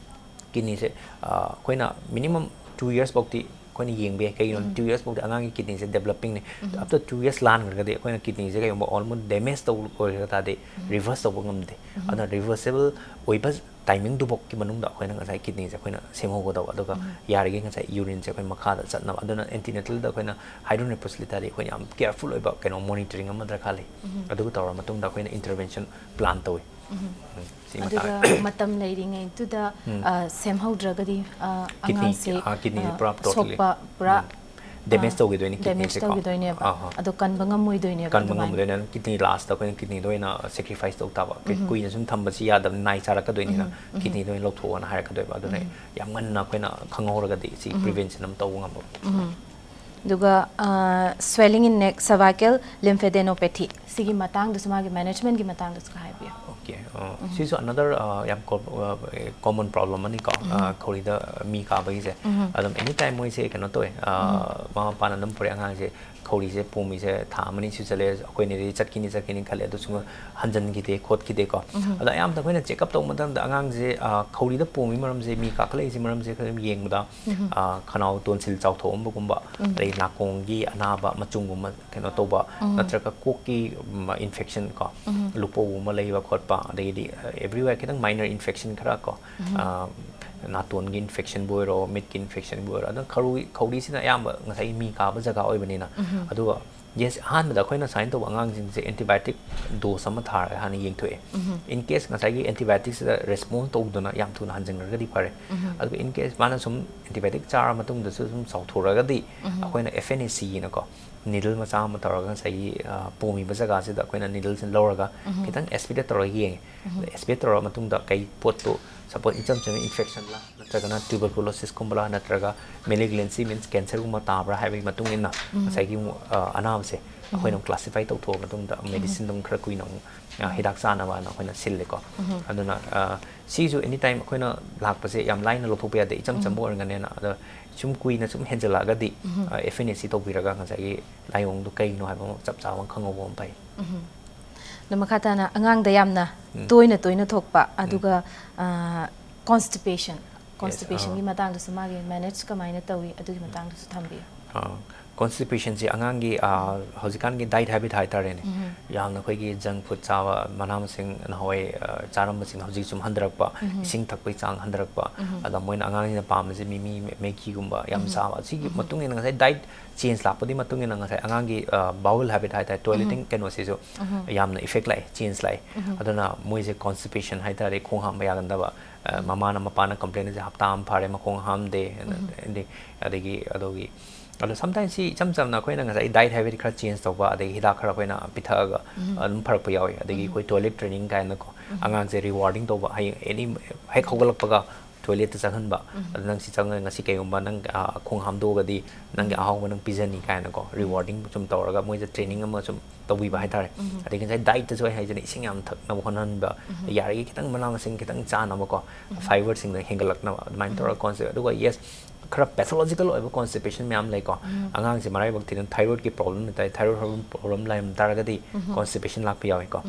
kidneyꯁꯦ, ꯑ, ꯑꯩꯈꯣꯏꯅ minimum two years ꯐꯥꯎꯗꯤ ꯑꯩꯈꯣꯏꯅ ꯌꯦꯡꯕ ꯌꯥꯏ꯫ ꯀꯩꯒꯤꯅꯣ, ꯇꯨ ꯌꯔꯁ ꯐꯥꯎꯗꯤ ꯑꯉꯥꯡꯒꯤ ꯀꯤꯗꯅꯤꯁꯦ ꯗꯦꯕꯂꯞꯄꯤꯡꯅꯤ꯫ ꯑꯞ ꯇꯨ ꯇꯨ ꯌꯔꯁ ꯂꯥꯟꯈ꯭ꯔꯒꯗꯤ ꯑꯩꯈꯣꯏꯅ ꯀꯤꯗꯅꯤꯁꯦ ꯀꯩꯒꯨꯝꯕ ꯑꯣꯜꯃꯣꯁ ꯗꯦꯃꯦꯖ ꯇꯧ ꯑꯣꯏꯔꯒ ꯇꯥꯔꯗꯤ ꯔꯤꯚꯔꯁ ꯇꯧꯕ ꯉꯝꯗꯦ꯫ ꯑꯗꯨꯅ ꯔꯤꯚꯔꯁꯦꯕꯜ ꯑꯣꯏꯕ ꯇꯥꯏꯃꯤꯡꯗꯨꯐꯥꯎꯒꯤ ꯃꯅꯨꯡꯗ ꯑꯩꯈꯣꯏꯅ ꯉꯁꯥꯏ ꯀꯤꯗꯅꯤꯁꯦ ꯑꯩꯈꯣꯏꯅ ꯁꯦꯝꯍꯧꯒꯗꯧꯕ꯫ ꯑꯗꯨꯒ ꯌꯥꯔꯤꯈꯩ ꯉꯁꯥꯏ ꯌꯨꯔꯤꯟꯁꯦ ꯑꯩꯈꯣꯏ ꯃꯈꯥꯗ ꯆꯠꯅꯕ꯫ ꯑꯗꯨꯅ ꯑꯦꯟꯇꯤꯅꯦꯇꯜꯗ ꯑꯩꯈꯣꯏꯅ ꯍꯥꯏꯗ꯭ꯔꯣꯅꯦꯐ꯭ꯔꯣꯁꯤꯁ ꯂꯩꯇꯥꯔꯗꯤ ꯑꯩꯈꯣꯏꯅ ꯌꯥꯝ ꯀꯦꯌꯔꯐꯨꯜ ꯑꯣꯏꯕ ꯀꯩꯅꯣ ꯃꯣꯅꯤꯇꯔꯤꯡ ꯑꯃ ꯗꯔꯀꯥꯔ ꯂꯩ꯫ ꯑꯗꯨꯒ ꯇꯧꯔ ꯃꯇꯨꯡꯗ ꯑꯩꯈꯣꯏꯅ ꯏꯟꯇꯔꯚꯦꯟꯁꯟ ꯄ꯭ꯂꯥꯟ ꯇꯧꯏ꯫ ꯎꯝ, ꯁꯤ ꯑꯗꯨꯒ ꯃꯇꯥꯡ ꯃꯇꯝ ꯂꯩꯔꯤꯉꯩꯗꯨꯗ, ꯎꯝ꯫ ꯑ, ꯁꯦꯝꯍꯧꯗ꯭ꯔꯒꯗꯤ, ꯑ, ꯀꯤꯗꯅꯤ, ꯑꯉꯥꯡꯁꯦ, ꯑ, ꯀꯤꯗꯅꯤꯁꯦ ꯑ, ꯄꯨꯔꯥ ꯇꯣꯇꯦꯜꯂꯤ꯫ ꯁꯣꯛꯄ ꯄꯨꯔꯥ, ꯎꯝ꯫ ꯗꯦꯃꯦꯖ ꯑ, ꯇꯧꯈꯤꯗꯣꯏꯅꯤ ꯗꯦꯃꯦꯖ ꯀꯤꯗꯅꯤꯁꯦꯀꯣ꯫ ꯇꯧꯈꯤꯗꯣꯏꯅꯦꯕ꯫ ꯑꯥ, ꯑꯥ꯫ ꯑꯗꯣ ꯀꯟꯕ ꯉꯝꯃꯣꯏꯗꯣꯏꯅꯦꯕ ꯀꯟꯕ ꯑꯗꯨꯃꯥꯏꯅ꯫ ꯉꯝꯃꯣꯏꯗꯣꯏꯅꯦ꯫ ꯑꯗꯨꯝ ꯀꯤꯗꯅꯤ ꯂꯥꯁꯇ ꯑꯩꯈꯣꯏꯅ ꯀꯤꯗꯅꯤꯗ ꯑꯣꯏꯅ ꯁꯦꯀ꯭ꯔꯤꯐꯥꯏꯁ ꯇꯧ ꯇꯥꯕ꯫ ꯀꯨꯏ-, ꯎꯝ꯫ ꯀꯨꯏꯅ ꯁꯨꯝ ꯊꯝꯕꯁꯤ ꯌꯥꯗꯕꯅꯤ, ꯅꯥꯏ ꯆꯥꯔꯛꯀꯗꯣꯏꯅꯤꯅ ꯎꯝ, ꯎꯝ꯫ ꯀꯤꯗꯅꯤꯗ ꯑꯣꯏꯅ ꯂꯧꯊꯣꯛꯑꯣꯅ ꯍꯥꯏꯔꯛꯀꯗꯣꯏꯕ꯫ ꯑꯗꯨꯅ ꯎꯝ꯫ ꯌꯥꯝ ꯉꯟꯅ ꯑꯩꯈꯣꯏꯅ ꯈꯪꯍꯧꯔꯒꯗꯤ ꯁꯤ ꯎꯝ꯫ ꯄ꯭ꯔꯤꯚꯦꯟꯁꯟ ꯑꯃ ꯇꯧꯕ ꯉꯝꯕ꯫ ꯎꯝ꯫ ꯑꯗꯨꯒ, ꯑ, swelling in neck, cervical lymphadenopathy, ꯁꯤꯒꯤ ꯃꯇꯥꯡꯗꯁꯨ, ꯃꯥꯒꯤ ꯃꯦꯅꯦꯖꯃꯦꯟꯒꯤ ꯃꯇꯥꯡꯗꯁꯨ ꯈꯔ ꯍꯥꯏꯕꯤꯌꯨ꯫ ꯑꯣꯀꯦ, ꯑ, ꯎꯝ꯫ ꯁꯤꯁꯨ another, ꯑ, ꯌꯥꯝ ꯀꯣ-, ꯑ, common problem ꯑꯃꯅꯤꯀꯣ, ꯑ, ꯎꯝ꯫ ꯈꯧꯔꯤꯗ ꯃꯤ ꯀꯥꯕꯒꯤꯁꯦ꯫ ꯎꯝ꯫ ꯑꯗꯨꯝ anytime ꯃꯣꯏꯁꯦ ꯀꯩꯅꯣ ꯇꯧꯋꯦ, ꯑ, ꯎꯝ꯫ ꯃꯃꯥ ꯃꯄꯥꯅ ꯑꯗꯨꯝ ꯄꯨꯔꯛꯑꯦ, "ꯑꯉꯥꯡꯁꯦ ꯈꯧꯔꯤꯁꯦ ꯄꯣꯝꯃꯤꯁꯦ ꯊꯥ ꯑꯃꯅꯤ ꯁꯨꯖꯜꯂꯛꯑꯦ, ꯑꯩꯈꯣꯏꯅꯗꯤ ꯆꯠꯈꯤꯅꯤ ꯆꯠꯈꯤꯅꯤ ꯈꯜꯂꯦ, ꯑꯗꯨ ꯁꯨꯝ ꯍꯟꯖꯟꯈꯤꯗꯦ ꯈꯣꯠꯈꯤꯗꯦꯀꯣ"꯫ ꯎꯝ꯫ ꯑꯗꯣ ꯑꯌꯥꯝꯕꯗ ꯑꯩꯈꯣꯏꯅ ꯆꯦꯛꯑꯞ ꯇꯧꯕ ꯃꯇꯝꯗ ꯑꯉꯥꯡꯁꯦ, ꯑ, ꯈꯧꯔꯤꯗ ꯄꯣꯝꯃꯤ ꯃꯔꯝꯁꯦ, ꯃꯤ ꯀꯥꯈꯠꯂꯛꯏꯁꯦ ꯃꯔꯝꯁꯦ ꯑꯩꯈꯣꯏ ꯑꯗꯨꯝ ꯌꯦꯡꯕꯗ, ꯎꯝ꯫ ꯑ, ꯈꯅꯥꯎ ꯇꯣꯟꯁꯤꯜ ꯆꯥꯎꯊꯣꯛꯑꯝꯕꯒꯨꯝꯕ, ꯎꯝ꯫ ꯑꯗꯩ ꯅꯥꯀꯣꯡꯒꯤ ꯑꯅꯥꯕ ꯃꯆꯨꯝꯒꯨꯝꯕ ꯀꯩꯅꯣ ꯇꯧꯕ, ꯎꯝ꯫ ꯅꯠꯇ꯭ꯔꯒ ꯀꯣꯛꯀꯤ, ꯎꯝ, ꯏꯟꯐꯦꯛꯁꯟ ꯀꯣ, ꯎꯝ꯫ ꯂꯨꯄꯧꯒꯨꯝꯕ ꯂꯩꯕ ꯈꯣꯠꯄ, ꯑꯗꯒꯤꯗꯤ, ꯑ, everywhere ꯈꯤꯇꯪ ꯃꯥꯏꯅꯔ ꯏꯟꯐꯦꯛꯁꯟ ꯈꯔ ꯀꯣ, ꯎꯝ꯫ ꯑ, ꯅꯥꯇꯣꯟꯒꯤ ꯏꯟꯐꯦꯛꯁꯟꯕꯨ ꯑꯣꯏꯔꯣ, ꯃꯤꯠꯀꯤ ꯏꯟꯐꯦꯛꯁꯟꯕꯨ ꯑꯣꯏꯔꯣ, ꯑꯗꯨꯝ ꯈꯧꯔꯤ-, ꯈꯧꯔꯤꯁꯤꯅ ꯑꯌꯥꯝꯕ ꯉꯁꯥꯏꯒꯤ ꯃꯤ ꯀꯥꯕ ꯖꯒꯥ ꯑꯣꯏꯕꯅꯤꯅ꯫ ꯎꯝ꯫ ꯑꯗꯨꯒ, ꯌꯦꯁ, ꯑꯍꯥꯟꯕꯗ ꯑꯩꯈꯣꯏꯅ ꯁꯨꯃꯥꯏꯅ ꯇꯧꯕ ꯑꯉꯥꯡꯁꯤꯡꯁꯦ ꯑꯦꯟꯇꯤꯕꯥꯏꯑꯣꯇꯤꯛ ꯗꯣꯁ ꯑꯃ ꯊꯥꯔꯒ ꯍꯥꯟꯅ ꯌꯦꯡꯊꯣꯛꯑꯦ꯫ ꯎꯝ꯫ In case ꯉꯁꯥꯏꯒꯤ ꯑꯦꯟꯇꯤꯕꯥꯏꯑꯣꯇꯤꯛꯁꯤꯗ ꯔꯦꯁꯄꯣꯟꯁ ꯇꯧꯗꯅ ꯌꯥꯝ ꯊꯨꯅ ꯍꯟꯖꯤꯟꯈ꯭ꯔꯒꯗꯤ ꯐꯔꯦ꯫ ꯎꯝ꯫ ꯑꯗꯨꯒ in case ꯃꯥꯅ ꯁꯨꯝ ꯑꯦꯟꯇꯤꯕꯥꯏꯑꯣꯇꯤꯛ ꯆꯥꯔ ꯃꯇꯨꯡꯗꯁꯨ ꯁꯨꯝ ꯆꯥꯎꯊꯣꯔꯛꯑꯒꯗꯤ ꯎꯝ꯫ ꯑꯩꯈꯣꯏꯅ F N A C ꯍꯥꯏꯅꯀꯣ, ꯅꯤꯗꯜ ꯃꯆꯥ ꯑꯃ ꯇꯧꯔꯒ ꯉꯁꯥꯏꯒꯤ, ꯑ, ꯄꯣꯝꯃꯤꯕ ꯖꯒꯥꯁꯤꯗ ꯑꯩꯈꯣꯏꯅ ꯅꯤꯗꯜꯁꯤꯅ ꯂꯧꯔꯒ ꯎꯝ꯫ ꯈꯤꯇꯪ ꯑꯦꯁꯄꯤꯔꯦꯠ ꯇꯧꯔꯒ ꯌꯦꯡꯉꯦ꯫ ꯎꯝ꯫ ꯑꯦꯁꯄꯤꯔꯦꯠ ꯇꯧꯔꯕ ꯃꯇꯨꯡꯗ ꯀꯩ ꯄꯣꯠꯇꯨ, ꯁꯄꯣꯁ, ꯏꯆꯝ ꯆꯝꯕ ꯏꯟꯐꯦꯛꯁꯟꯂ, ꯅꯠꯇ꯭ꯔꯒꯅ ꯇ꯭ꯌꯨꯕꯔꯀꯨꯂꯣꯁꯤꯁꯀꯨꯝꯕꯂ, ꯅꯠꯇ꯭ꯔꯒ ꯃꯦꯂꯤꯒꯅꯦꯟꯁꯤ, ꯃꯤꯟꯁ ꯀꯦꯟꯁꯔꯒꯨꯝꯕ ꯇꯥꯕ꯭ꯔꯥ ꯍꯥꯏꯕꯒꯤ ꯃꯇꯨꯡ ꯏꯟꯅ ꯎꯝ꯫ ꯉꯁꯥꯏꯒꯤ, ꯑ, ꯑꯅꯥꯕꯁꯦ ꯑꯩꯈꯣꯏꯅ ꯎꯝ꯫ ꯀ꯭ꯂꯥꯁꯤꯐꯥꯏ ꯇꯧꯊꯣꯛꯑ ꯃꯇꯨꯡꯗ ꯎꯝ꯫ ꯃꯦꯗꯤꯁꯤꯟ ꯑꯗꯨꯝ ꯈꯔ ꯀꯨꯏꯅ ꯑꯃꯨꯛ, ꯑ, ꯎꯝ꯫ ꯍꯤꯗꯥꯛ ꯆꯥꯅꯕꯅ ꯑꯩꯈꯣꯏꯅ ꯁꯤꯜꯂꯦꯀꯣ꯫ ꯎꯝ꯫ ꯑꯗꯨꯅ, ꯑ, ꯁꯤꯁꯨ ꯑꯦꯅꯤ ꯇꯥꯏꯝ ꯑꯩꯈꯣꯏꯅ ꯂꯥꯛꯄꯁꯦ ꯌꯥꯝ ꯂꯥꯏꯅ ꯂꯧꯊꯣꯛꯄ ꯌꯥꯗꯦ, ꯏꯆꯝ ꯎꯝ꯫ ꯆꯝꯕ ꯑꯣꯏꯔꯒꯅꯦꯅ꯫ ꯑꯗꯣ ꯁꯨꯝ ꯀꯨꯏꯅ ꯁꯨꯝ ꯍꯦꯟꯖꯜꯂꯛꯑꯒꯗꯤ, ꯎꯝ꯫ ꯑ, F N A C ꯇꯧꯕꯤꯔꯒ ꯉꯁꯥꯏꯒꯤ ꯂꯥꯏꯑꯣꯡꯗꯣ ꯀꯩꯅꯣ ꯍꯥꯏꯕ ꯑꯃ ꯆꯞ ꯆꯥꯕ ꯑꯃ ꯈꯪꯍꯧꯕ ꯑꯃ ꯐꯩ꯫ ꯎꯝ꯫ ꯑꯗꯣ ꯃꯈꯥ ꯇꯥꯅ ꯑꯉꯥꯡꯗ ꯌꯥꯝꯅ ꯎꯝ꯫ ꯇꯣꯏꯅ ꯇꯣꯏꯅ ꯊꯣꯛꯄ, ꯎꯝ꯫ ꯑꯗꯨꯒ, ꯑ, constipation꯫ ꯀꯣꯟꯁꯇꯤꯄꯦꯁꯟꯒꯤ ꯃꯇꯥꯡꯗꯁꯨ ꯃꯥꯒꯤ ꯃꯦꯅꯦꯖ ꯀꯃꯥꯏꯅ ꯇꯧꯏ ꯑꯗꯨꯒꯤ ꯃꯇꯥꯡꯗꯁꯨ ꯊꯝꯕꯤꯌꯨ꯫ ꯀꯣꯟꯁꯇꯤꯄꯦꯁꯟꯁꯦ ꯑꯉꯥꯡꯒꯤ ꯍꯧꯖꯤꯛꯀꯥꯟꯒꯤ ꯗꯥꯏꯠ ꯍꯦꯕꯤꯠ ꯍꯥꯏꯇꯥꯔꯦꯅꯦ, ꯌꯥꯝꯅ ꯑꯩꯈꯣꯏꯒꯤ ꯖꯪ ꯐꯨꯗ ꯆꯥꯕ, ꯃꯅꯥ ꯃꯁꯤꯡ ꯅꯍꯥꯟꯋꯥꯏ ꯆꯥꯔꯝꯕꯁꯤꯡ ꯍꯧꯖꯤꯛ ꯁꯨꯝ ꯍꯟꯊꯔꯛꯄ, ꯏꯁꯤꯡ ꯊꯛꯄꯒꯤ ꯆꯥꯡ ꯍꯟꯊꯔꯛꯄ, ꯑꯗ ꯃꯣꯏꯅ ꯑꯉꯥꯡꯁꯤꯡꯅ ꯄꯥꯝꯕꯁꯦ ꯃꯤꯃꯤ, ꯃꯦꯒꯤꯒꯨꯝꯕ ꯌꯥꯝ ꯆꯥꯕ, ꯑꯁꯤꯒꯤ ꯃꯇꯨꯡ ꯏꯟꯅ ꯉꯁꯥꯏ ꯗꯥꯏꯠ ꯆꯦꯟꯖ ꯂꯥꯛꯄꯗꯨꯒꯤ ꯃꯇꯨꯡ ꯏꯟꯅ ꯉꯁꯥꯏ ꯑꯉꯥꯡꯒꯤ ꯕꯥꯎꯜ ꯍꯦꯕꯤꯠ ꯍꯥꯏꯇꯥꯔꯦ, ꯇꯣꯏꯂꯦꯇꯤꯡ ꯀꯩꯅꯣꯁꯤꯁꯨ ꯌꯥꯝꯅ ꯏꯐꯦꯛ ꯂꯥꯛꯑꯦ, ꯆꯦꯟꯖ ꯂꯥꯛꯑꯦ꯫ ꯑꯗꯨꯅ ꯃꯣꯏꯁꯦ ꯀꯣꯟꯁꯇꯤꯄꯦꯁꯟ ꯍꯥꯏꯇꯥꯔꯦ, ꯈꯣꯡ ꯍꯥꯝꯕ ꯌꯥꯒꯟꯗꯕ, ꯃꯃꯥꯅ ꯃꯄꯥꯅ ꯀꯝꯄ꯭ꯂꯦꯟꯁꯦ ꯍꯞꯇꯥ ꯑꯃ ꯐꯥꯔꯦ ꯃꯈꯣꯡ ꯍꯥꯝꯗꯦ, ꯑꯗꯒꯤ ꯑꯗꯨꯒꯤ ꯑꯗꯣ ꯁꯝꯇꯥꯏꯝꯁ ꯁꯤ ꯏꯆꯝ ꯆꯝꯅ ꯑꯩꯈꯣꯏꯅ ꯉꯁꯥꯏ ꯗꯥꯏꯠ ꯍꯦꯕꯤꯠ ꯈꯔ ꯆꯦꯟꯖ ꯇꯧꯕ, ꯑꯗꯒꯤ ꯍꯤꯗꯥꯛ ꯈꯔ ꯑꯩꯈꯣꯏꯅ ꯄꯤꯊꯛꯑꯒ ꯑꯗꯨꯝ ꯐꯔꯛꯄ ꯌꯥꯎꯏ꯫ ꯑꯗꯒꯤ ꯑꯩꯈꯣꯏ ꯇꯣꯏꯂꯦꯠ ꯇ꯭ꯔꯦꯅꯤꯡ ꯀꯥꯏꯅꯀꯣ, ꯑꯉꯥꯡꯁꯦ ꯔꯤꯋꯥꯔꯗꯤꯡ ꯇꯧꯕ, ꯍꯌꯦꯡ ꯑꯦꯅꯤ ꯍꯦꯛ ꯍꯧꯒꯠꯂꯛꯄꯒ ꯇꯣꯏꯂꯦꯠꯇ ꯆꯪꯍꯟꯕ, ꯑꯗ ꯅꯪ ꯁꯤ ꯆꯪꯉꯒ ꯉꯁꯤ ꯀꯩꯒꯨꯝꯕ ꯅꯪ ꯈꯣꯡ ꯍꯥꯝꯗꯣꯛꯑꯒꯗꯤ ꯅꯪꯒꯤ ꯑꯍꯥꯎꯕ ꯅꯪ ꯄꯤꯖꯅꯤ ꯀꯥꯏꯅꯀꯣ, ꯔꯤꯋꯥꯔꯗꯤꯡ ꯁꯨꯝ ꯇꯧꯔꯒ ꯃꯣꯏꯁꯦ ꯇ꯭ꯔꯦꯅꯤꯡ ꯑꯃ ꯁꯨꯝ ꯇꯧꯕꯤꯕ ꯍꯥꯏꯇꯥꯔꯦ꯫ ꯑꯗꯒꯤ ꯉꯁꯥꯏ ꯗꯥꯏꯠꯇꯁꯨ ꯑꯩ ꯍꯥꯏꯖꯅ ꯏꯁꯤꯡ ꯌꯥꯝ ꯊꯛꯅꯕ ꯍꯣꯠꯅꯍꯟꯕ, ꯌꯥꯔꯤꯒꯩ ꯈꯤꯇꯪ ꯃꯅꯥ ꯃꯁꯤꯡ ꯈꯤꯇꯪ ꯆꯥꯅꯕꯀꯣ, ꯐꯥꯏꯕꯔꯁꯤꯡꯗꯣ ꯍꯦꯟꯒꯠꯂꯛꯅꯕ ꯑꯗꯨꯃꯥꯏꯅ ꯇꯧꯔꯒ ꯀꯣꯟꯁꯦ꯫ ꯑꯗꯨꯒ ꯌꯦꯁ, ꯈꯔ ꯄꯦꯊꯣꯂꯣꯖꯤꯀꯦꯜ ꯑꯣꯏꯕ ꯀꯣꯟꯁꯇꯤꯄꯦꯁꯟ ꯃꯌꯥꯝ ꯂꯩꯀꯣ꯫ ꯑꯉꯥꯡꯁꯦ ꯃꯔꯥꯏꯕꯛ ꯊꯤꯗꯅ ꯊꯥꯏꯔꯣꯏꯗꯀꯤ ꯄ꯭ꯔꯣꯕ꯭ꯂꯦꯝ ꯂꯩꯇꯥꯔꯦ, ꯊꯥꯏꯔꯣꯏꯗ ꯄ꯭ꯔꯣꯕ꯭ꯂꯦꯝ ꯂꯩꯔꯝ ꯇꯥꯔꯒꯗꯤ ꯀꯣꯟꯁꯇꯤꯄꯦꯁꯟ ꯂꯥꯛꯄ ꯌꯥꯎꯏꯀꯣ꯫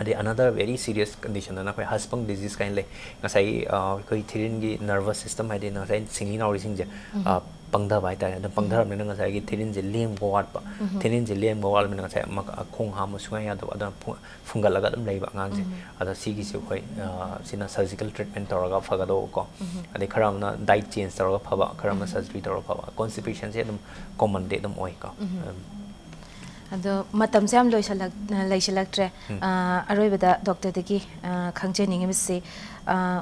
ꯑꯗꯩ another very serious condition ꯑꯅ ꯑꯩꯈꯣꯏ ꯍꯁꯄꯪ ꯗꯤꯖꯤꯁ ꯀꯥꯏꯅ ꯂꯩ꯫ ꯉꯁꯥꯏꯒꯤ ꯑꯩꯈꯣꯏ ꯊꯤꯔꯤꯟꯒꯤ ꯅꯔꯚꯁ ꯁꯤꯁꯇꯝ, ꯍꯥꯏꯗꯤ ꯉꯁꯥꯏ ꯁꯤꯡꯂꯤ ꯅꯥꯎꯔꯤꯁꯤꯡꯁꯦ ꯄꯪꯊꯕ ꯍꯥꯏꯇꯥꯔꯦ꯫ ꯑꯗꯨꯝ ꯄꯪꯊꯔꯕꯅꯤꯅ ꯉꯁꯥꯏꯒꯤ ꯊꯤꯔꯤꯟꯁꯦ ꯂꯦꯡꯕ ꯋꯥꯠꯄ, ꯊꯤꯔꯤꯟꯁꯦ ꯂꯦꯡꯕ ꯋꯥꯠꯂꯕꯅꯤꯅ ꯉꯁꯥꯏ ꯈꯣꯡ ꯍꯥꯝꯕ ꯁꯨꯡꯌꯥ ꯌꯥꯗꯕ, ꯑꯗꯨꯅ ꯐꯨꯡꯒꯠꯂꯒ ꯑꯗꯨꯝ ꯂꯩꯕ ꯑꯉꯥꯡꯁꯦ꯫ ꯑꯗꯣ ꯁꯤꯒꯤꯁꯨ ꯑꯩꯈꯣꯏ ꯁꯤꯅ ꯁꯔꯖꯤꯀꯦꯜ ꯇ꯭ꯔꯤꯠꯃꯦꯟ ꯇꯧꯔꯒ ꯐꯒꯗꯧꯕꯀꯣ꯫ ꯑꯗꯩ ꯈꯔ ꯑꯃꯅ ꯗꯥꯏꯠ ꯆꯦꯟꯖ ꯇꯧꯔꯒ ꯐꯕ, ꯈꯔ ꯑꯃꯅ ꯁꯔꯖꯔꯤ ꯇꯧꯔꯒ ꯐꯕ꯫ ꯀꯣꯟꯁꯇꯤꯄꯦꯁꯟꯁꯦ ꯑꯗꯨꯝ ꯀꯣꯃꯟꯗꯤ ꯑꯗꯨꯝ ꯑꯣꯏꯀꯣ꯫ ꯑꯗꯣ ꯃꯇꯝꯁꯦ ꯌꯥꯝ ꯂꯣꯏꯁꯜꯂꯛ-, ꯂꯩꯁꯤꯜꯂꯛꯇ꯭ꯔꯦ꯫ ꯑꯔꯣꯏꯕꯗ ꯗꯣꯛꯇꯔꯗꯒꯤ ꯈꯪꯖꯅꯤꯡꯉꯤꯕꯁꯤ,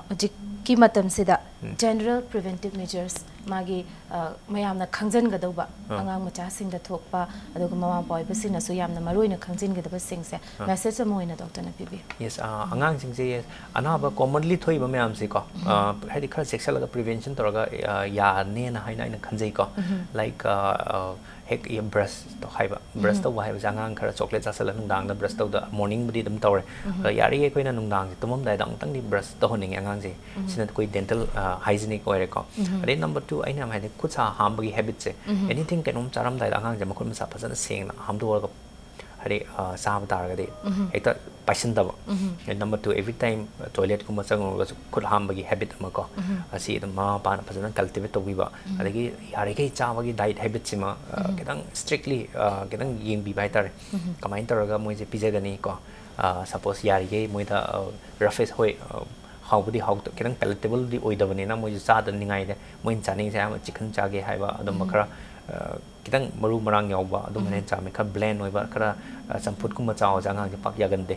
ꯍꯧꯖꯤꯛꯀꯤ ꯃꯇꯝꯁꯤꯗ ꯖꯦꯅꯔꯦꯜ ꯄ꯭ꯔꯤꯚꯦꯟꯇꯤꯞ ꯃꯦꯖꯔꯁ ꯃꯥꯒꯤ ꯃꯌꯥꯝꯅ ꯈꯪꯖꯤꯟꯒꯗꯧꯕ, ꯑꯉꯥꯡ ꯃꯆꯥꯁꯤꯡꯗ ꯊꯣꯛꯄ, ꯑꯗꯨꯒ ꯃꯃꯥ ꯃꯄꯥ ꯑꯣꯏꯕꯁꯤꯡꯅꯁꯨ ꯌꯥꯝꯅ ꯃꯔꯨ ꯑꯣꯏꯅ ꯈꯪꯖꯤꯟꯒꯗꯕꯁꯤꯡꯁꯦ ꯃꯦꯁꯦꯖ ꯑꯃ ꯑꯣꯏꯅ ꯗꯣꯛꯇꯔꯅ ꯄꯤꯕꯤꯌꯨ꯫ ꯌꯦꯁ, ꯑꯉꯥꯡꯁꯤꯡꯁꯦ, ꯌꯦꯁ, ꯑꯅꯥꯕ ꯀꯣꯃꯟꯂꯤ ꯊꯣꯛꯏꯕ ꯃꯌꯥꯝꯁꯦꯀꯣ, ꯍꯥꯏꯗꯤ ꯈꯔ ꯆꯦꯛꯁꯤꯜꯂꯒ ꯄ꯭ꯔꯤꯚꯦꯟꯁꯟ ꯇꯧꯔꯒ ꯌꯥꯅꯦꯅ ꯍꯥꯏꯅ ꯑꯩꯅ ꯈꯟꯖꯩꯀꯣ꯫ ꯂꯥꯏꯛ ꯍꯦꯛ ꯕ꯭ꯔꯁ ꯍꯥꯏꯕ, ꯕ꯭ꯔꯁ ꯇꯧꯕ ꯍꯥꯏꯕꯁꯦ ꯑꯉꯥꯡ ꯈꯔ ꯆꯣꯀ꯭ꯂꯦꯠ ꯆꯥꯁꯤꯜꯂꯒ ꯅꯨꯡꯗꯥꯡꯗ ꯕ꯭ꯔꯁ ꯇꯧꯗ, ꯃꯣꯔꯅꯤꯡꯕꯨꯗꯤ ꯑꯗꯨꯝ ꯇꯧꯔꯦ꯫ ꯑꯗꯣ ꯌꯥꯔꯤꯈꯩ ꯑꯩꯈꯣꯏꯅ ꯅꯨꯡꯗꯥꯡꯁꯦ ꯇꯨꯝꯃꯝꯗꯥꯏꯗ ꯑꯃꯨꯛꯇꯪꯗꯤ ꯕ꯭ꯔꯁ ꯇꯧꯍꯟꯅꯤꯡꯉꯦ ꯑꯉꯥꯡꯁꯦ꯫ ꯁꯤꯅ ꯑꯩꯈꯣꯏ ꯗꯦꯟꯇꯦꯜ ꯍꯥꯏꯖꯤꯅꯤꯛ ꯑꯣꯏꯔꯦꯀꯣ꯫ ꯑꯗꯩ ꯅꯝꯕꯔ ꯇꯨ, ꯑꯩꯅ ꯌꯥꯝ ꯍꯥꯏꯗꯤ ꯈꯨꯠ ꯁꯥ ꯍꯥꯝꯕꯒꯤ ꯍꯦꯕꯤꯠꯁꯦ, ꯑꯦꯅꯤꯊꯤꯡ ꯀꯩꯅꯣꯝ ꯆꯥꯔꯝꯗꯥꯏꯗ ꯑꯉꯥꯡꯁꯦ ꯃꯈꯨꯠ ꯃꯁꯥ ꯐꯖꯅ ꯁꯦꯡꯅ ꯍꯥꯝꯗꯣꯛꯑꯒ ꯍꯥꯏꯗꯤ ꯑ, ꯆꯥꯕ ꯇꯥꯔꯒꯗꯤ ꯍꯦꯛꯇ ꯄꯥꯏꯁꯤꯟꯗꯕ꯫ And number two, every time toilet ꯀꯨꯝꯕ ꯆꯪꯉꯨꯔꯒꯁꯨ ꯈꯨꯠ ꯍꯥꯝꯕꯒꯤ habit ꯑꯃ ꯀꯣ, ꯑꯁꯤ ꯑꯗꯨꯝ ꯃꯃꯥ ꯃꯄꯥꯅ ꯐꯖꯅ cultivate ꯇꯧꯕꯤꯕ꯫ ꯑꯗꯒꯤ ꯌꯥꯔꯤꯈꯩ ꯆꯥꯕꯒꯤ diet habit ꯁꯤꯃ ꯑ, ꯈꯤꯇꯪ strictly ꯑ, ꯈꯤꯇꯪ ꯌꯦꯡꯕꯤꯕ ꯍꯥꯏꯇꯥꯔꯦ꯫ ꯀꯃꯥꯏꯅ ꯇꯧꯔꯒ ꯃꯣꯏꯁꯦ ꯄꯤꯖꯒꯅꯤ ꯀꯣ? Suppose ꯌꯥꯔꯤꯈꯩ ꯃꯣꯏꯗ roughest, ꯍꯣꯏ, ꯑ, ꯍꯥꯎꯕꯗꯤ ꯍꯥꯎꯇ, ꯈꯤꯇꯪ palatable ꯗꯤ ꯑꯣꯏꯗꯕꯅꯤꯅ ꯃꯣꯏꯁꯨ ꯆꯥꯗꯅꯤꯡꯉꯥꯏꯗ ꯃꯣꯏꯅ ꯆꯥꯅꯤꯡꯉꯤꯁꯦ ꯑꯌꯥꯝꯕ chicken ꯆꯥꯒꯦ ꯍꯥꯏꯕ ꯑꯗꯨꯝꯕ ꯈꯔ ꯑ, ꯈꯤꯇꯪ ꯃꯔꯨ ꯃꯔꯥꯡ ꯌꯥꯎꯕ ꯑꯗꯨꯝꯕꯅ ꯍꯦꯟꯅ ꯆꯥꯝꯃꯦ꯫ ꯈꯔ bland ꯑꯣꯏꯕ, ꯈꯔ ꯑ, ꯆꯝꯐꯨꯠꯀꯨꯝꯕ ꯆꯥꯎꯁꯦ ꯑꯉꯥꯡꯁꯦ ꯄꯥꯛ ꯌꯥꯒꯟꯗꯦ꯫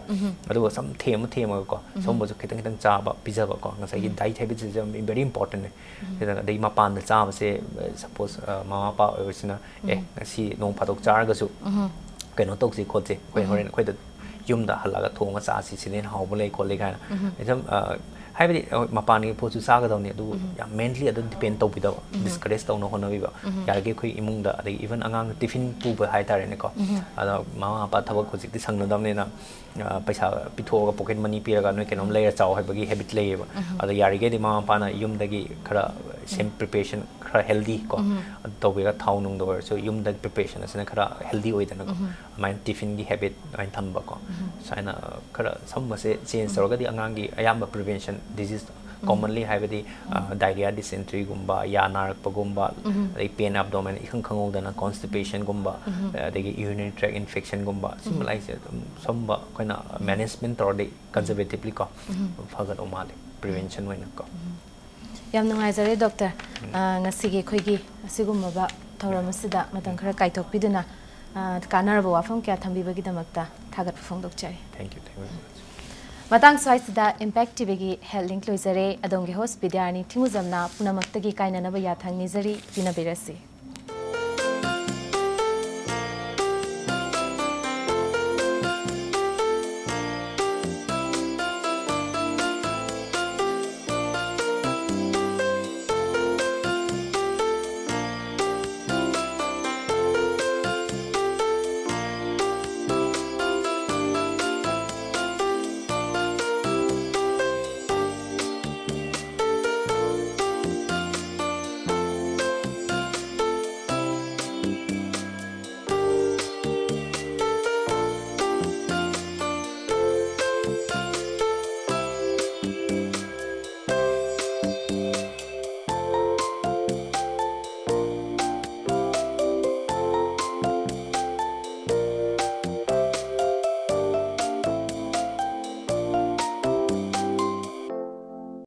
ꯑꯗꯨꯒ ꯁꯨꯝ ꯊꯦꯝꯃ ꯊꯦꯝꯃꯒꯀꯣ, ꯁꯨꯝꯕꯁꯨ ꯈꯤꯇꯪ ꯈꯤꯇꯪ ꯆꯥꯕ, ꯄꯤꯖꯕꯀꯣ꯫ ꯉꯁꯥꯏꯒꯤ diet habit ꯁꯤꯁꯨ ꯌꯥꯝ very important ꯅꯦ꯫ ꯈꯤꯇꯪ ꯑꯗꯩ ꯃꯄꯥꯟꯗ ꯆꯥꯕꯁꯦ, suppose ꯑ, ꯃꯃꯥ ꯃꯄꯥ ꯑꯣꯏꯕꯁꯤꯅ, ꯑꯦ, ꯉꯁꯤ ꯅꯣꯡ ꯐꯥꯗꯣꯛ ꯆꯥꯔꯒꯁꯨ ꯀꯩꯅꯣ ꯇꯧꯁꯤ ꯈꯣꯠꯁꯤ, ꯑꯩꯈꯣꯏ ꯍꯣꯔꯦꯟ ꯑꯩꯈꯣꯏꯗ ꯌꯨꯝꯗ ꯍꯜꯂꯒ ꯊꯣꯡꯉ ꯆꯥꯁꯤ, ꯁꯤꯅ ꯍꯦꯟꯅ ꯍꯥꯎꯕ ꯂꯩ ꯈꯣꯠꯂꯤ ꯀꯥꯏꯅ꯫ ꯑꯗꯨꯝ ꯑ, ꯍꯥꯏꯕꯗꯤ ꯍꯣꯏ, ꯃꯄꯥꯟꯒꯤ ꯄꯣꯠꯁꯨ ꯆꯥꯒꯗꯕꯅꯤ, ꯑꯗꯨꯕꯨ ꯌꯥꯝ mainly ꯑꯗꯨ depend ꯇꯧꯕꯤꯗꯕ, discourage ꯇꯧꯅ ꯍꯣꯠꯅꯕꯤꯕ꯫ ꯌꯥꯔꯤꯈꯩ ꯑꯩꯈꯣꯏ ꯏꯃꯨꯡꯗ, ꯑꯗꯒꯤ even ꯑꯉꯥꯡ tiffin ꯄꯨꯕ ꯍꯥꯏꯇꯥꯔꯦꯅꯦꯀꯣ, ꯑꯗ ꯃꯃꯥ ꯃꯄꯥ ꯊꯕꯛ ꯍꯧꯖꯤꯛꯇꯤ ꯁꯪꯅꯗꯕꯅꯤꯅ ꯑ, ꯄꯩꯁꯥ ꯄꯤꯊꯣꯛꯑꯒ pocket money ꯄꯤꯔꯒ ꯅꯣꯏ ꯀꯩꯅꯣꯝ ꯂꯩꯔ ꯆꯥꯎ ꯍꯥꯏꯕꯒꯤ habit ꯂꯩꯌꯦꯕ꯫ ꯑꯗ ꯌꯥꯔꯤꯈꯩꯗꯤ ꯃꯃꯥ ꯃꯄꯥꯅ ꯌꯨꯝꯗꯒꯤ ꯈꯔ ꯁꯦꯝ preparation ꯈꯔ healthy ꯀꯣ, ꯑꯗꯨ ꯇꯧꯕꯤꯔꯒ ꯊꯥꯎ ꯅꯨꯡꯗ ꯑꯣꯏꯔꯁꯨ ꯌꯨꯝꯗ preparation ꯑꯁꯤꯅ ꯈꯔ healthy ꯑꯣꯏꯗꯅꯀꯣ, ꯑꯗꯨꯃꯥꯏꯅ tiffinꯒꯤ habit ꯑꯗꯨꯃꯥꯏꯅ ꯊꯝꯕꯀꯣ, ꯁꯨꯃꯥꯏꯅ ꯈꯔ ꯁꯨꯝꯕꯁꯦ change ꯇꯧꯔꯒꯗꯤ ꯑꯉꯥꯡꯒꯤ ꯑꯌꯥꯝꯕ prevention disease commonly ꯍꯥꯏꯕꯗꯤ ꯑ, diarrhea, dysenteryꯒꯨꯝꯕ, ꯌꯥ ꯅꯥꯔꯛꯄꯒꯨꯝꯕ, ꯑꯗꯩ pain abdomen ꯏꯈꯪ ꯈꯪꯍꯧꯗꯅ constipationꯒꯨꯝꯕ, ꯑꯗꯒꯤ urinary tract infectionꯒꯨꯝꯕ, ꯁꯨꯝꯕ ꯂꯥꯏꯁꯦ ꯑꯗꯨꯝ ꯁꯨꯝꯕ ꯑꯩꯈꯣꯏꯅ management ꯇꯧꯔꯗꯤ conservatively ꯀꯣ, ꯐꯒꯗꯧ ꯃꯥꯜꯂꯤ, prevention ꯑꯣꯏꯅ ꯀꯣ꯫ ꯌꯥꯝ ꯅꯨꯡꯉꯥꯏꯖꯔꯦ doctor꯫ ꯑ, ꯉꯁꯤꯒꯤ ꯑꯩꯈꯣꯏꯒꯤ ꯑꯁꯤꯒꯨꯝꯂꯕ ꯊꯧꯔꯝ ꯑꯁꯤꯗ ꯃꯇꯝ ꯈꯔ ꯀꯥꯏꯊꯣꯛꯄꯤꯗꯨꯅ, ꯑ, ꯀꯥꯟꯅꯔꯕ ꯋꯥꯐꯝ ꯀꯌꯥ ꯊꯝꯕꯤꯕꯒꯤ ꯗꯃꯛꯇ ꯊꯥꯒꯠꯄ ꯐꯣꯡꯗꯣꯛꯆꯔꯤ꯫ Thank you, thank you very much. ꯃꯇꯥꯡ ꯁ꯭ꯋꯥꯏꯁꯤꯗ Impact TVꯒꯤ Health Link ꯂꯣꯏꯖꯔꯦ꯫ ꯑꯗꯣꯝꯒꯤ host ꯕꯤꯗ꯭ꯌꯥꯔꯥꯅꯤ ꯊꯤꯡꯉꯨꯖꯝꯅ ꯄꯨꯝꯅꯃꯛꯇꯒꯤ ꯀꯥꯏꯅꯅꯕ ꯌꯥꯊꯪ ꯅꯤꯖꯔꯤ꯫ ꯄꯤꯅꯕꯤꯔꯁꯤ꯫